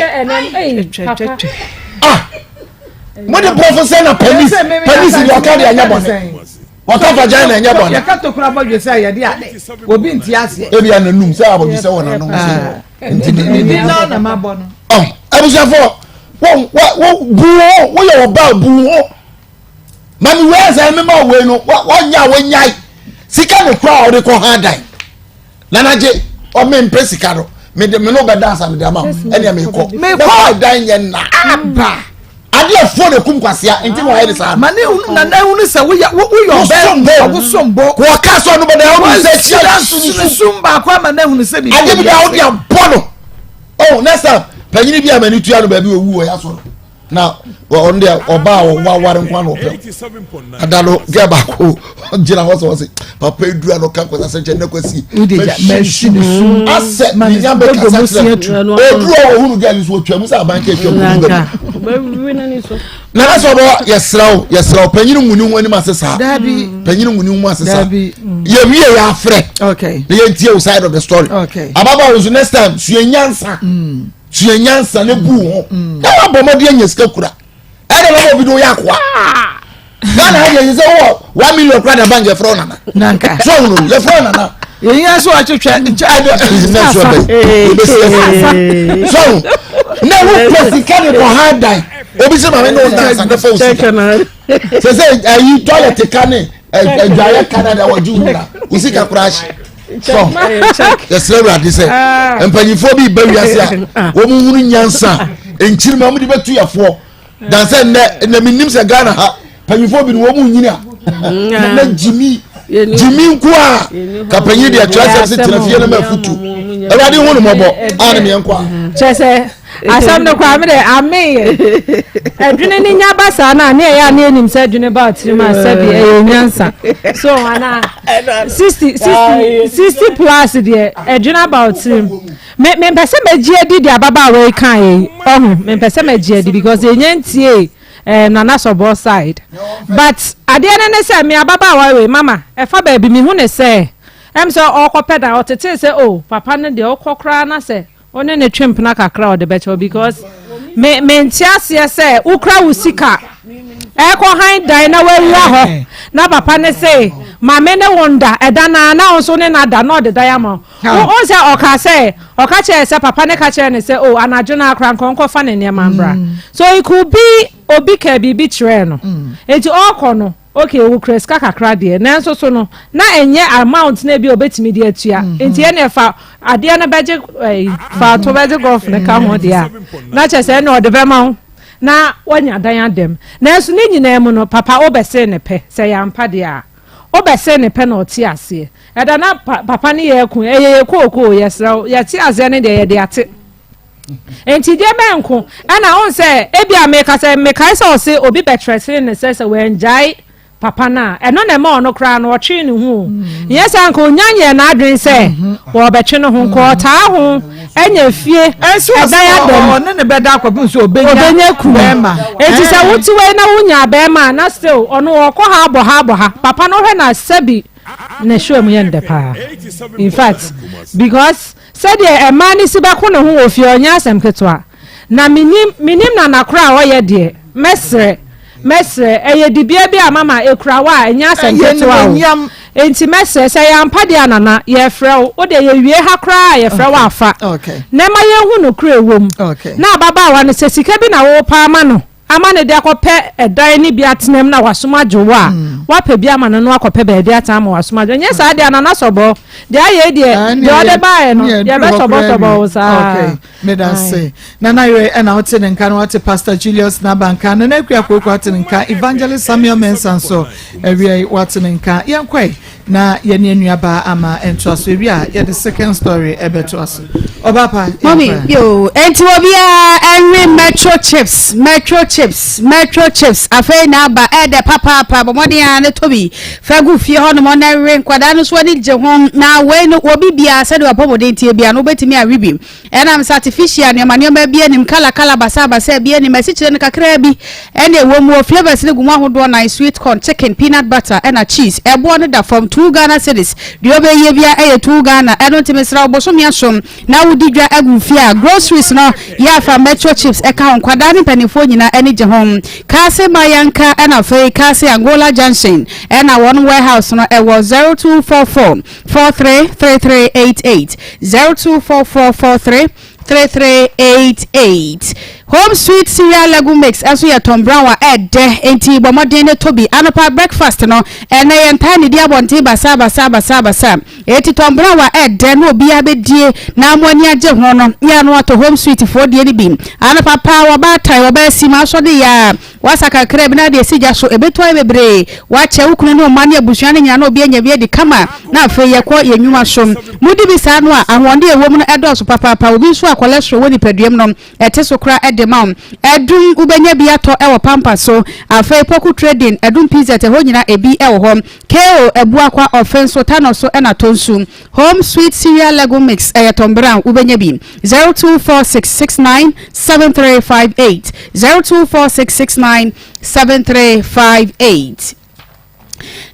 ah mo de borɔfo sɛ na penis penis deɛ ɔka deɛ ɛnyɛ bɔne wɔka vagina ɛnyɛ bɔne. Yɛka tokura bɔdwe sɛ yɛde ade obi nti aseɛ. Ebi ananum sɛ abɔdwe sɛ wɔ nanum sɛ. Nti ne ne ne na na ma bɔ no. Ɔ abusuafo wo wo bu ho woyɛ ɔbaa bu ho mami wei ɛsɛ mi ma wei no wɔnyɛ a wɔnyae sika no kura a ɔde kɔ ha dan nanagye ɔme mpɛ sika no mede me no bɛda asa mede ama ɛnea mekɔ mekɔ dan yɛ nna aba adeɛ fo na ekum kwasia nti na ɔyɛ de saa. ma ne hunu na na ehunu sɛ woyɛ woyɛ ɔbɛ ɔwosom bo. wɔka sɛ ɔno bɛda ɔno sɛ hyia sunsum baako ama na ehunu sɛ biribi. Adeɛ bi da ɔde abɔ no oh next time panyini bi a m'ani tua no baabi owu wɔ yaso no na ɔno deɛ ɔbaa a ɔwaware nko ano ɔpɛ ada no gɛ baako gyina hɔ sɛ ɔse papa edura no ka nkɔsa sɛ nkyɛn ne kwasi mɛhyi ne su asɛ ne nya bɛ kasa kyerɛ oduru a wɔhunu gɛ nso otwa mu sɛ aban ka atwa mu bɛ nana sɛ ɔbɔ yɛsrɛ wo yɛsrɛ wo panyin ngu ne ho anim ase saa panyin ngu ne ho ase saa yɛwie yɛ afrɛ na yɛntie wo side of the story ababaawa nso next time sua nyansa mm. sua nyansa ne bu ho mm. na wabɔ mmɔden anya sika kura ɛna wɔn obi de oyɛ akoa ghana ha deɛ sɛ wɔ one million kura na bank yɛfrɛ wo nana nanka so ɔhunu yɛfrɛ wo nana yɛn yɛn so atwitwa nkyɛn ɛdɛ ɛnɛ so ɛbɛ ebesi ɛfɛ so na wo pɛ sika de kɔ ha dan obi sɛ maame ne wo dan sa ne fa wo sika sɛ sɛ ayi toilet ka ne adwaeɛ ka na de awɔgye wo nyina wo sika kora ahye so yɛsrɛ awurade sɛ ah. mpanyinfoɔ bi ba wiase a wɔn hunu nyansa nkyirima wɔn de bɛtu yɛfoɔ dansɛ nnɛ nnɛ mi nim sɛ ghana ha mpanyinfoɔ bi no wɔn mu nyini a mm. na gyimi gyimi nko a ka panyin deɛ kyerɛ sɛ sɛ tena fie na ma afutu awurade hu no mɔbɔ a ne meɛ nkɔ a. kyerɛ sɛ asɛm no koraa mede ameyɛ adwene ne nya ba saa no a ne ɛyɛ a ne ɛnim sɛ adwene ba ɔtirim a sɛbi ɛyɛ nyansa so anaa 60 60 60 plus deɛ adwene aba ɔtirim me mempɛ sɛ mɛgye adi deɛ ababaawa yi kaa yi ɔho mempɛ sɛ mɛgye adi because ɛnya ntie eh, nana sɔbɔ side but adeɛ no ne sɛ me ababaawa wei mama ɛfa baabi mehu ne sɛ ɛm sɛ ɔkɔpɛ da ɔtetee sɛ o oh, papa no deɛ ɔkɔ koraa na sɛ Wo ne no twe mpena kakra a ɔde bɛkyɛ wo because me mente aseɛ sɛ wokura wo sika. Ɛkɔ han dan na wawura hɔ na papa ne se maame ne wo nda ɛda naa na wo nso ne na da na ɔde dan ama wo. Wo sɛ ɔka sɛ ɔka kyerɛ sɛ papa ne ka kyerɛ ne sɛ o anadwo no akora nkɔ nkɔfa ne nneɛma mbra. So it could be obi ka biribi kyerɛɛ no. Nti ɔkɔ no okay wokura sika kakra deɛ nanso so no na ɛnyɛ amount na ebi a obetumi de atua nti ɛna ɛfa adeɛ no bɛgye ɛyi fa to bɛgye golf no ka ho deɛ a na kyerɛ sɛ ɛna ɔde bɛma wo na wanya dan adam nanso ne nyinaa mu no papa wobɛsee ne pɛ sɛ yɛ ampa deɛ a wobɛsee ne pɛ na ɔte aseɛ ɛda na papa ne yɛ ko ɛyɛ yɛ kookoo yɛsrɛ wo yɛte aseɛ ne deɛ yɛde ate. Enti deɛ bɛn nko ɛna ɔn sɛ ebi a meka sɛ mekae sɛ ɔse obi bɛtrɛtene ne sɛ sɛ wangyae papa no a ɛno na ɛma ɔno koraa no ɔtwee ne ho o mm. nyɛ sɛ anka onya nyɛ n'adwene sɛ mm-hmm. wɔbɛtwe ne ho nka mm. ɔtaa ho ɛnya fie ɛdan adam ɔne ne bɛda akɔpem sɛ ɔbɛnya kunu enti sɛ wote wei na wonya bɛrima a na still ɔno ɔkɔ ha abɔ ha abɔ ha papa no hwɛ na sɛbi ne hwɛ mu yɛ ndɛ paa in fact because Sɛdeɛ ɛmaa no si bɛko ne ho wɔ fie ɔnyɛ asɛm ketewa. Na menim, menim Nana korɔ a ɔyɛ deɛ. Mɛsrɛ, mɛsrɛ, ɛyɛ dibea bi a mama ɛkura wo a, ɛnyɛ asɛm ketewa o. Enti mɛsrɛ, sɛ ɛyɛ ampa deɛ a Nana, yɛrefrɛ wo. Wo deɛ yɛwie ha koraa a, yɛfrɛ wo afa. Na ɛma yɛnhu nokorɛ ɛwɔ mu. Na ababaawa no, sɛ sika bi na worepɛ ama no, ama no de akɔpɛ ɛdan no bi atena mu na wasom adwo wo a, mm. wapɛ bi ama no no akɔpɛ baabi atena ama wasom adwo. Nyɛ saa deɛ anana sɔbɔ. Deɛ ayɛ yi deɛ, ah, deɛ ɔde baeɛ no, yɛbɛsɔbɔsɔbɔ wo saa. Okay. Meda se. Nana Yere ɛna wote ne nka no wate Pastor Julius Nabanka, Nana Akua Koko ate ne nka, Evangelist Samuel Mensah nso awia yi wate ne nka. Yɛnkɔe. Na yɛne anuabaa ama ntoaso ewie a yɛde second story ɛbɛtoa so. Ɔbaa pa. Mami yo enti obiara ɛnwe metro chips metro chips metro chips afei na aba ɛdɛ papaapa bɔ mmɔden a ne tɔ bi fa gu fie hɔ nom na ɛwe nkwadaa no so ani gye ho na wei no obi biara sɛdeɛ wapɔmuden tie biara no wobɛtumi awe bi Ɛnam sɛ artificial nneɛma nneɛma bi anim, colour colour basaa basaa bi anim, asikyire no kakraa bi ɛna ɛwɔ mu, flavours no gu mu ahodoɔ nan, sweet corn, chicken, peanut butter ɛna cheese. Ɛboɔ no da fam, 2 Ghana cedis, deɛ wobɛyie biara ɛyɛ 2 Ghana. Ɛno nti mesrɛ wo bosome aso na wodi dwa agu fie a, groceries no yɛ afa Metro chips ɛka ho, nkwadaa ne mpanimfoɔ nyinaa ani gye ho. Kaase Mayanka ɛna afei Kaase Angola Junction ɛna wɔn warehouse no ɛwɔ 0244 433388 0244 433388 Home Sweet Cereal Legume Mix ɛnso yɛ Tom Brown a ɛdɛ enti bɔ mmɔden ne tɔ bi anɔpa breakfast no ɛnɛ yɛn ntaa nidi abɔnten basaa basaa basaa basaa eti Tom Brown a ɛdɛ na obiara bɛdie na mo ani agye ho no yɛ ano atɔ Home Sweet foɔ deɛ no bi anɔpa paa wɔbaatan wɔbɛasi ma asɔ de yɛ a Woasa kakra bi na ade asi gya so, ɛbɛtu ayɛ bebree. Woakyɛ wo kunu ne wo mma ne abusua no nyinaa na obi anya bi adi kama na afei yɛkɔ yɛn nnwuma so. Modi bi saa no a, ahoɔden a ɛwɔ mu no dɔɔso papaapa. Obi nso a cholesterol wɔ nipaduam no, ɛte so koraa de ma wo. Adum, wobɛnya bi atɔ wɔ Pampa so. Afei Poku Trading, Adum PZ, ɛhɔ nyinaa ebi wɔ hɔ. KO, Abuakwa, Ɔfe nso, Tanɔ so na Tonsu. Home Sweet Cereal Lego Mix, ɛyɛ Tom Brown, wobɛnya bi. 0246697358, 0246697358.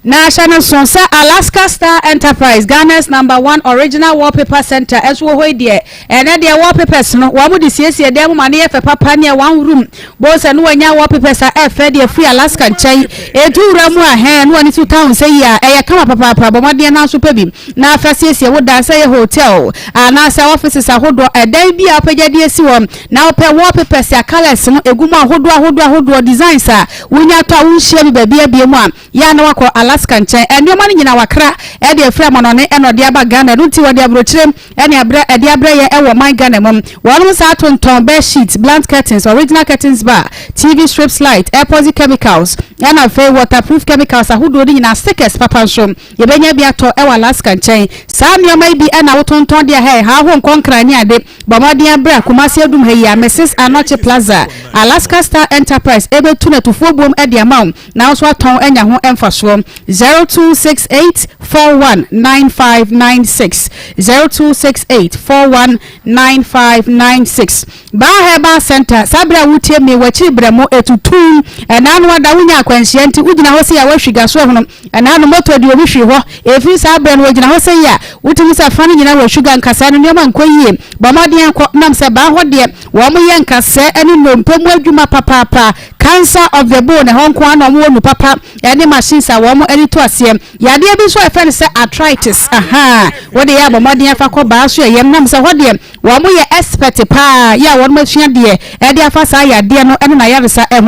Na hyɛ no nso sɛ Alaska Star Enterprise, Ghana's number one original wallpaper center nso wɔ hɔ yi deɛ, ɛnɛ deɛ wallpapers no, wɔn de siesie dan mu ma no yɛ fɛ papa ne one room. Bohu sɛ no wanya wallpapers a ɛfɛ deɛ firi Alaska nkyɛn. Ɛdu wura mu a, hɛn, no wani so town sɛ yi a, ɛyɛ kama papaapa. Bɔ mmɔden na nso pɛ bi na fa siesie wo dan, sɛ ɛyɛ hotel anaasɛ offices ahodoɔ, ɛdan bi a wopɛgya de asi hɔ na wopɛ wallpapers a colours no ɛgu mu ahodoɔ ahodoɔ ahodoɔ, designs a wonya tɔ a wonhyia bi baabi abie mu a, yɛ a na wakɔ Alaska nkyɛn. Nneɛma no nyinaa wakra de afiri amanɔne na ɔde aba Ghana. Ɛno nti wɔde aburokyire ne abrɛ ɛde abrɛ yɛn wɔ ɔman Ghana mu. Wɔnom saa tontɔn bed sheets, blunt curtains, original curtains bar, TV strips light, epoxy chemicals, ɛna afei waterproof chemicals ahodoɔ no nyinaa, stickers papa nso yɛbɛnya bi atɔ wɔ Alaska nkyɛn. Saa nneɛma yi bi na wotontɔn de a hɛ, ha ho nkɔ Nkran ne ade. Bɔ mmɔden bra Kumasi Adum ha yi a, Mrs. Anokye Plaza, Alaska Star Enterprise ɛbɛtu no atufoɔ buom de ama wo. Na wo nso atɔn anya ho mfasoɔ. 0268 41 9596 0268 41 9596 Baa Herbal Center, saa berɛ a woretie me, w'akyiri berɛ mo ɛtutu, ɛnaa no ada wonya akwanhyia nti wogyina hɔ sei a woahwi ga so ahunu, ɛnaa no moto de obi hwiri hɔ, ɛfiri saa berɛ no wogyina hɔ sei a wotumi sɛ fa no nyina wɔ sugar nkasɛɛ no nneɛma nkɔ yie, bɔ mmɔden kɔ nam sɛ baa hɔ deɛ wɔn yɛ nkasɛɛ ne nnompe mu adwuma papaapa. Cancer of the bone, ɛhɔ nko ara na wɔwɔ nu papa ne machines a wɔn de to aseɛ. Yadeɛ bi nso a yɛfrɛ no sɛ arthritis, ahaa, wode yɛ abɔ mmɔden afa kɔ baa so ɛyam nam sɛ hɔ deɛ wɔn yɛ expert paa yɛ a wɔn asua deɛ ɛde afa saa yadeɛ no ne n'ayaresa ho.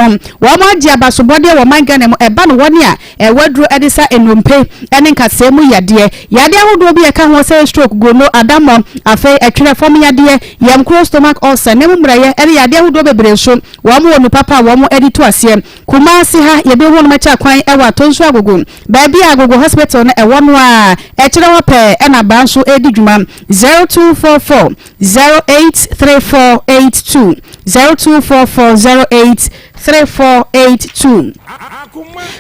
Wɔn agye abasobɔdeɛ wɔ man Ghana mu ɛba no wɔn a ɛwɔ aduro de sa nnompe ne nkasɛɛ mu yadeɛ. Yadeɛ ahodoɔ bi a ɛka ho sɛ stroke, gono, adammɔ, afei ɛtwerɛ fam yadeɛ, yamkuro, stomach ulcer, ne mu mmerɛyɛ ne yadeɛ ahodoɔ bebree nso wɔn wɔ nnupa pa a wɔn de tu aseɛ. Kumasi ha yɛbɛhu wɔnom akyɛ kwan wɔ Atonsu Agogo, baabi a Agogo Hospital no ɛwɔ no ara ɛkyerɛ hɔ pɛɛ ɛna abaa nso redi dwuma. 0244 083482, 0244 083482.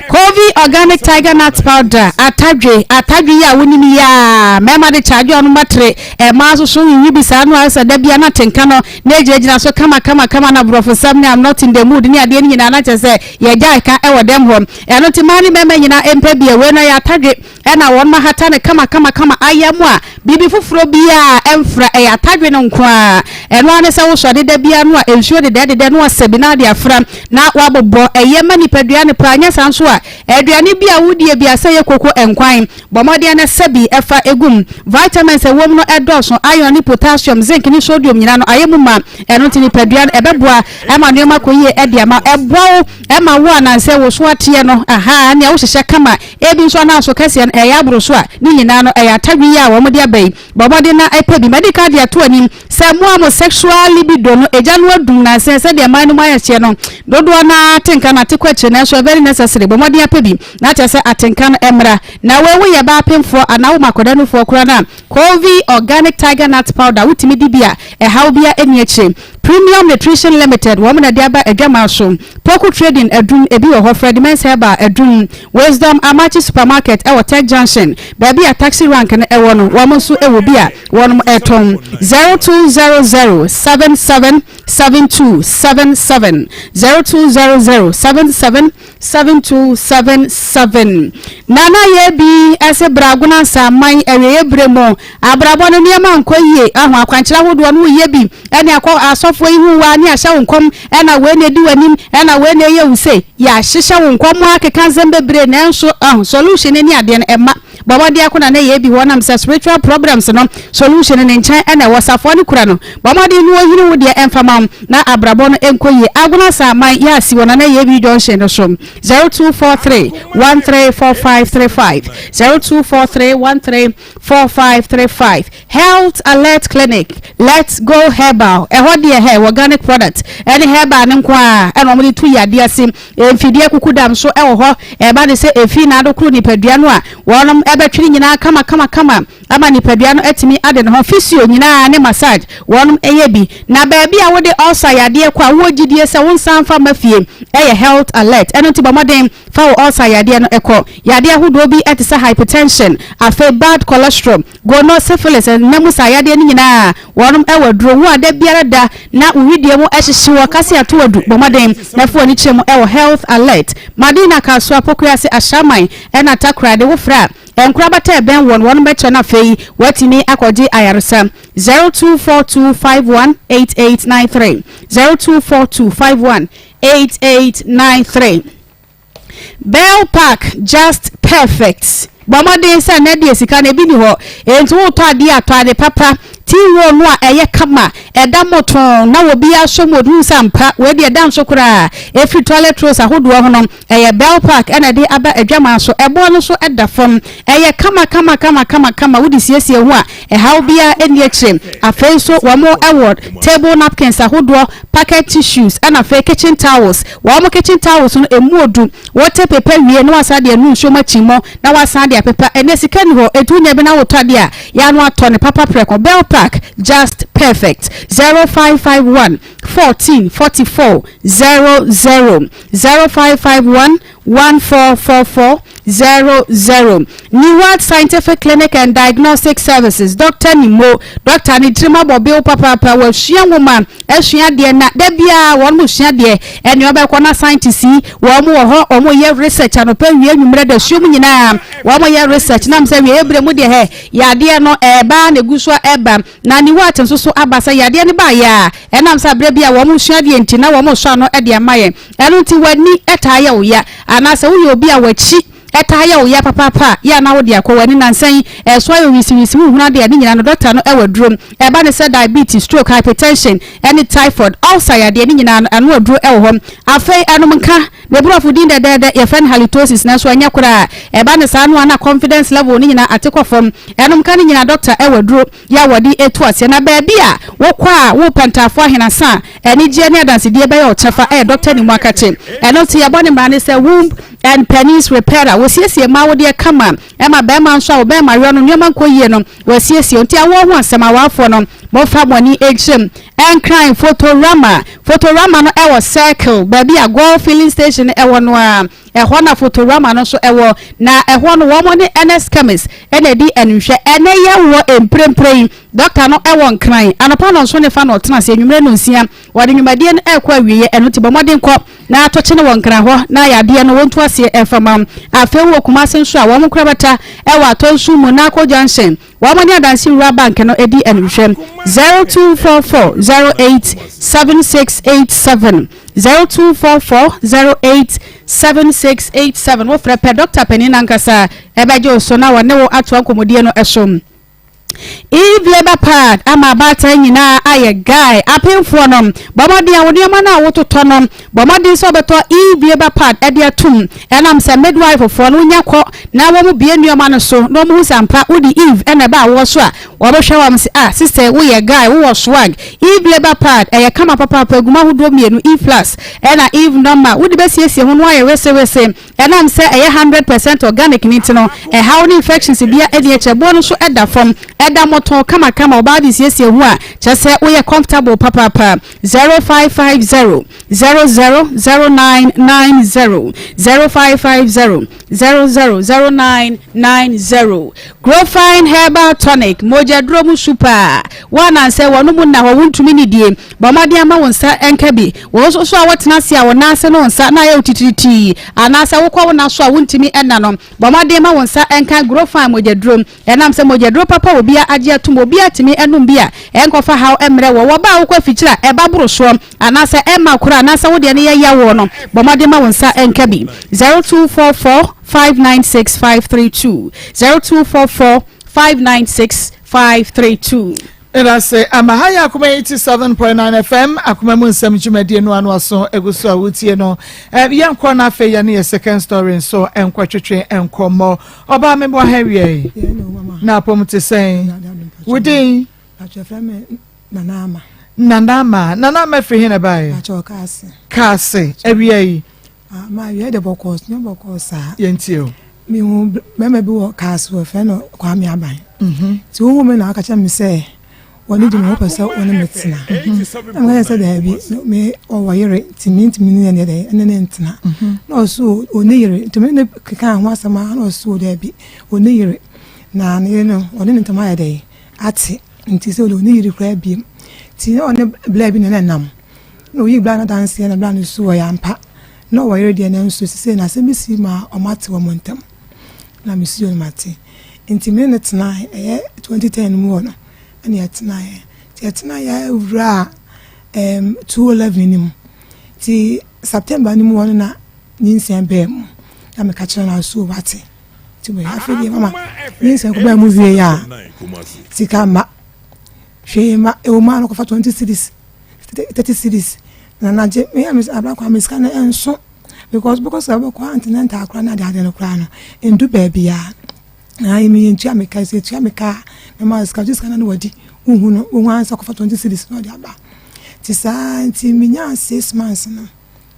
Covey Organic Tiger Nut Powder, Atadwe, atadwe yi a wonim yi a mmarima de kyaagye ɔno matere, mmaa nso so wiwi bi saa no a sɛ da bia na tenka no na egyinagyina so kama kama kama na borɔfosɛm ne I'm not in the mood ne adeɛ no nyinaa na kyerɛ sɛ yɛgya ɛka ɛwɔ dɛm hɔ. Ɛno nti mmaa ne mmarima nyinaa mpɛ bi a wei no ɛyɛ atadwe ɛna wɔn ahata no kama kama kama ayam a biribi foforɔ biara ɛmfra, ɛyɛ atadwe no nko ara. Ɛno ara ne sɛ wosɔ ade da biara no a nsuo dedɛɛdedɛ na wasɛ bi na ade afra na wabobɔ. Ɛyɛ ma nipadua no paa, nyɛ saa nso a aduane bi a wodie bi a sɛ ɛyɛ koko, nkwan, bɔ mmɔden na sɛ bi fa gu mu. Vitamins a ɛwɔ mu no dɔɔso, iron ne potassium, zinc ne sodium nyinaa no ayɛ mu ma. Ɛno nti nipadua no ɛbɛboa ma nneɛma akɔ yie de ama. Ɛboa wo ma wo a nansɛ wo so ateɛ no, ahaa, nea wohyehyɛ kama. Ebi nso anaa so kɛseɛ no ɛyɛ aboro so a, ne nyinaa no ɛyɛ atadwe yi a wɔde aba yi. Bɔ mmɔden na pɛ bi. Madi kan de ato anim sɛ mo a mo sexual libido no egya no adum nansa yi sɛdeɛ mmaa no mu ayɛ hyeɛ no, dodoɔ no ara atenka no ate kɔ akyire nanso ɛyɛ very necessary. Bɔ mmɔden apɛ bi na kyerɛ sɛ atenka no mmra. Na wei woyɛ baa pemfoɔ anaa woma akwadaa nufoɔ koraa no a, Covey Organic Tiger Nut Powder wotumi di bi a ɛhaw biara nni akyire. Premium Nutrition Limited wɔn na ɛde aba adwaman so. Poku Trading adum ebi wɔ hɔ, Fredimens Herbal adum, Wisdom Amakye Supermarket ɛwɔ Tech Junction, baabi a taxi rank no ɛwɔ no, wɔn nso ɛwɔ bi a wɔnom ɛtɔn. 0200 77 72 77 0200 77 7277 Nana yɛ bi ɛse bra agona nsaman awieɛ berɛ mu abrabɔ no nneɛma nkɔ yie aho akwankyerɛ ahodoɔ no woyɛ bi ɛne akɔ asɔfoɔ yi ho waa ne ahyɛ wo nkɔm ɛna wei na ɛdi w'anim ɛna wei na ɛyɛ wo sei yɛahyehyɛ wo nkɔm akeka nsɛm bebree nanso aho solution ne adeɛ no ɛma Bɔ mmɔden ako na na ɛyɛ bi hɔ nam sɛ spiritual problems no solution no ne nkyɛn ɛna ɛwɔ safoa no kura no bɔ mmɔden no ɔhini wo deɛ ɛmfa ma wo na abrabɔ no ɛnkɔ yie Agona Saman yɛ asi wɔ Nana Yɛ bi junction no so 0243 134535 0243 134535 Health Alert Clinic Let's Go Herbal ɛhɔ deɛ hɛ organic product ɛne herbal no nko ara ɛna wɔde tu yadeɛ ase Mfidie akukudam nso wɔ hɔ. Ɛba no sɛ efi na adokoro nipadua no a, wɔnom bɛtwe ne nyinaa kamakamakama ama nipadua no atumi ade ne ho. Physio nyinaa ne massage wɔnom yɛ bi. Na baabi a wode ulcer yadeɛ kɔ a wowɔ gyidie sɛ wonsan mfa mma fie yɛ Health Alert. Ɛno nti bɔ mmɔden fa wo ulcer yadeɛ no kɔ. Yadeɛ ahodoɔ bi te sɛ hypertension, afei bad cholesterol, Gono, syphilis, nna mu saa yadeɛ no nyinaa wɔnom wɔ aduro. Wo a da biara da na wo wedeɛ mu hyehye wo ɔkase ato adu, bɔ mmɔden na fa w'ani kyerɛ mu wɔ Health Alert, Madina, Kasoa, Pokuase, Ashaiman ɛna Takoradi. Wo frɛ a, nkorabata a ɛbɛn woɔ no wɔnom bɛkyerɛ na afei woatumi akɔgye ayaresa. 0242518893, 0242518893. Bell Park just perfect. Bɔ mmɔden sɛ nnɛ deɛ sika no ebi ni hɔ, enti wotɔ adeɛ a tɔ ade papa. Tea roll no a ɛyɛ kama, ɛda mmotoo na obiara sɔ mu hu sɛ ampa wei deɛ ɛda nso koraa. Ɛfiri toilet rolls ahodoɔ ho no, ɛyɛ Bell Park na ɛde aba adwaman so. Ɛboɔ no nso da fam. Ɛyɛ kama kama kama kama kama, wode siesie ho a ɛhaw biara nni akyire. Afei nso wɔwɔ table napkins ahodoɔ, pocket tissues ɛna afei kitchen towels. Wɔn kitchen towels no ɛmu odu. Wote pepa wie na wasan de anu nsuo mu akyi mu na wasan de apepa. Ɛnɛ sika nni hɔ enti wonya bi na wotɔ adeɛ a yɛ ano atɔ no papa prɛko. Bell Park just perfect. 0551 14 44 00 0551 1444 00. Neward Scientific Clinic and Diagnostic Services, Dɔkta Nimo, dɔkta ne tirim abɔ bew papaapa, wasua nwoma, asua adeɛ na da biara wɔn mo sua adeɛ, ɛne ɔbɛkɔ na scientists yi wɔn wɔ hɔ, wɔn yɛ research anɔpa awia anwummerɛ dasuo mu nyinaa wɔn yɛ research nam sɛ wieɛ berɛ mu deɛ hɛ yadeɛ no ɛɛba na egu so a ɛba na Neward nso so aba sɛ yadeɛ no baayɛ a ɛnam sɛ berɛ bi a wɔn sua adeɛ nti na wɔn sɔ ano de ama yɛn ɛno nti w'ani taa yɛ wo ya anaasɛ woyɛ obi a w'akyi Ɛtaa yɛ wo ya papaapa a, yɛ a na wode akɔ w'ani nnansa yi, ɛso ayɛ wisiwisi, wonhunu adeɛ a, ne nyinaa no dɔkta no wɔ aduro. Ɛba no sɛ diabetes, stroke, hypertension, ne typhoid, ulcer yadeɛ, ne nyinaa no ano aduro wɔ hɔ. Afei ɛnom nka, ne borɔfo din dɛdɛɛdɛ yɛfrɛ no halitosis nanso ɛnyɛ koraa. Ɛba no saa no a na confidence level no nyinaa ate kɔ fam. Ɛnom nka no nyinaa dɔkta wɔ aduro. Yɛ a wɔde tu aseɛ. Na baabi a wokɔ a worepɛ ntaafoɔ ahenasa a, anigyeɛ ne adansedie bɛyɛ wo kyɛfa ɛyɛ Dɔkta Nimu Akakye. Ɛno nti yɛbɔ ne mmara ne sɛ womb and penis repairer. Wɔsiesie mmaa awodeɛ kama ɛma barima nso a wo barima yɔ no nneɛma nkɔ yie no wɔasiesie. Nti awoɔ ho asɛm awaafoɔ no momfa mo ani nkyerɛ mu. Nkran Photorama Photorama no ɛwɔ Circle baabi a Goil filling station no ɛwɔ no ara. Ɛhɔ na Fotorama no nso wɔ, na ɛhɔ no wɔn ne Ernest Chemist na ɛdi animhwɛ. Ɛnnɛ yɛwɔ mprempren yi, dɔkta no wɔ Nkran. Anɔpa nnɔnson ne fa na ɔtena ase, anwummere nnɔnsia. Wɔde nnwumadie no rekɔ awieeɛ, ɛno nti bɔ mmɔden kɔ na to kyene wɔ Nkran hɔ na yadeɛ no wɔntu aseɛ mfa mma wo. Afei wowɔ Kumase nso a, wɔn nkorabata wɔ Atɔnsu mu, Narco Junction. Wɔn ne Adansi Rural Bank no di animhwɛ. 0244 08 7687 0244 08 7687 Wofrɛ pɛ, dɔkta panin no ankasa bɛgye wo so na wɔne wo atoa nkɔmmɔdie no so. Eve Labour Pad ama abaatan nyinaa ayɛ guy. Apemfoɔ no, bɔ mmɔden a wo nneɛma no a wototɔ no, Bɔ mmɔden sɛ wobɛtɔ Eve Labour Pad de atom. Ɛnam sɛ midwife foɔ no wonya kɔ na wɔn bue nnoɔma no so na wɔn hu sɛ ampa wode Eve na ɛba awoɔ so a, wɔbɛhwɛ wɔn se ah sister yi woyɛ guy, wowɔ swag. Eve Labour Pad ɛyɛ kama papaapa, ɛgu mu ahodoɔ mmienu, Eve Plus ɛna Eve Normal. Wode bɛsiesie ho na woayɛ wesewese. Ɛnam sɛ ɛyɛ 100% organic no nti no, ɛhaw ne infections biara nni akyire. Ɛboɔ no nso da fam, ɛda mmɔtɔɔ kamakama. Ɔbaa de siesie ho a, kyerɛ sɛ woyɛ comfortable papaapa. 0550 000990 0550 000990 Grofine Herbal Tonic, mogyaduro mu su paa. Wo anansɛ wɔn mu nna hɔ, wontumi nidie. Bɔ mmɔden ama wo nsa nka bi. Wo nso so a wotena ase a wo nan ase ne wo nsa na ayɛ wo titiritii, anaasɛ wokɔ wo nna so a wontumi nna no, bɔ mmɔden ma wo nsa nka Grofine mogyaduro. Ɛnam sɛ mogyaduro papa a obiara agye atom, obiara tumi nom bi a ɛnkɔfa haw mmrɛ wɔ. Wɔ ba a wokɔ afikyiri a ɛba boro soɔ anaasɛ ɛmma koraa anaasɛ wo deɛ no yɛ yaw no, bɔ mmɔden ma wo nsa nka bi. 0244 596 532 0244 596 532. Medase ama ha yɛ Akoma 87.9 FM Akoma mu nsɛm dwumadie no ano aso egu so a wotie no. Eh, yɛnkɔ na afei yɛne yɛ second story nso nkɔtwetwe nkɔmmɔ. Ɔbaa me boa ha awia yi. Na apɔm te sɛn? Wo din? Nana Ama. Nana Ama. Nana Ama firi he na ɛbaeɛ? Kaase. Kaase awia yi. Ah, ma awia de bɔkɔɔ, nyɛ bɔkɔɔ saa. Yɛntie o. Mehu bɛrima bi wɔ Kaase wɔfrɛ no Kwame Aban. Mhm. Nti wohu me na ɔka kyerɛ me sɛ wɔne di me ho pɛ sɛ wɔne me tena. Mhm. Na meka kyerɛ sɛ daabi, me ɔwɔ yere nti mentumi ne ne dɛ ɛne ne ntena. Mhm. Na ɔso ɔne yere nti me ne keka ho asɛm a na ɔso daabi ɔne yere. Na ne yere no ɔne ne ntam ayɛ dɛ ate nti sɛ ɔne yere koraa biem. Nti na ɔne bla bi na na nam. Na oyii bra no adanseɛ na bra no su ɔyɛ ampa na ɔwɔ yere deɛ nanso sisei no asɛm bi si ma ɔmo ate wɔn ntam na me suo no mate nti me ne no tenae ɛyɛ 2010 mu hɔ no ɛna yɛtenaeɛ nti yɛtenaeɛ wuraa ɛɛm 211 no mu nti September no mu hɔ no na nyinsɛn bɛɛ mu na meka kyerɛ no asuo wate nti wei afei deɛ mama nyinsɛn kɔ bɛɛ mu wie a sika ma hwee ma ɛwɔ mu a no kɔfa 20 cedis 30 cedis na na gye me me abra kwa me sika no ɛnso because because sɛ wobɛkɔ antenatal koraa na ade ade no koraa no ɛndu baabi a na ayɛ me yɛntua me ka sɛ ɛtua me ka a mɛma sika gye sika no na wadi wohu no wohu ansa kɔfa 20 cedis na ɔde aba nti saa nti menyaa 6 months no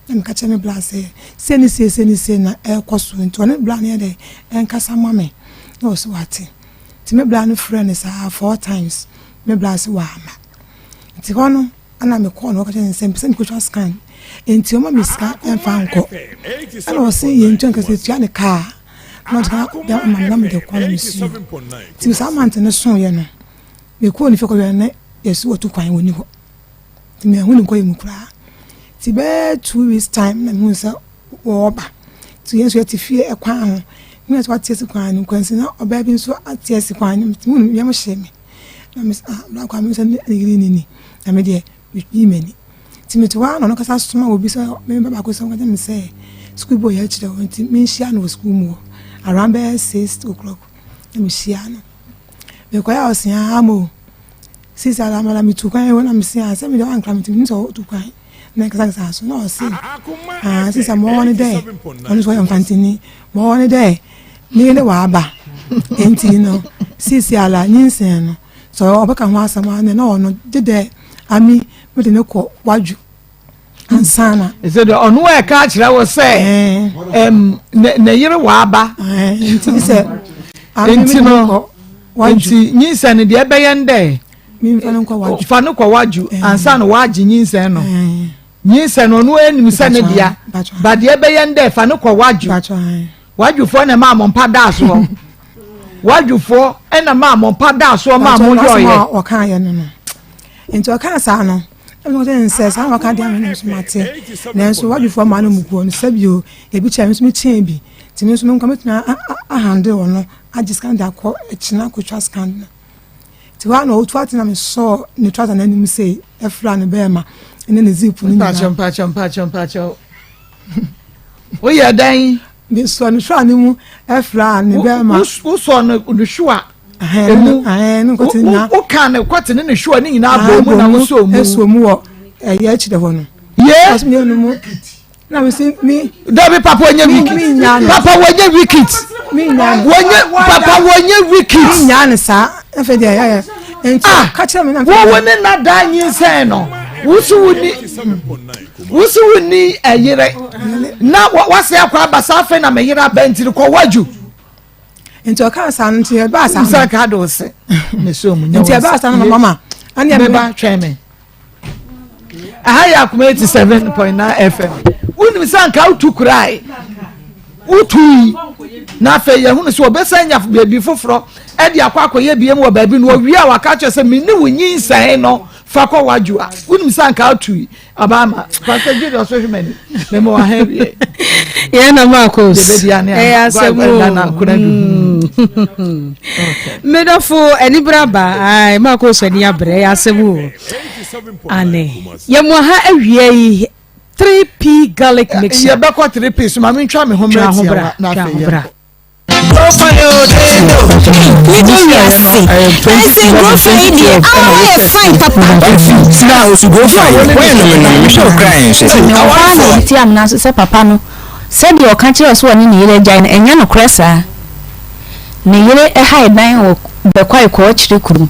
na meka kyerɛ me bra sɛ sei ne sei sei ne sei na ɛrekɔ so nti ɔne bra no yɛ dɛ ɛnkasa ma me na ɔso wate nti me bra no frɛ no saa four times me bra se wama Nti hɔ no ɛna me kɔɔ na ɔka kyerɛ ne sɛ mpɛ sɛ mekɔtwa scan nti ɔma me sika ɛmfa nkɔ ɛna ɔse yɛntua nka sɛ tua ne kaa. Na ɔde sika de ama me na mede kɔ na mesi hɔ. Nti saa mante no soeɛ no, mekɔɔ ne fie kɔhwɛ no na yɛsi watu kwan wɔnni hɔ. Nti manhu ne nkɔyɛ mu koraa. Nti bɛyɛ 2 weeks time na mehu sɛ wɔreba. Nti yɛn nso yɛte fie ɛkwan ho. Mehu sɛ wate asi kwan no nkwansi na ɔbaa bi nso ate asi kwan no. Nti mehu no yam hyee me. Na me sɛ ah bra kwa mehu sɛ ne yere ni ni. Na me deɛ metwii m'ani. Nti mete hɔ ara na ɔno kasa soma obi sɛ me ba baako sɛ ɔnkɔkyerɛ me sɛ sukuu bi wɔ yɛ akyerɛ hɔ nti menhyia no wɔ sukuu mu hɔ around bɛyɛ 6 o'clock na mehyia no. Mekɔyɛ a ɔse ah mo sisi ala mala metu kwan hɔ na mese ah sɛ mede wankra me nti menim sɛ ɔtu kwan na nkasakasa so na ɔse ah sisi ma ɔwɔ ne dɛ ɔno nso ɔyɛ mfantini ma ɔwɔ ne dɛ ne ne waba nti no sisi ala nyinsɛn no sɛ ɔbɛka ho asɛm a na ɔno gye dɛ ami mede ne kɔ wadwo ansana. Ɛsɛ deɛ ɔno a ɛka akyerɛ wo sɛ ne yere waba. Nti sɛ nti no nti nyinsɛn no deɛ ɛbɛyɛ n dɛ fa no kɔ wadwo ansa na wagye nyinsɛn no nyinsɛn no ɔno anim sɛ ne dea ba deɛ ɛbɛyɛ n dɛ fa no kɔ wadwo wadwofoɔ na ɛma mo mpa daa soɔ wadwofoɔ ɛna maa mo mpa daa soɔ maa mo yɔɔyɛ. Ɔka yɛ no no nti ɔka saa no. Ɛna ɔka kyerɛɛ no sɛ, Saa na wɔka de ama me nso mate. Nanso w'adwofoɔ maa no mu guo no, sɛbio ebi kyɛɛ me nso mekyɛɛ bi. Nti me nso me nkwa mɛtumi ahandle ɔno agye sika no de akɔ akyina akɔtwa scan no. Nti hɔ a na ɔtu ate na mesɔɔ ne trouser no anim sei ɛfra ne bɛɛma ne ne zip no nyinaa. Mpakyɛw mpakyɛw mpakyɛw mpakyɛw. Woyɛ dɛn? Mesɔɔ ne trouser no mu ɛfra ne bɛɛma. Wosɔɔ ne hwewa emu woka ne kɔte ne ne hwewa ne nyinaa bɔ mu na wosɔɔ mu. Ɛsɔ mu wɔ ɛyɛ akyire hɔ no. Ye. Na mi si mi. Dabi papa onye wikit. Papa wonye wikit. Wonye papa wonye wikit. Mi nya ne saa afei deɛ ɛyɛ nti ah! kakyɛ mi na. Wo wo ne na da nyinsɛn no wusu wo ni wusu wo ni ɛyere na wase akɔ abasa afei na mɛ yere abɛntiri kɔ waju. Nti ɔkaa saa no nti ɛbaa saa no. Nsa ka do se. Ne so mu nya. Nti ɛbaa saa no mama. Ani ɛmɛ ba twɛn me. Aha yɛ akoma 87.9 FM. Wonim sɛ anka wotu kurae. Wotu yi. Na afei yɛhunu sɛ wɔbɛsan nya baabi foforɔ ɛde akɔ akɔyɛ biem wɔ baabi no wɔwie a waka kyerɛ sɛ mene wo nyinsɛn no fa kɔ wadwo a wonim sɛ anka wotu yi Abama, Pastor Julius so hwɛ m'ani. Mema wɔ ha wie. Yɛn na Marcos. Ɛyɛ asɛm o. Medɔfo anibere aba. Ai Marcos ani abere ɛyɛ asɛm o. Ane. Yɛn mu ha awia yi 3P garlic mixture. Yɛbɛkɔ 3P so ma mentwa me ho mmerɛ tiawa na afei yɛnkɔ. Medɔ wiase ɛsɛ grofa yi deɛ awa yɛ fine papa. Na osu grofa yi wɔyɛ no menom mehwɛ wo kra nhwɛ. Ɛhɔ ara na ɔde tiaa me nan so sɛ, Papa no, sɛdeɛ ɔka kyerɛɛ wo sɛ ɔne ne yere agyae no, ɛnyɛ nokorɛ saa. Ne yere hae dan wɔ Bɛkwae Kɔɔkyere kurom.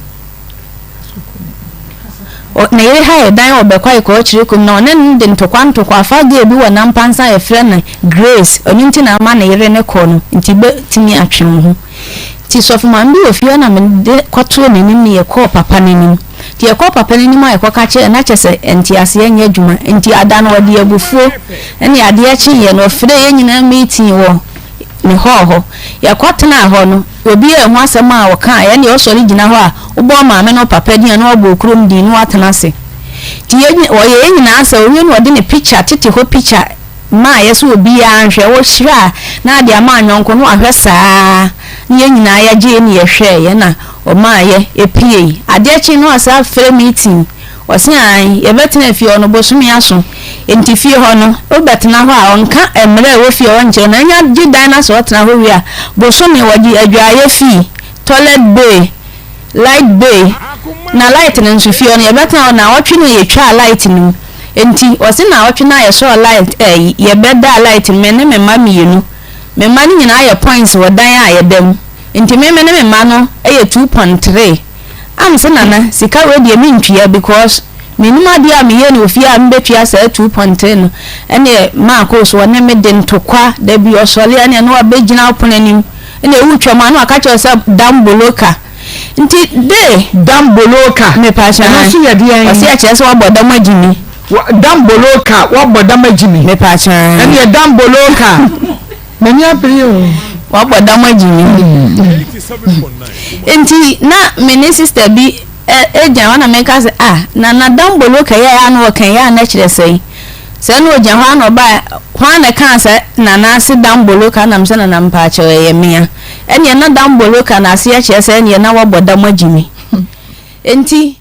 Ne yere hae dan wɔ Bɛkwae Kɔɔkyere kurom na ɔne no de ntɔkwa ntɔkwa afa girl bi wɔ Nampansa a yɛfrɛ no Grace, ɔno nti na ama ne yere no kɔ no, nti bɛtumi atwe wo ho. Nti sɔfo maame bi wɔ fie hɔ na mede kɔtoo n'anim ne yɛkɔɔ papa no anim. Nti yɛkɔɔ papa no anim a yɛkɔka kyerɛɛ no na kyerɛ sɛ nteaseɛ nyɛ adwuma. Nti ada no ɔde abufuo ne adeɛ kyeeɛ no ɔfrɛɛ yɛn nyinaa meeting wɔ ne hall hɔ. Yɛkɔtenaa hɔ no, obiara anhu asɛm a ɔkaeɛ, ɛnneɛ ɔsɔre gyina hɔ a, wobɔ ɔmaame ne ɔpapa din a na wabɔ okurom din na watena ase. Nti yɛn, ɔyɛ yɛn nyinaa sɛ ɔwie no ɔde ne picture, tete hɔ picture maeɛ sɛ obiara nhwɛ, ɔhyira a na ade ama anyɔnko na wahwɛ saa na yɛn nyinaa yɛgyee ne yɛhwɛeɛ na ɔmaeɛ ɛpuei. Adeɛ kyee no ɔsan frɛ meeting. Ɔse aane, yɛbɛtena fie hɔ no bosome aso, enti fie hɔ no wobɛtena hɔ a ɔnka mmerɛ a ɛwɔ fie hɔ nkyerɛ no, anya gye dan no asɛ ɔtena hɔ wie a, bosome wɔgye adwaeɛ fee, toilet bay, light bay, na light no nso fie hɔ no yɛbɛtena hɔ naawɔtwe na yɛtwaa light no mu, enti ɔse naawɔtwe no a yɛsɔɔ light ɛɛ yɛbɛdaa light no me ne me mma mmienu, me mma no nyinaa yɛ points wɔ dan a yɛda mu, enti me me ne me mma no yɛ 2.3. Ah mese Nana sika wei deɛ mentua because mennim adeɛ a meyɛ no wɔ fie a mebɛtua saa 2.3 no ɛneɛ Marcos ɔne me de ntokwa dabi ɔsɔre a ɛneɛ na wabɛgyina wo pono anim ɛneɛ wotwa mu a na waka kyerɛ wo sɛ damboloka nti de Damboloka mepakyɛ ɛno nso yɛ deɛn? Ɔse ɛkyerɛ sɛ wabɔ dam agyi mi. Damboloka wabɔ dam agyi mi mepakyɛ ɛneɛ damboloka. M'ani abere o. Wabɔ dam agye me. Nti na me ne sister bi gyina hɔ na meka sɛ ah na na dambolo kɛyɛ a na ɔka yɛ a na kyerɛ sɛn. Sɛ na ogyina hɔ a na ɔbaa hwan na ɛkaa sɛ nana ase dambolo ka nam sɛ nana mpaakyɛw ɛyɛ mea. Ɛneɛ na dambolo ka na aseɛ kyerɛ sɛ ɛneɛ na wabɔ dam agye me. Nti.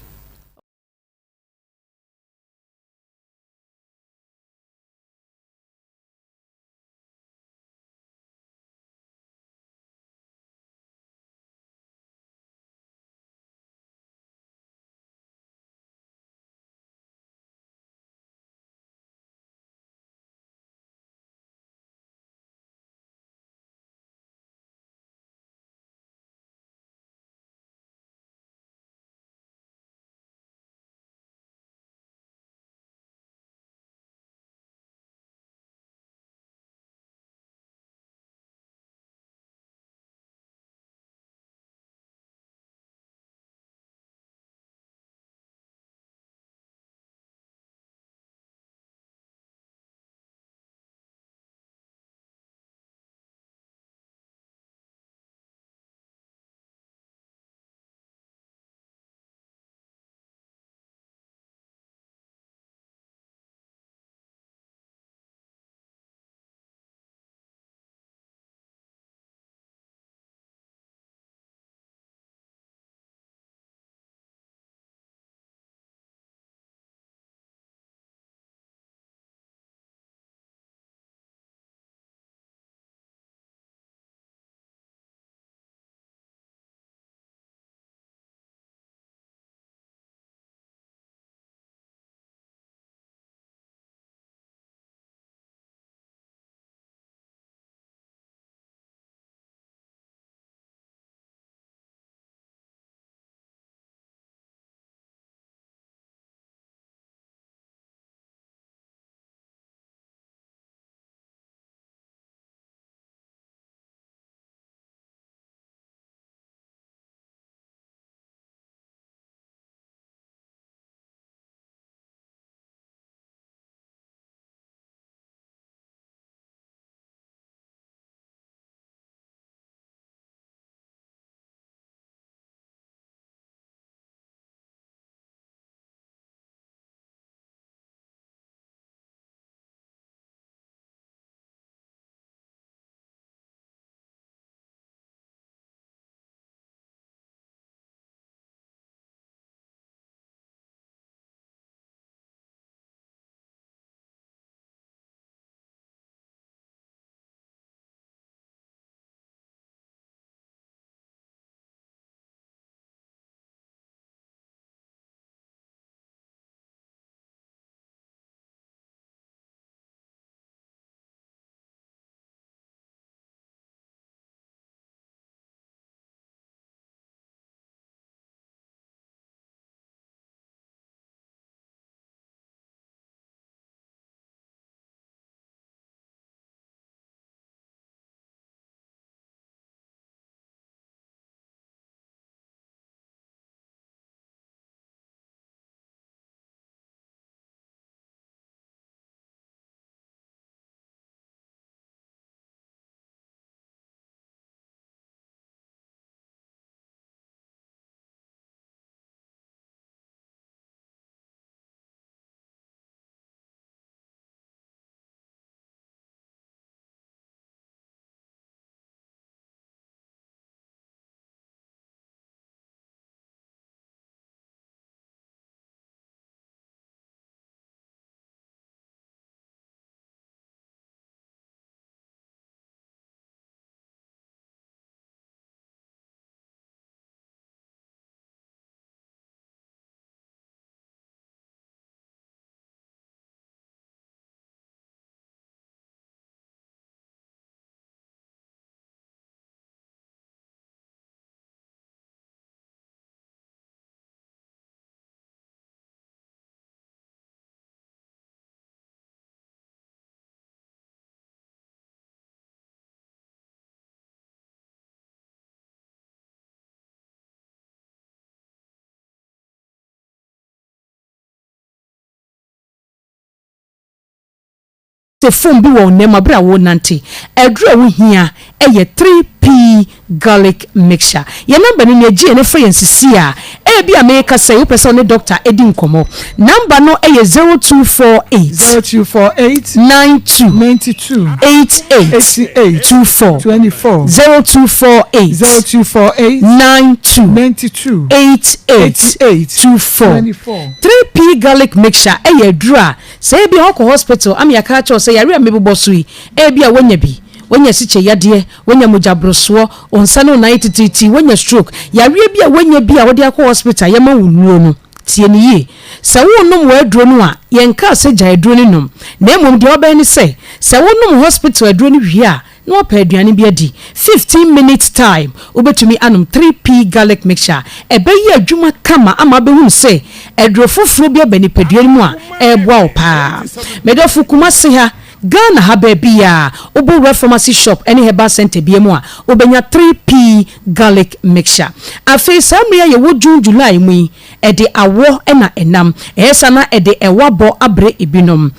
Sɛ fom bi wɔ wo nan mu bere a worenante, aduru a wuhia yɛ 3P Garlic Mixture. Yɛn nɔmba no nie, gye yɛn na frɛ yɛn seesei ara. Ebia merekasa yi, wopɛ sɛ wo ne dɔkta di nkɔmmɔ. Nɔmba no yɛ 0248. 0248. 92. 92. 88. 88. 24. 24. 0248. 0248. 92. 92. 88. 88. 24. 24. 3P Garlic Mixture yɛ aduru a Sɛ ebia woakɔ hospital ama yɛaka akyerɛ wo sɛ yareɛ a mebobɔ so yi, ebia woanya bi, woanya sikye yadeɛ, woanya mogyaborosoɔ, wo nsa ne wo nan yɛ titiritii, woanya stroke, yareɛ bi a woanya bi a wode akɔ hospital a yɛma wo nnuro no, tie no yie. Sɛ worenom w'aduro no a, yɛnkaa sɛ gyae aduro no nom, na mmom deɛ wobɛyɛ ne sɛ, sɛ wonom hospital aduro no wie a, na wapɛ aduane bi adi. 15 minutes time, wobɛtumi anom 3P garlic mixture. Ɛbɛyɛ adwuma kama ama wobɛhunu sɛ aduro foforɔ bi aba nipadua no mu a ɛreboa wo paa. Me dɔfo, Kumasi ha, Ghana ha baabiara, wobɔ wura pharmacy shop ne herbal centre biara mu a, wobɛnya 3P garlic mixture. Afei saa mmerɛ yi a yɛwɔ June, July mu yi, ɛde awɔ na ɛnam. Ɛyɛ saa na ɛde ɛwa bɔ abrɛ ebinom.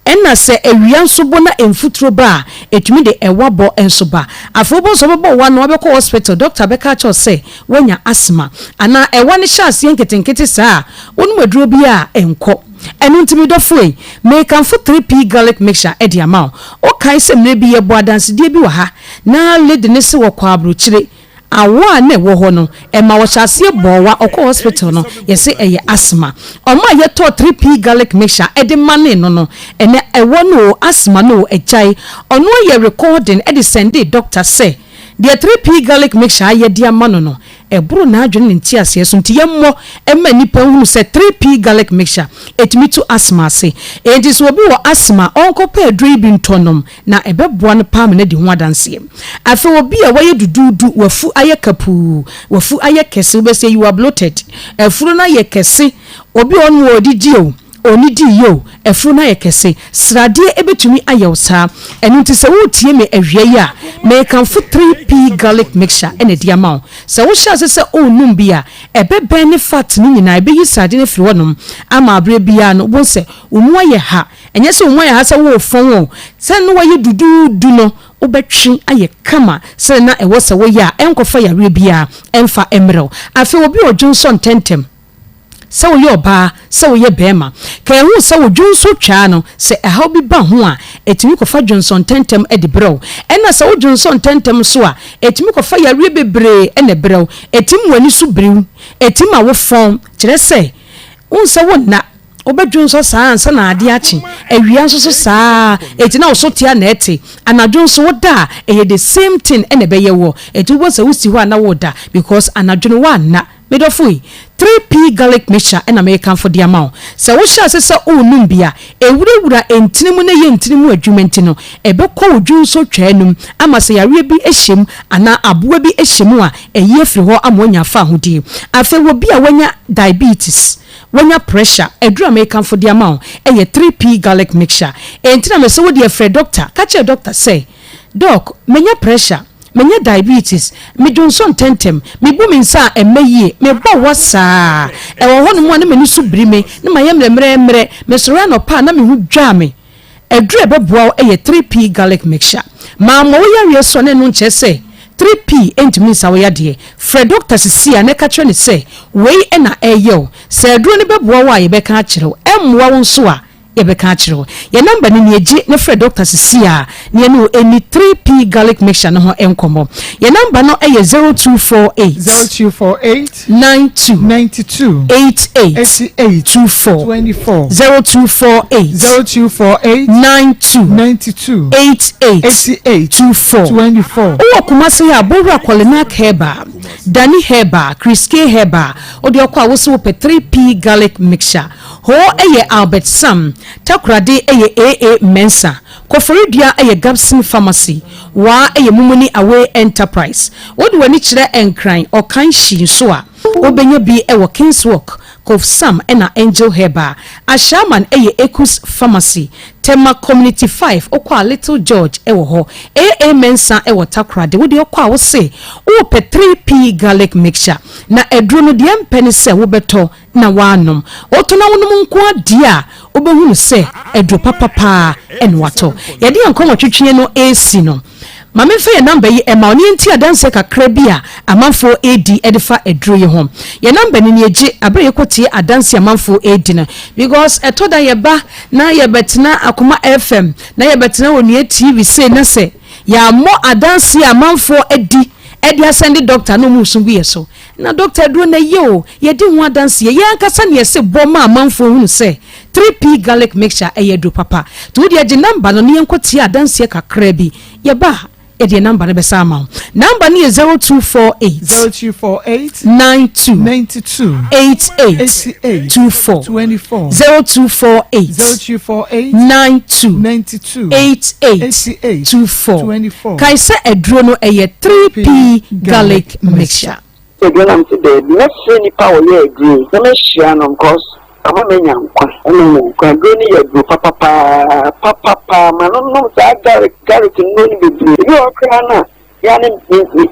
Ɛnna sɛ awia nso bɔ na mfuturo ba a, ɛtumi de ɛwa bɔ nso ba. Afei wobɛhu sɛ wobɛbɔ wa no wabɛkɔ hospital, doctor bɛka akyerɛ wo sɛ woanya asthma. Anaa ɛwa no hyɛ aseɛ nketenkete saa a, wonom aduro bi a ɛnkɔ. Ɛno nti me dɔfo ei, merekamfo 3P garlic mixture de ama wo. Wokae sɛ mmerɛ bi yɛbɔɔ adansedie bi wɔ ha, na lady no se wɔkɔɔ aburokyire, Awɔ a na ɛwɔ hɔ no, ɛma ɔhyɛ aseɛ bɔɔ wa, ɔkɔɔ hospital no, yɛse ɛyɛ asthma. Ɔmo a yɛtɔɔ 3P garlic mixture de manee no no, ɛnɛ ɛwɔ no oo, asthma no oo, agyae. Ɔno ayɛ recording de sɛndee doctor sɛ, deɛ 3P garlic mixture ayɛ de ama no no, ɛboro n'adwene ne nteaseɛ so, nti yɛmmɔ mma nnipa nhunu sɛ 3P garlic mixture ɛtumi tu asthma ase. Enti sɛ obi wɔ asthma a, ɔnkɔpɛ aduro yi bi ntɔ nnom. Na ɛbɛboa no paa ma no adi ho adanseɛ. Afei obi a wayɛ duduudu, wafu ayɛ kapuu, wafu ayɛ kɛse, wobɛsɛ you are bloated, afuro no ayɛ kɛse, obi a ɔno ɔdidi o, ɔnnidiiɛ o, afuro no ayɛ kɛse, sradeɛ ɛbɛtumi ayɛ wo saa. Ɛno nti sɛ woretie me awia yi a, merekamfo 3P garlic mixture na ɛde ama wo. Sɛ wohyɛ ase sɛ worenom bi a, ɛbɛbɛn ne fat no nyinaa, ɛbɛyi sradeɛ no afiri hɔnom ama berɛ biara no wobɛhu sɛ wo mu ayɛ ha. Ɛnyɛ sɛ wo ho ayɛ ha sɛ worefɔn o, sɛ na woayɛ duduudu no, wobɛtwe ayɛ kama sɛdeɛ na ɛwɔ sɛ woyɛ a ɛnkɔfa yareɛ biara ɛmfa mmrɛ wo. Afei obi a ɔdwonsɔ ntɛmntɛm, sɛ woyɛ ɔbaa, sɛ woyɛ barima, ka ɛho sɛ wo dwonsɔ twaa no, sɛ ɛhaw bi ba ho a, ɛtumi kɔfa dwonsɔ ntɛmntɛm de brɛ wo. Ɛna sɛ wodwonsɔ ntɛmntɛm nso a, ɛtumi kɔfa yareɛ bebree na ɛbrɛ wo. Ɛtumi ma w'ani so biri wo, ɛtumi ma wofɔn, kyerɛ sɛ, wohu sɛ wonna. Wobɛdwonsɔ saa ansa na adeɛ akye, awia nso so saa ara, enti na wo so te a na ɛte, anadwo nso woda a ɛyɛ the same thing na ɛbɛyɛ woɔ, enti wobɛhu sɛ wosi hɔ a na woreda because anadwo no woanna. Me dɔfo yi, 3P garlic mixture na merekamfo de ama wo. Sɛ wohyɛ ase sɛ worenom bi a, ɛwurawura ntini mu na ɛyɛ ntini mu adwuma nti no, ɛbɛkɔ wo dwonsɔ twaa no mu ama sɛ yareɛ bi hyɛ mu anaa aboa bi hyɛ mu a, ayi afiri hɔ ama woanya afahodie. Afei obi a wanya diabetes, Wanya pressure, aduru a mekamfo de ama wo yɛ 3P garlic mixture. Enti na mese wo deɛ frɛ doctor, ka kyerɛ doctor sɛ, Doc, manya pressure, manya diabetes, me dwonsɔ ntɛntɛm, mebu me nsa a ɛmmɛ yie, mebɔ wa saa, ɛwɔ hɔnom a na m'ani so biri me, na mayɛ mmerɛmmerɛmmerɛ, mesɔre anɔpa a na me ho dwa me. Aduru a ɛbɛboa wo yɛ 3P garlic mixture. Mammɔ wo yareɛ so a na ɛno nkyerɛ sɛ 3P ntumi nsa wo yadeɛ. Frɛ dɔkta seesei ara na ka kyerɛ no sɛ wei na ɛreyɛ wo. Sɛ aduro no bɛboa wo a yɛbɛka akyerɛ wo, ɛmmoa wo nso a yɛbɛka akyerɛ wo. Yɛn nɔmba no nie, gye na frɛ dɔkta seesei ara na yɛne wo nni 3P garlic mixture no ho nkɔmmɔ. Yɛn nɔmba no yɛ 0248. 0248. 92. 92. 88. 88. 24. 24. 0248. 0248. 92. 92. 88. 88. 24. 24. Wowɔ Kumasi a, Bowura Kɔlenak Herbal, Dani Herbal, Chris K Herbal, wode ɔkɔ a wose wopɛ 3P Garlic Mixture. Hoo yɛ Albert Sam, Takoradi yɛ AA Mensah, Koforidua yɛ Gabson Pharmacy, Waa yɛ Mumuni Away Enterprise. Wode w'ani kyerɛ Nkran Ɔkanhyi nso a, wobɛnya bi wɔ Kingswalk, Kofsam ɛna Angel Herbal. Ashaiman yɛ Ekus Pharmacy. Tema Community 5, wokɔ a Little George wɔ hɔ. AA Mensah wɔ Takoradi. Wode ɔkɔ a wose wopɛ 3P Garlic Mixture. Na aduro no deɛ ɛmpɛ ne sɛ wobɛtɔ na woanom. Wotɔ na wonom nko ara deɛ a, wobɛhunu sɛ aduro papa paa na watɔ. Yɛde yɛn nkɔmmɔ twetweɛ no resi no, ma memfa yɛn namba yi mma wo na yɛntie adanseɛ kakra bi a amanfoɔ redi de fa aduro yi ho. Yɛn namba no nie, gye aberɛ a yɛkɔtie adanseɛ a amanfoɔ redi no because ɛtɔ da yɛba na yɛbɛtena Akoma FM na yɛbɛtena Onua TV sei na sɛ yɛammɔ adanseɛ a amanfoɔ adi de asɛnde dɔkta na wɔn resu gu yɛn so. Na dɔkta aduro no ɛyɛ o, yɛdi ho adanseɛ. Yɛn ankasa na yɛse bɔ ma amanfoɔ hunu sɛ 3P garlic mixture ɛyɛ aduro papa. Nti wo deɛ gye number no na yɛnkɔ tie adanseɛ kakra bi. Yɛba a, yɛde yɛn number no bɛsan ama wo. Number no yɛ 0248 0248 92 92 88 88 24 24 0248 0248 92 92 88 88 24. 24. Kae sɛ aduro no ɛyɛ 3P garlic mixture. Aduro na mese daabi mɛfrɛ nipa a ɔyɛ aduro yi na mɛhyia no because ama manya nkwa ama manya nkwa aduro no yɛ aduro papa paa papa paa ma no nom saa garlic garlic nnuro no bebree ebi wɔ hɔ koraa no a yɛ a ne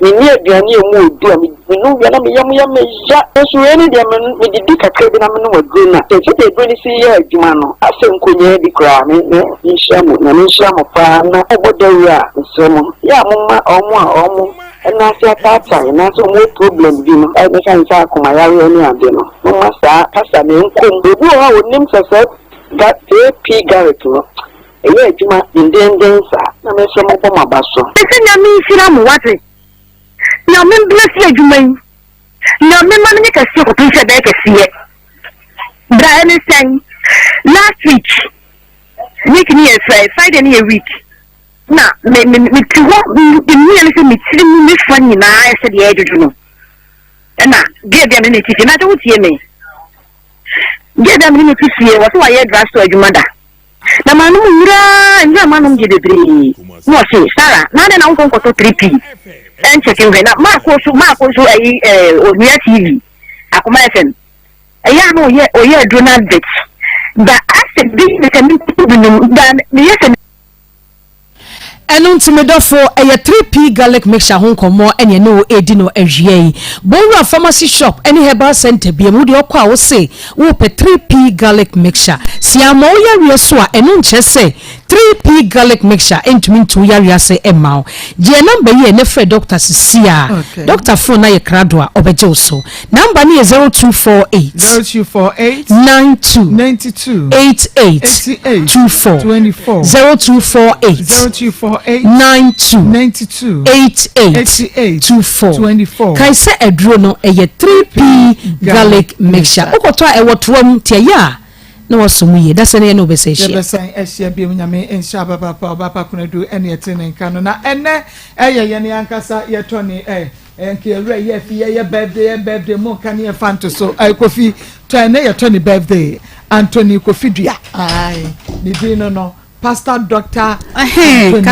menni aduane a emu ɔdu a menom wie a na me yam yɛ me ya nso wei ne deɛ medidi kakra bi na menom aduro no a sɛdeɛ aduro no si yɛ adwuma no asɛ nkonyaa bi koraa me me nhyira mo nyame nhyira mo paa na mobɔ dawuro a mesrɛ mo yɛ a momma ɔmo a ɔmo Ɛna ase ataatae anaasɛ wɔn wɔ problem bi no ɛbɛfa ne sɛ akoma yareɛ ne ade no momma saa kasa no nkɔ mu. Obi wɔ hɔ a ɔnim sɛ saa ga AP garlic no ɛyɛ adwuma dendeenden saa na me nso mobɔ mo aba so. Mese Nyame nhyira mo wate. Nyame mbless adwuma yi. Nyame ma no nyɛ kɛseɛ kɔpem sɛ ɛbɛyɛ kɛseɛ. Bra ɛne sɛn? Last week, week ne yɛ Friday ne yɛ week. Na me me mete hɔ mehia ne sɛ me tiri mu me fa nyinaa ayɛ sɛ deɛ ɛredwodwo no ɛna girl bi a me ne ne te fie na sɛ wotie me girl bi a me ne ne te fie wɔ sɛ wayɛ drugstore adwuma da na manom nwura nwura manom deɛ bebree na ɔse Sarah na adɛn na wonkɔ nkɔtɔ 3p ɛnkyɛke nhwɛ na maako so maako nso ayi ɛɛ onua tv akoma fm ɛyɛ a na ɔyɛ ɔyɛ aduro no advert ba asɛ bi sɛ menkɔtɔ bi nom ba meyɛ sɛ Ɛno nti me dɔfo, ɛyɛ 3P Garlic Mixture ho nkɔmmɔ ɛne ɛne wo redi no awia yi. Bowura Pharmacy Shop ɛne Herbal Center biam, wo deɛ ɔkɔ a wo se wopɛ 3P Garlic Mixture. Sɛ yɛammɔ wo yareɛ so a, ɛno nkyerɛ sɛ 3P Garlic Mixture ntumi ntu wo yareɛ ase mma wo. Gye yɛn number yi ɛ na frɛ dɔkta sesie ara. Dɔkta phone no ayɛ krado a, ɔbɛgye wo so. Number no yɛ 0248. 0248. 92. 92. 88. 88. 24. 24. 0248. 0248. 92. 92. 88. 88. 24. 24. Kae sɛ aduro no ɛyɛ 3P garlic mixture. Wokɔtɔ a ɛwɔ toa mu nti ɛyɛ a na wasɔ mu yie. Dasɛ no yɛne wo bɛsan ahyia. Yɛbɛsan ahyia biom Nyame nhyira papaapa Ɔbaapa Konadu ɛne ɛte ne nka no na ɛnɛ ɛyɛ yɛne ankasa yɛtɔ ne ɛ Nka yɛ werɛ yɛ fi yɛyɛ birthday yɛ birthday mo nka ne yɛ fa nto so ɛɛ kofi tɔ ɛnɛ yɛ tɔ ne birthday Anthony Kofi Dua ae ne din no no Pastor Doctor Anthony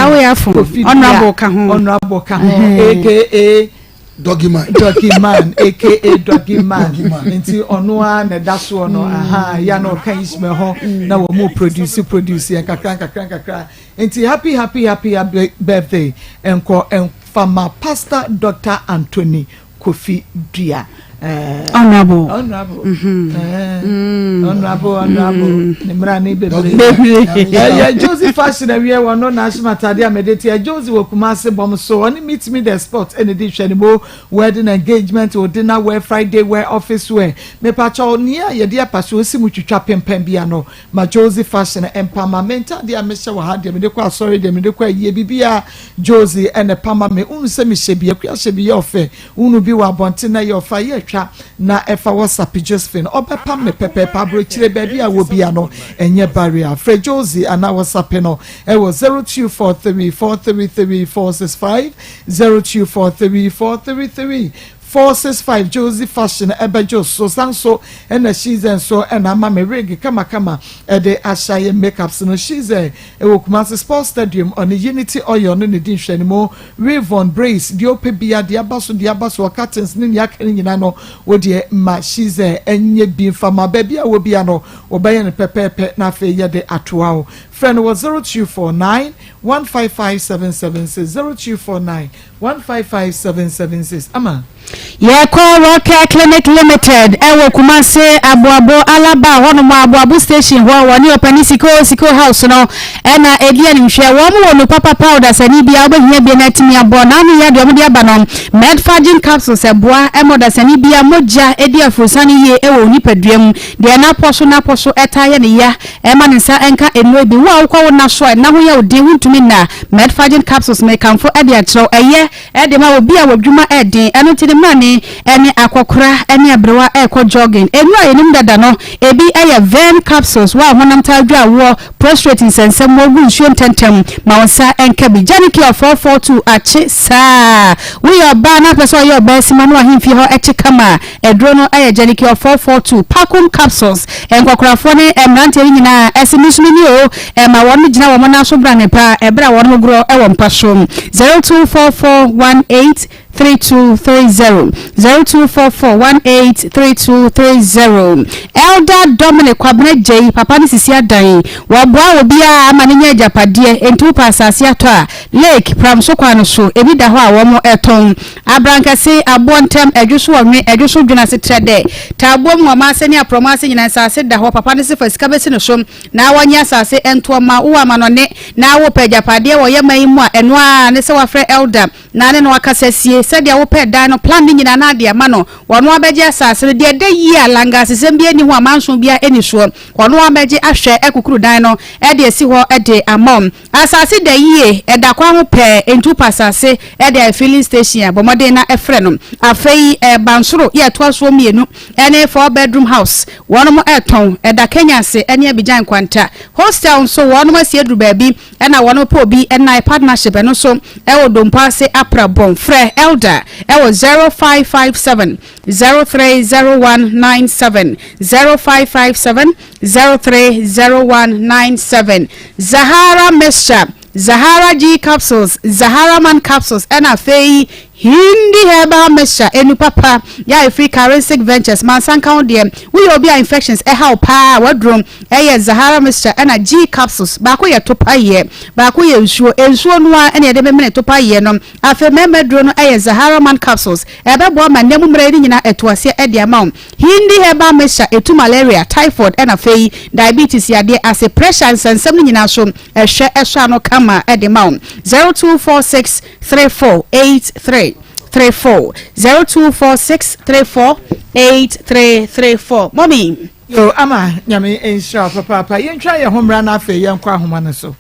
Kofi Dua honorable ka ho honorable ka ho aka Doggy man Doggy man aka Doggy man nti ɔno ara na ɛda soɔ no aha ya na ɔka Ishmael ho na wɔn mu produce produce yɛn kakra nkakra nkakra. Nti happy happy happy birthday nkɔ nfa ma pastor Doctor Anthony Kofi Dua. Eh, honorable honorable mm -hmm. eh, mm. honorable honorable mm. ne mmara ne bebree ɛyɛ Josie fashion awie wɔn no na ahyem atade a mɛde ti ɛ Josie wɔ Kumasi bɔm so ɔne meet me the spot ɛna di hwɛ ne mo wedding engagement o dinner wear Friday wear office wear mepakyɛw nea yɛde apaso osi mu twitwa pempan bia no Ma Josie fashion mpa ma me ntaadeɛ a mehyɛ wɔ ha deɛ mede kɔ asɔre deɛ mede kɔ ayie biribiara Josie na ɛpa ma me wohu sɛ mehyɛ bi Akua hyɛ bi yɛ ɔfɛ wohunu bi wɔ abɔnten na ɛyɛ ɔfɛ a yɛ atwa na ɛfa WhatsApp Josephine ɔbɛpam no pɛpɛɛpɛ aburokyire baabi a wɔ bia no ɛnyɛ barrier frɛ Josie anaa WhatsApp no ɛwɔ 0243 433 465 0243 433 465 Josie fashion ɛbɛgye wo so san so ɛna Shize nso ɛna ama me wig kamakama ɛde ahyɛ ayɛ makeups no Shize ɛwɔ Kumasi Sports Stadium ɔne Unity Oil no na ɛdi nhwɛanimu Weave-on braids deɛ wopɛ bia deɛ aba so deɛ aba so curtains ne nea aka no nyinaa no wo deɛ ma Shize ɛnyɛ bi mfa ma baabi a wɔ bia no wɔbɛyɛ no pɛpɛɛpɛ na afei yɛde atoa wo frɛ no wɔ 0249 155 776 0249 155776 ama. Yɛkɔ Rockcare Clinic Limited ɛwɔ Kumase Aboabo Alaba hɔnom Aboabo station hɔ wɔne ɔpani Siko Siko House no ɛna ɛdi animhwɛ. Wɔn wɔ nu papa pa ɔdasani bia wobɛhia bia na atumi abɔ na ano yɛ deɛ wɔde aba no Medfagin capsules ɛboa ɛma ɔdasani bia mogya ɛdi afurusane yie ɛwɔ wo nipadua mu deɛ n'apɔ so n'apɔ so ɛtaa yɛ ne ya ɛma ne nsa ɛnka nnuro bi wo a wokɔ wo nna so a ɛnna ho yɛ wo den wontumi nna Medfagin capsules mekamfo ɛde akyerɛw ɛyɛ de ma obi a w'adwuma yɛ den, ɛno nti ne mmrane ne akɔkora ne aberewa rekɔ jogging. Nnuru a yɛnim dada no, ebi yɛ Vern capsules, wo a honam taa dwa woɔ, prostrate nsɛnsɛm, wogu nsuo ntɛmntɛm, ma wo nsa nka bi. Janicure 442 akye saa. Woyɛ ɔbaa na wopɛ sɛ ɔyɛ ɔbaa sima na w'ahemfie hɔ kye kama a, Aduro no yɛ Genicure 442 Pacum Capsules. Nkɔkorafoɔ ne mmeranteɛ no nyinaa ɛse me nso me ni oo. Ɛma wɔn gyina wɔn nan so brane paa ɛberɛ a wɔn gorɔ wɔ mpa so. 0244183230 0244183230 Elder Dominic Kwabena Gyei papa no sisi adan. Wɔboa obiara ma no nya agyapadeɛ. Enti wopɛ asase atɔ a, Lake Pram so kwan no so ebi da hɔ a wɔn tɔn. Abrankɛse, aboɔ ntɛm, ɛdwo so ɔnwe, ɛdwo so dwene ase trɛ dɛ. Taaboɔ mu, ɔma ase ne aprɔmɔ ase nyinaa nsaase da hɔ, papa no se fa sika bɛsi no so na wɔnye asaase ntoɔ ma wo wɔ amanɔne na wo pɛ agyapadeɛ wɔ yɛ man yi mu a ɛno ara ne sɛ wafrɛ elder na ne no akasa sie sɛdeɛ wo pɛ dan no plan no nyinaa na ade ama no ɔno abɛgye asaase no deɛ ɛda yie a langaasesɛm biara nni ho amanso biara nni soɔ ɔno abɛgye ahwɛ akukuru dan no de asi hɔ de ama wo. Asase da yie, ɛda kwan ho pɛɛ, enti wopɛ asase de ayɛ filling station a, bɔ mmɔden na frɛ no. Afei Bansoro yɛ ɛtoa soɔ mmienu ne four bedroom house, wɔnom retɔn, ɛda Kenya ase ne Abidjan Nkwanta. Hostel nso wɔnom asi aduru baabi na wɔnom pɛ obi nnae, partnership, ɛno nso ɛwɔ Dompo ase Aprabɔn. Frɛ Elder ɛwɔ 0557 030197, 0557 030197 Zahara Mixture, Zahara G Capsules, Zahara Man Capsules ɛna afei Hindi Herbal Mixture enu papa yɛ a ɛfiri Karensic Ventures mansa nka ho deɛ woyɛ obi a infections ɛha wo paa waduro ɛyɛ Zahara Mixture ɛna G Capsules baako yɛ topa yɛ baako yɛ nsuo nsuo no ara ɛna yɛde memene topa yɛ no afei mmarima aduro no ɛyɛ Zahara Man Capsules ɛbɛboa ma nna mu mmerɛ yi no nyinaa ɛto aseɛ ɛde ama wo Hindi herbal mixture etu malaria, typhoid ɛna afei diabetes yadeɛ ase, pressure nsɛnsɛm no nyinaa so ɛhwɛ ɛsɔ ano kama ɛde ma wo. 0246 34 83 34 0246 34 83 34 Mommy. Yo ama nyame nhyira wo papaapa yɛntwa yɛn ho mmra na afei yɛnkɔ ahoma no so.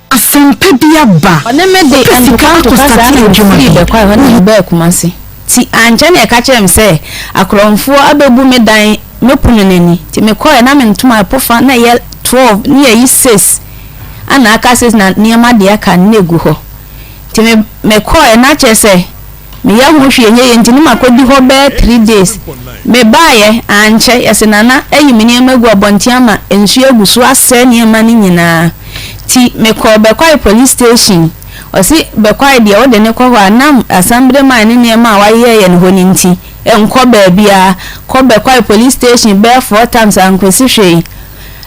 Asɛmpa bi aba. Ɔne me de Wopɛ sika ntokwa akɔ ntokwa saa starte na adwuma mefiri bi. Bɛkwae hɔ na mebaa Kumasi. Nti ankyɛ na yɛka kyerɛɛ me sɛ akorɔmfoɔ abɛbu me dan me pono no ani. Nti mekɔeɛ na me ntoma ɛpofa na ɛyɛ 12 ne yɛyi six ana aka six na nneɛma deɛ aka no na ɛgu hɔ. Nti me mekɔeɛ na kyerɛ sɛ Meyɛ ho hwee nyɛ yie nti ne makɔdi hɔ bɛyɛ three days. Mebaeɛ, ankyɛ, yɛse Nana ayi me nneɛma agu abɔnten ama nsuo agu so asɛe nneɛma no nyinaa. Nti mekɔɔ Bɛkwae police station, ɔse Bɛkwae deɛ wode no kɔ hɔ a nam Assemblyman ne nneɛma a wayeyɛyɛ no hɔ no nti, nkɔ baabiara. Kɔ Bɛkwae police station bɛyɛ four times ankɔsi hwee.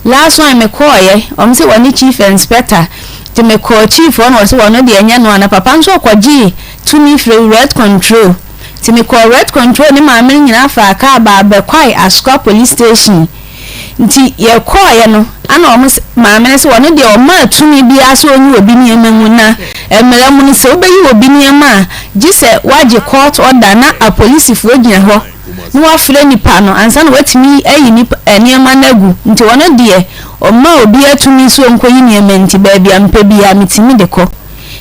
Last one me kɔɔyɛ wɔn se wɔne chief inspector nti me kɔɔ chief hɔ na wɔse wɔno deɛ ɛnyɛ no a na papa nso ɔkɔgyee tumi firi red control nti me kɔɔ red control ne maame no nyinaa faa kaa baa Bɛkwae Asokwa police station nti yɛ kɔɔyɛ no ana wɔn se maame no se wɔno deɛ ɔmaa tumi biara sɛ ɔnyi obi nneɛma mu na mmara mu no sɛ wobɛyi obi nneɛma a gye sɛ wagye court order na apolisifoɔ gyina hɔ na wafrɛ nipa no ansa na watumi ayi nipa nneɛma no agu nti ɔno deɛ ɔmma obiara tumi sɛ ɔnkɔyi nneɛma nti baabi a mepɛ biara metumi de kɔ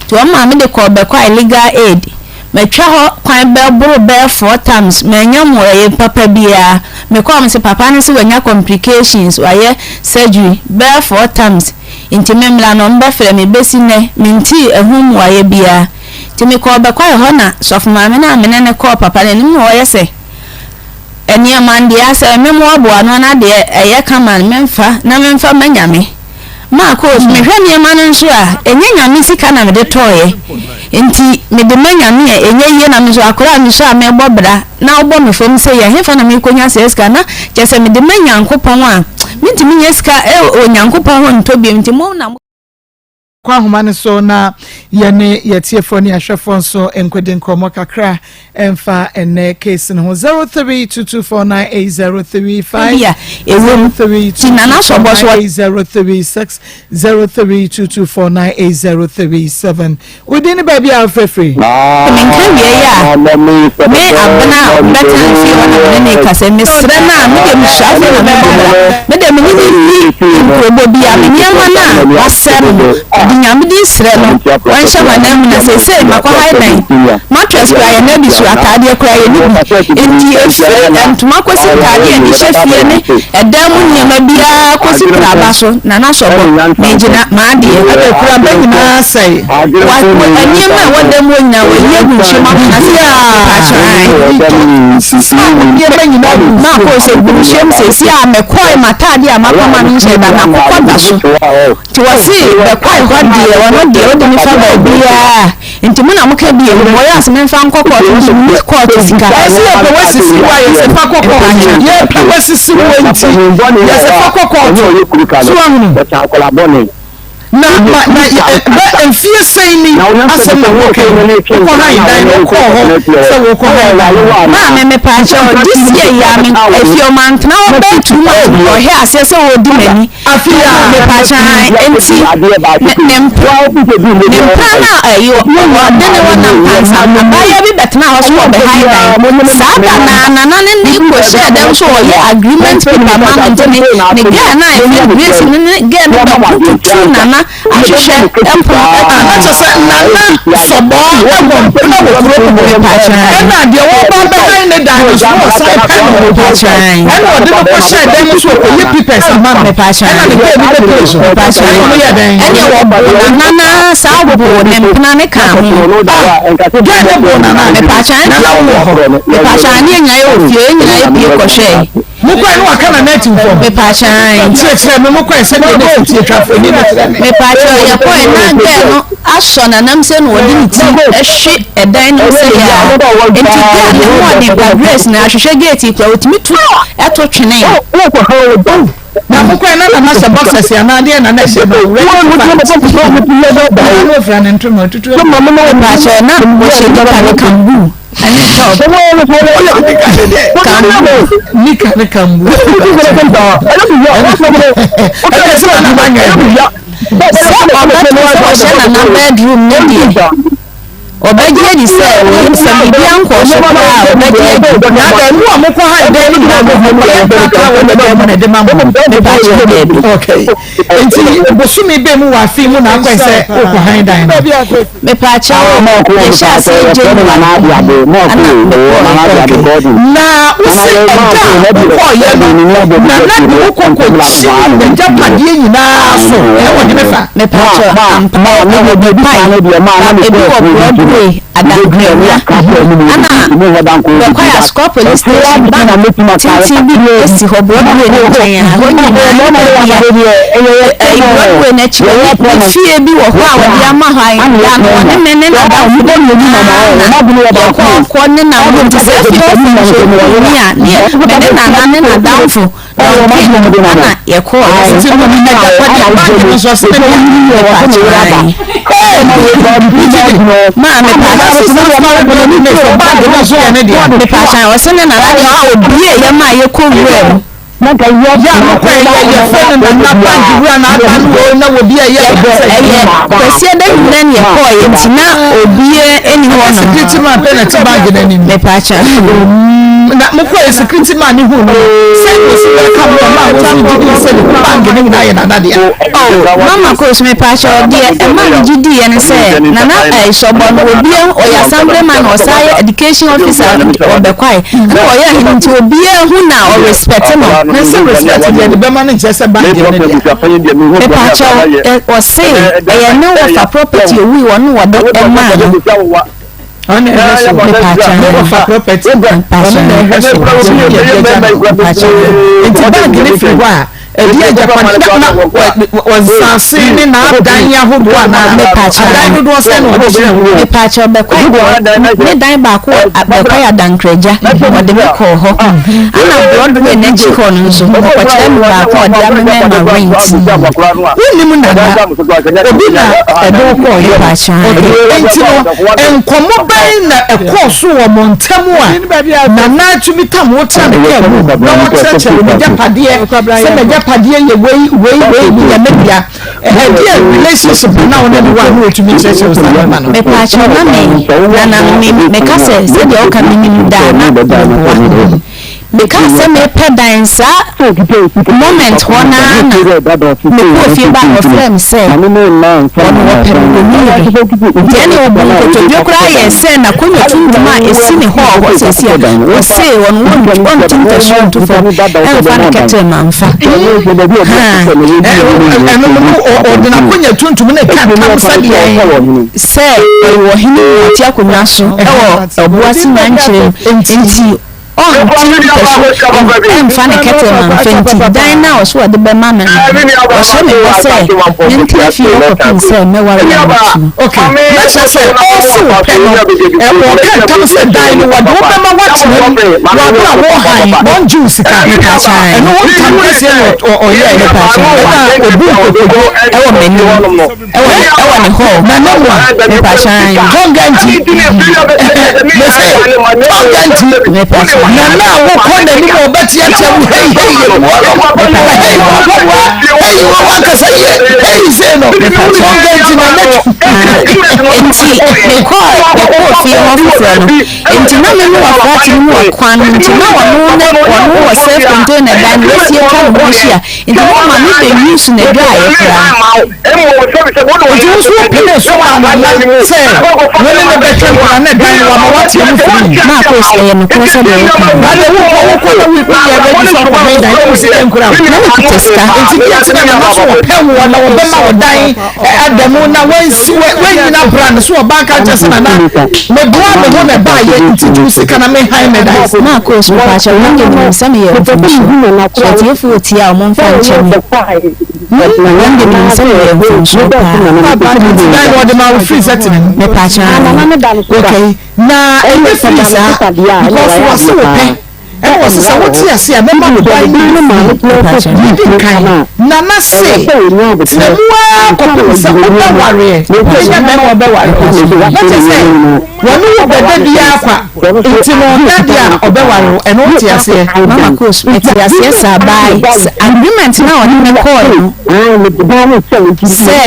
nti ɔmaa me de kɔɔ Bɛkwae legal aid matwa hɔ kwan bɛboro bɛyɛ four times mannya mmuaeɛ papa biara mekɔɔ me se papa no se wanya complications wayɛ surgery bɛyɛ four times nti me mmra no ɔmbɛfrɛ me bɛsi nnɛ mentee ɛho mmuaeɛ biara Nti mekɔɔ bɛkwae hɔ na sɔfo maame no a me ne no kɔɔ papa no anim na ɔyɛ sɛ nneɛma no deɛ asɛ me mmoaboa ano na deɛ ɛyɛ kama no memfa na memfa ma Nyame. Maa kɔɔ so mehwɛ nneɛma no nso a ɛnyɛ Nyame sika na mede tɔɔeɛ nti mede ma Nyame a ɛnyɛ yie na me nso akwadaa a mesɔ a mebɔ bra na wobɔ me fam sɛ yɛ hefa na mekɔnya saa sika na kyerɛ sɛ mede ma Nyankopɔn a mentumi nya sika wɔ Nyankopɔn hɔ ntɔ biom nti mo na mo. Kɔ ahoma no so na yɛne yɛtiefoɔ ne ahwɛfoɔ nso nkɔdi nkɔmmɔ kakra ɛmfa ɛnɛ case no ho 0322498035 Ebia ɛwom nti na n'asɔbɔ so. 0322498036 0322498037 Wodin ne baabi a wofrɛfiri? Menka wiei a, me Abena a ɔbɛtena fie hɔ na me ne no rekasa yi, mesrɛ no a, me deɛ mesua afei na mɛbɔ bra. Me deɛ me ne no nni nkurobɔ biara, me nneɛma no a wasɛe no no, mede Nyame din srɛ no ɔnhyɛ m'ananmu na seesei makɔ hae dan, mattress koraa yɛn abi so, ataadeɛ koraa yɛnni bi, enti ɛfiri ntoma kɔsi ntaadeɛ a yɛde hyɛ fie ne ɛdan mu nneɛma biara kɔsi praba so, Nana Sɔbɔ, megyina m'adeɛ. Ɛna kuraba nyinaa sɛe. Wa wa nneɛma a ɛwɔ dan mu hɔ nyinaa wɔayi agu nsuo mu ama no asɛ mpakyɛ ae. Nneɛma nyinaa gu nsuo mu. Maakɔ sɛ gu nsuo mu seesei a mekɔe m'ataadeɛ a mapam a menhyɛ da no akokɔ da so. Nti wɔse bɛkɔe hɔ deɛ ɔno deɛ wode me fa baabiara nti mo na moka bi ɛwɔ mu wɔyɛ ase memfa nkɔ kɔɔto nso menni kɔɔto sika. Ɛsɛ yɛpɛ wasisi wo a yɛsɛ fa kɔ kɔɔto yɛpɛ wasisi wo nti yɛsɛ fa kɔ kɔɔto so ahunu. Na ma na bɛ mfie sɛn ni asɛm na wɔka yi wokɔ han dan no wokɔɔ hɔ sɛ wokɔ han dan no. Maame mepaakyɛw this year yi a me efi ɔmantena hɔ bɛyɛ 2 months ɔhɛ aseɛ sɛ ɔredi m'ani Afe yi ara. Mepaakyɛw ae nti ne ne mpra ne mpra no a ɛyi ɔde ne wɔ nam pansa abaayewa bi bɛtena hɔ so ɔbɛhan dan saa da na nana ne ne kɔhyɛɛ dɛm so ɔyɛ agreement paper ma no nti ne ne girl no a yɛfrɛ no Grace no ne girl no bɛko tutu nana ahwehwɛ ɛpono Ah, na kyerɛ sɛ nana sɔbɔɔ wɔ mpena wɔ kuro mu hɔ ɛna deɛ wɔba bɛhan ne dan no so na ɔsan pɛ no ɛna ɔde no kɔhyɛɛ dan mu so ɔkɔyɛ pipɛs ama no ɛna ne bɛɛ bi bɛpere so ɛna ɔmo yɛ dɛn. Ɛne wɔboo nana na saa boo ne mpena ne ka ho. Ah, gɛɛ ne boo nana nana wowɔ hɔ. Mepaakyɛw ne yɛn nyinaa yɛ wɔ fie yɛn nyinaa yɛ pie kɔhwɛɛ. Mokɔɛ no waka nana ati fam. Mepaakyɛw. Kyerɛkyerɛ me mokɔɛ sɛdeɛ ne tie twafo ani no kyerɛ me. Mepaakyɛw yɛkɔɛ na gɛɛ no asɔ nanam sɛ na ɔde ne ti hwe ɛdan no mu sɛ yɛ a nti gɛɛ no ho ɔden pa Grace na ahwehwɛ gate kura ɔtumi tu ɛto twene. Na mokɔɛ na nana hyɛ boxers anaa deɛ nana hyɛ no ready to fight. Nana no ofura ne ntoma otutu. Mepaakyɛw na ɔhyɛ nika ne kambuu. Ɛne top. Kambu. Nika ne kambu. Ɛna sɛ ɔduma nyɛ. Sɛ ɔbɛto sɛ ɔhyɛ nana bedroom ne deɛ ɔbɛgye adi sɛ wɔnim sɛ biribi ankɔɔ so koraa a ɔbɛgye adi. Na dɛ mu a mokɔ ha dɛn no nyinaa mo ho yɛ nkakra wɔ ne dan mu na ɛde ma mo. Mepa kyɛw daabi. Okay. Nti bosome bɛ mu wɔ afe mu na akɔ sɛ wokɔ han dan no. Mepaakyɛw, yɛhyɛɛ aseɛ January ana mekɔɔɛ. Na wose ɛda a wokɔɔyɛ no Nana de wo kɔ kɔkyim n'agyapadeɛ nyinaa so ɛwɔ henefa? Mepaakyɛw, ampa ɛwɔ Dubai, na ebi wɔ Broadway, Adankanya, ana Bɛkwae Asukwa Police Station bank tenten bi si hɔ Broadway no nkyɛn a, hɔ nyinaa ne baabi a ɛyi Broadway no akyi hɔ ne ne fie bi wɔ hɔ a wɔde ama hɔ a da no ɔne me ne n'adamfo no nyinaa na yɛkɔ kɔ ne nam hɔ nti sɛ fie hɔ fo nso ɔhu me a ne yɛ me ne nana ne n'adamfo Dɔnke ana yɛkɔɔ yɛ Nti no agyapadeɛ bank no nso ɔsɛ ne dea. Maa mepaakyɛw ɔsɛ ne nana deɛ a obie yɛ maa yɛkɔ wura mu. Yɛ a mokɔ yɛ yɛfrɛ no nana bank wura na aba no o na obi a yɛ ɛyɛ kwasia da nyina ne yɛkɔɔ yɛ nti na obie ɛni hɔ nom. Security man pɛ na ti bank n'anim. Mepaakyɛw. Na mokɔ yɛ security man ne hu no sɛ osi bɛka mo ma wo nso gye di sɛ ne bank ne nyinaa yɛ nana dea. Oh mama kos mepaakyɛw deɛ ɛma me gye diiɛ ne sɛ nana ɛɛ sɔbɔ no obia ɔyɛ assembly man na ɔsan yɛ education officer wɔ Bɛkwae ɛna ɔyɛ ahene nti obia hu na ɔrespect no. Na sɛ respect deɛ de bɛma no nkyerɛ sɛ bank deɛ ne dea. Mepaakyɛw ɛ ɔse ɛyɛ ne wɔfa property owui ɔno wɔde ɛmaa no. Ɔno na ɛhwɛ so. Mepaakyɛw. Ne wɔfa property. Ɔno na ɛhwɛ so. Nti deɛ deɛ gya no. Nti bank ne firi hɔ a. Ɛdeɛ agyapadeɛ na na wɔ nsaase ne n'adan ahodoɔ anaa adan dodoɔ sɛn na ɔde kyerɛ wo? Mepaakyɛw bɛkwae kɔ ne dan baako wɔ bɛkwae adankragya ɔde me kɔɔ hɔ ana Broadway n'akyi hɔ no nso ɔkɔkyerɛ me baako a ɔde amemɛ ma rent. Wonnim nana obi na ɛde wo kɔɔ yɛ okay nti no nkɔmmɔ bɛn na ɛkɔɔ so wɔ mo ntam a nana tumi tam wo tena ne kaa mu na wɔkyerɛkyerɛ wo n'agyapadeɛ sɛ m'agyapadeɛ yɛ wei wei wei ne yɛ me dea ɛdeɛ relationship na wo ne ne wɔ a na wɔtumi kyerɛkyerɛ wo saa nneɛma no. Mepaakyɛw na me nana no me meka sɛ sɛdeɛ ɔka menim da a na meboa. Mekaa sɛ merepɛ dan saa moment hɔ no ara na mekɔɔ fie baa ɔfrɛɛ me sɛ ɔno ɔpɛ me ɔnni yere nti ɛne ɔbuu nkotodwe koraa yɛɛ sɛ n'akonnwa tuntum a ɛsi ne hall hɔ seesei a ɔse ɔno ɔntu ntasuo nto fam ɛmfa ne kɛtrɛma mfa haa. Ɛno no ɔde n'akonnwa tuntum no ka ntam sɛdeɛ. Sɛ ɔyɛ ɔhene na ɔte akonnwa so wɔ Ɔboase Nyankyerɛ mu nti Ɔnte ntasuo mfa ne kɛtɛ ma mfa nti, dan no a ɔse ɔde bɛma me no, ɔhyɛ me bɔ sɛ mentena fie hɔ kɔpem sɛ mɛware na matu no. Ok, na kyerɛ sɛ ɔrese wo pɛ no, ɔreka ntam sɛ dan no wɔde wo bɛma woatena mu wɔ abere a worehan, wɔngye wo sika. Ɛno ho ntam kɛseɛ na ɔyɛɛ, ɛna ɔbu nkotodwe wɔ m'anim. Ɛwɔ ne ɛwɔ ne hɔ. Nana mu a. Mepatwan. Tɔnga nti. Mese tɔnga nti. Mepatwan. Nana a wokɔ n'anim a ɔbɛteatea wo hei hei yɛ mu hɔ no. Hei wawawa hei wawa nkasa yie hei sei no. Tɔnga nti nana tu. Nti mekɔɔ mekɔɔ fie hɔ foforɔ no nti na me ne wɔ flat no mu wɔ kwan no nti na ɔno ne ɔno wɔ self container dan no wasi atwa ne ho ahyia nti na ɔma me bɛ use n'adwaeɛ koraa. Enti wo nso wopenee so maa Nana sɛ wo ne no bɛtwe mpena na dan no wama woateɛ mu firii. Marcos, ɛyɛ nokorɛ sɛ deɛ woka no. Na deɛ wokɔ wokɔ na woyɛ ready sɛ wokɔbɛn dan na wo sika nkura wo. Na mekita sika. Enti deɛ nti na Nana so wɔpɛ woɔ na wɔbɛma wo dan ada mu na wansi wanyina bra no so ɔbaa nka nkyɛ sɛ Nana meboa me ho na ɛbaayɛ nti gye wo sika na menhan me dan. Marcos, mepaakyɛw wo deɛ menim sɛ meyɛ mfomsoɔ. So atiefoɔ tie a wɔmfa nkyɛ me. Wɔn de menim sɛ meyɛ mfomsoɔ paa. Nti dan no ɔde ma wo free sɛ tena mu. Mepaakyɛw aane. Okay na ɛnyɛ free saa because wɔse wo pɛ ɛna wɔse sɛ wote ase a mɛma wo dan no free. Deɛ di nkan Nana se tena mu ara kɔpem sɛ wobɛwareɛ wobɛnya bɛrima a ɔbɛware wo na kyerɛ sɛ Wɔne wo bɛda biara kwa nti no ɔnyɛ adeɛ a ɔbɛware wo ɛno wote aseɛ? Mama Kos, mete aseɛ saa by agreement no a ɔne me kɔɔe no sɛ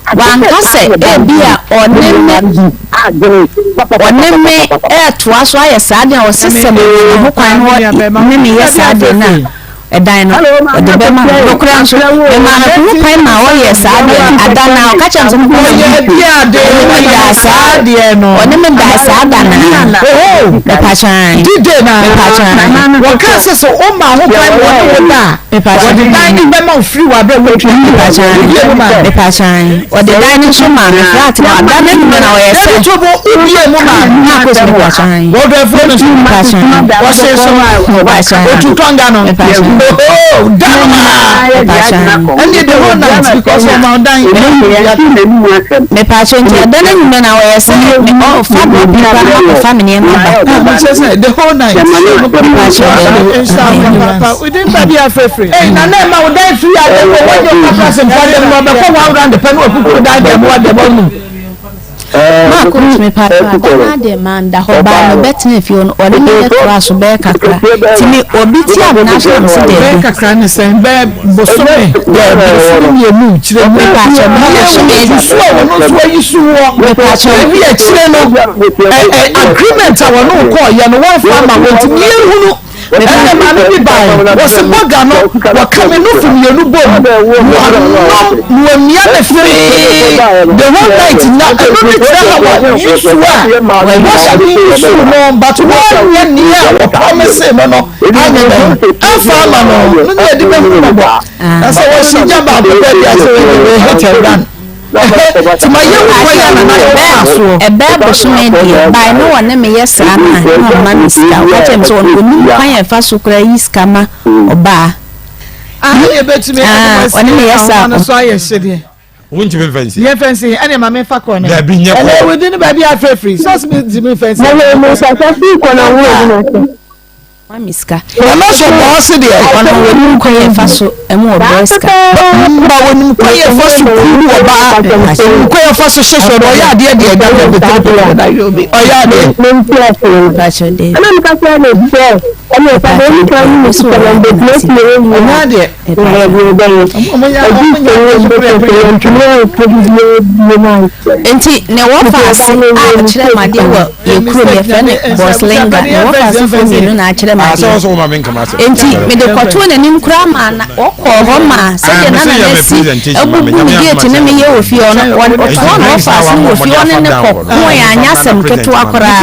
wanka sɛ ebia ɔne me ɔne me ɛɛtoa so ayɛ saa deɛ a ɔse sɛ mema no ho kwan na ɔne me yɛ saa deɛ no a Ɛdan no, ɔde bɛma no. Nokorɛ nso, memaa no ho kwan maa ɔyɛɛ saa adeɛ no. Ada no ara, ɔka kyerɛɛ me sɛ ɔne me daa saa, ɔne me daa saa da no ara. Mepakyɛ ae. Mepakyɛ ae. Wɔkaa sɛ sɛ woma ho kwan ma ɔne wo da a, wɔde dan no bɛma wo firi w'abrɛ woatua. Mepakyɛ ae. Mepakyɛ ae. Ɔde dan no nso maa me flat no. Ada no anwummerɛ na ɔyɛ sɛ. Dabi to bo, wobie mu maa no. Maa kɔ so mepakyɛ ae. Wɔdɔfoɔ no so. Mepakyɛ ae. Wɔhyee so. Mepakyɛ ae. Otu tɔnga no. Mepakyɛ ae. Oho, dan no maa. Mepakyɛ ae. Ɛnneɛ the whole night because ɔma wo dan. Mepakyɛ nti ada no anwummerɛ na ɔyɛ sɛ ɔfa drop me koraa na wakɔfa me nneɛma ba. Mekyerɛ sɛ the whole night. Mepakyɛ daabi. Ei nana ɛma wo dan firi ade wɔ wɔnyɛ ɔkakra sɛ mpa dɛm na ɔbɛkɔ one round pɛ na wakukuru dan dɛm wa dɛm ɔnum. Maa coach me pa kyɛw ada no ade manda hɔ baa me bɛtena fie hɔ no ɔne me yɛ toa so bɛyɛ kakra ti me obi ti a mena so na me se daabi. Bɛyɛ kakra ne sɛn bɛyɛ bosome daabi bosome mmienu kyerɛ mu. Me pa kyɛw me bosome yɛ su a wɔn nso ayi su wɔ. Me pa kyɛw ebi akyire no ɛ ɛ agreement a wɔn kɔɔ yɛ no wɔn fa ma wɔn ti mmienu. Ɛnna maame bi bae, wɔse bɔga no, wɔka me nufu mmienu bom, wɔanom na wɔamia me fee the whole night na ɛno ne kyerɛ ha wɔ yusu a wɔhyɛ me yusu no but wɔanyɛ nea wɔ promise no no anyɛ dɛn amfa ama no no ne yɛde bɛhu mmɔbɔ na sɛ wɔhyɛ gya baako pɛ deɛ sɛ wɔyɛ hit and run. Nti ma yɛhu kwan a Nana yɛ faa soɔ. Ɛbɛɛ bosome deɛ, by no wɔne me yɛ saa no a, na ɔmma me sika. Ɔka kyerɛ me sɛ ɔno ɔnim kwan a ɛfa so koraa yi sika ma ɔbaa. Ɔne ne yɛ saa. Ɔno so ayɛ hyedeɛ. Wontumi mfa nsi. Yɛ fɛn si ɛne maame fa kɔ no. Dabi nyɛ kɔ. Ɛnɛ wodi ne baabi afɛfiri sɔs mi di mi fɛn si. Mɛ mo sasa fi kɔ na wo ebi na se. Ma sika. Nana sɔ bɔɔ se deɛ. Ɔno wɔnim kwan yɛ fa so ɛmu ɔbrɛ sika. Ba wɔnim kwan yɛ fa so kuru ɔbaa. Wɔnim kwan yɛ fa so hyɛ so ɔyɛ adeɛ deɛ ɛda hɔ bɛtɛ bɛtɛ ɔyɛ adeɛ. Ɛna mi ka kyerɛ ne sɛ ɛna ɛfa bɛ ɛni kan ne sika na mbɛ tie tie yɛ ɔnyɛ adeɛ. Nti ne wɔfa ase a ɔkyerɛ m adeɛ wɔ yɛ kurom yɛfrɛ no Boslinga ne wɔfa asefoɔ mmienu na akyerɛ m adeɛ nti mede kɔtoo n'anim koraa maa na wɔkɔɔ hɔ maa sɛdeɛ na nana si abubu gate ne meyɛ wɔ fie ɔno ɔtoɔ na wɔfa ase wɔ fie ɔne ne kɔ ho yɛ anyɛ asɛm ketewa koraa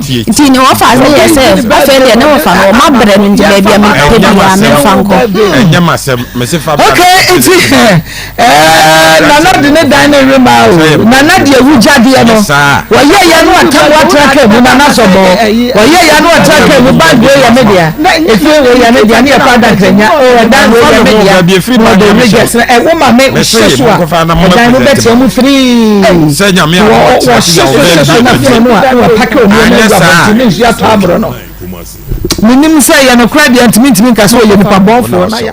nti ne wɔfa ase yɛ sɛ afei deɛ ne wɔfa no ɔma brɛ no nti baabi a mepɛ biara memfa nkɔ. Ɛnyɛ m'asɛm mese fa bra. Okay nti ɛɛ nana de ne dan ne rema o nana de ewu gyadeɛ no wɔyɛ ya no atam watra kaa mu nana sɔbɔ wɔyɛ ya no atra kaa mu bag wei yɛ me dea efie wei yɛ me dea ne yɛ fa adakranya o ɛdan wei yɛ me dea na ɔde regɛs na ɛwo ma me hyɛ so a ɛdan no bɛteɛ mu firii wɔ wɔhyɛ so hyɛ so na funu no a na wɔpake wɔn nneɛma agu abɔnten ne nsuo atɔ aboro no. Menim sɛ ɛyɛ nokorɛ deɛ nti mentumi nka sɛ ɔyɛ nipa bɔnfoɔ na yɛ.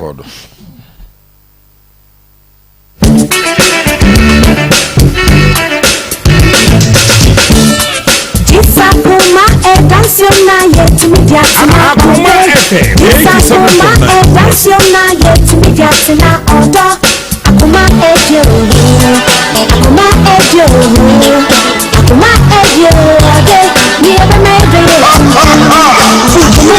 Akoma FM 87.9. Akoma eje ooo, akoma eje ooo, akoma eje ooo, ni ebe me eje Fufuo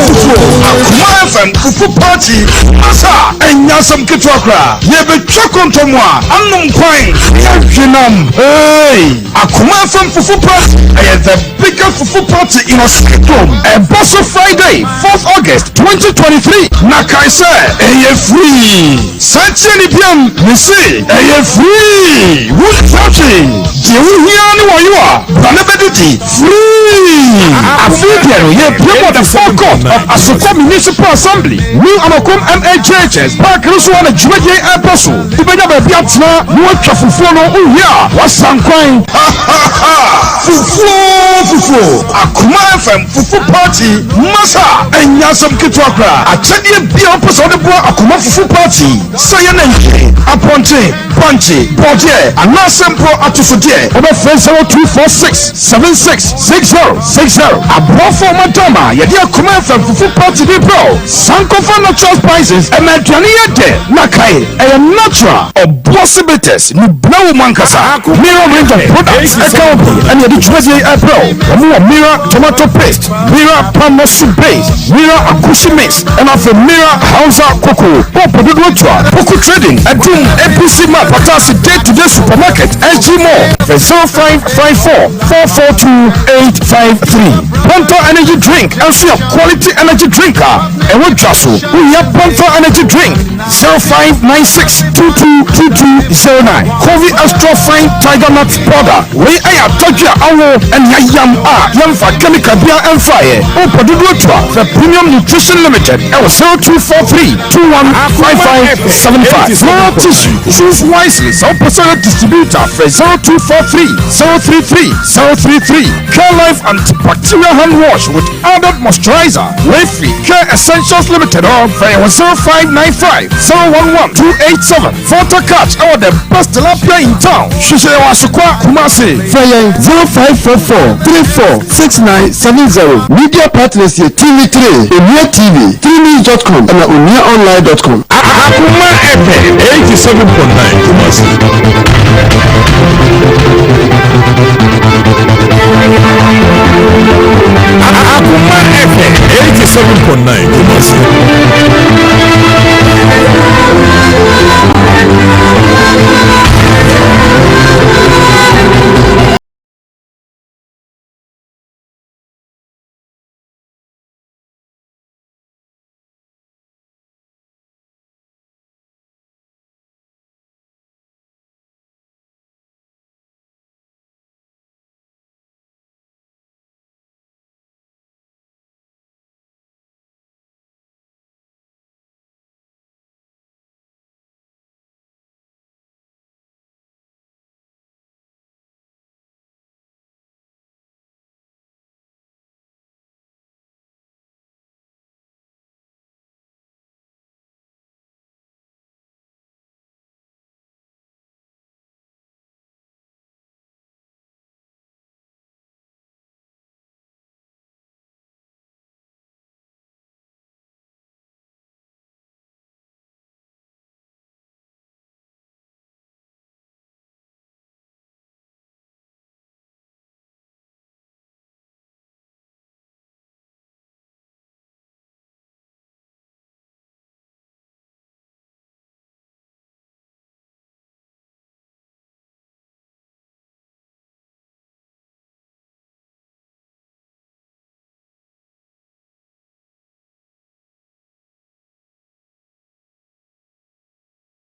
fufuo Akoma FM fufu party masa ɛnyɛ asɛm ketewa koraa yɛbɛtwa kɔntɔm a anom kwan yɛhwe nam hey Akoma FM fufu party ɛyɛ the biggest fufu party in Ɔsoro ɛbɔ so Friday 4th August 2023 na kae sɛ ɛyɛ free San tie ne biam mese ɛyɛ free wontua hwee deɛ wohia ne wɔyewa bra na bɛdidi free Afei deɛ no yɛpue wɔ the forecourt of Asokwa Municipal Assembly New Amakom MAJHS park no so hɔ na dwumadie yi ɛrekɔ so wobɛnya baabi atena na woatwa fufuo no wowie a woasan kwan Ha ha ha fufuo fufuo Akoma FM Fufu party masa ɛnyɛ asɛm ketewa koraa akyɛdeɛ bia wopɛ sɛ wode boa akoma fufu party sɛ yɛ nantwie apɔnkye bankye bɔɔdeɛ anaasɛ mpo atosodeɛ wobɛfrɛ 0246 76 60 60 aboafoɔ ma dam a yɛde akoma fm fufu party de brɛ wo sankofa natural spices ɛma aduane yɛ dɛ na kae ɛyɛ natural Ɔboase Bitters ne brɛ wo mu ankasa. Mira range of products ɛka ho bi ɛna yɛde dwumadie yi ɛbrɛ wo. Wɔn wɔ Mira tomato paste, Mira palm nut soup base, Mira akushi mix ɛna afei Mira Hausa koko. Pɔɔpɔ dodoɔ tua, Poku Trading, Adum, APC Mart, Patase Day to Day Supermarket, SG Mall, frɛ 0554 442 853. Panther Energy Drink nso yɛ quality energy drink a ɛwɔ dwa so. Wohia Panther Energy Drink? 0596 222209 Kovi Extra Fine Tiger Nut Powder Wei ɛyɛ atɔdwe a awo ɛne ayam a yɛmfa chemical biara ɛmfaeɛ. Wopɛ dodoɔ tu a, frɛ Premium Nutrition Limited ɛwɔ 0243 215575. Floral Tissue, choose wisely. Sɛ wopɛ sɛ woyɛ distributor, frɛ 0243 033 033. Care Life Antibacterial Hand Wash with Added Moisturizer wei firi Care Essentials Limited hɔ. Frɛ yɛn wɔ 0595 011 287. Volta Catch ɛwɔ the best tilapia in town. Hwehwɛ yɛn wɔ Asokwa, Kumasi. Frɛ yɛn 0544 34 6970. Media partners yɛ TV3, Onua TV, 3news dot com ɛna onuaonline dot com. Akoma FM 87.9 Kumasi. Akoma FM 87.9 Kumasi.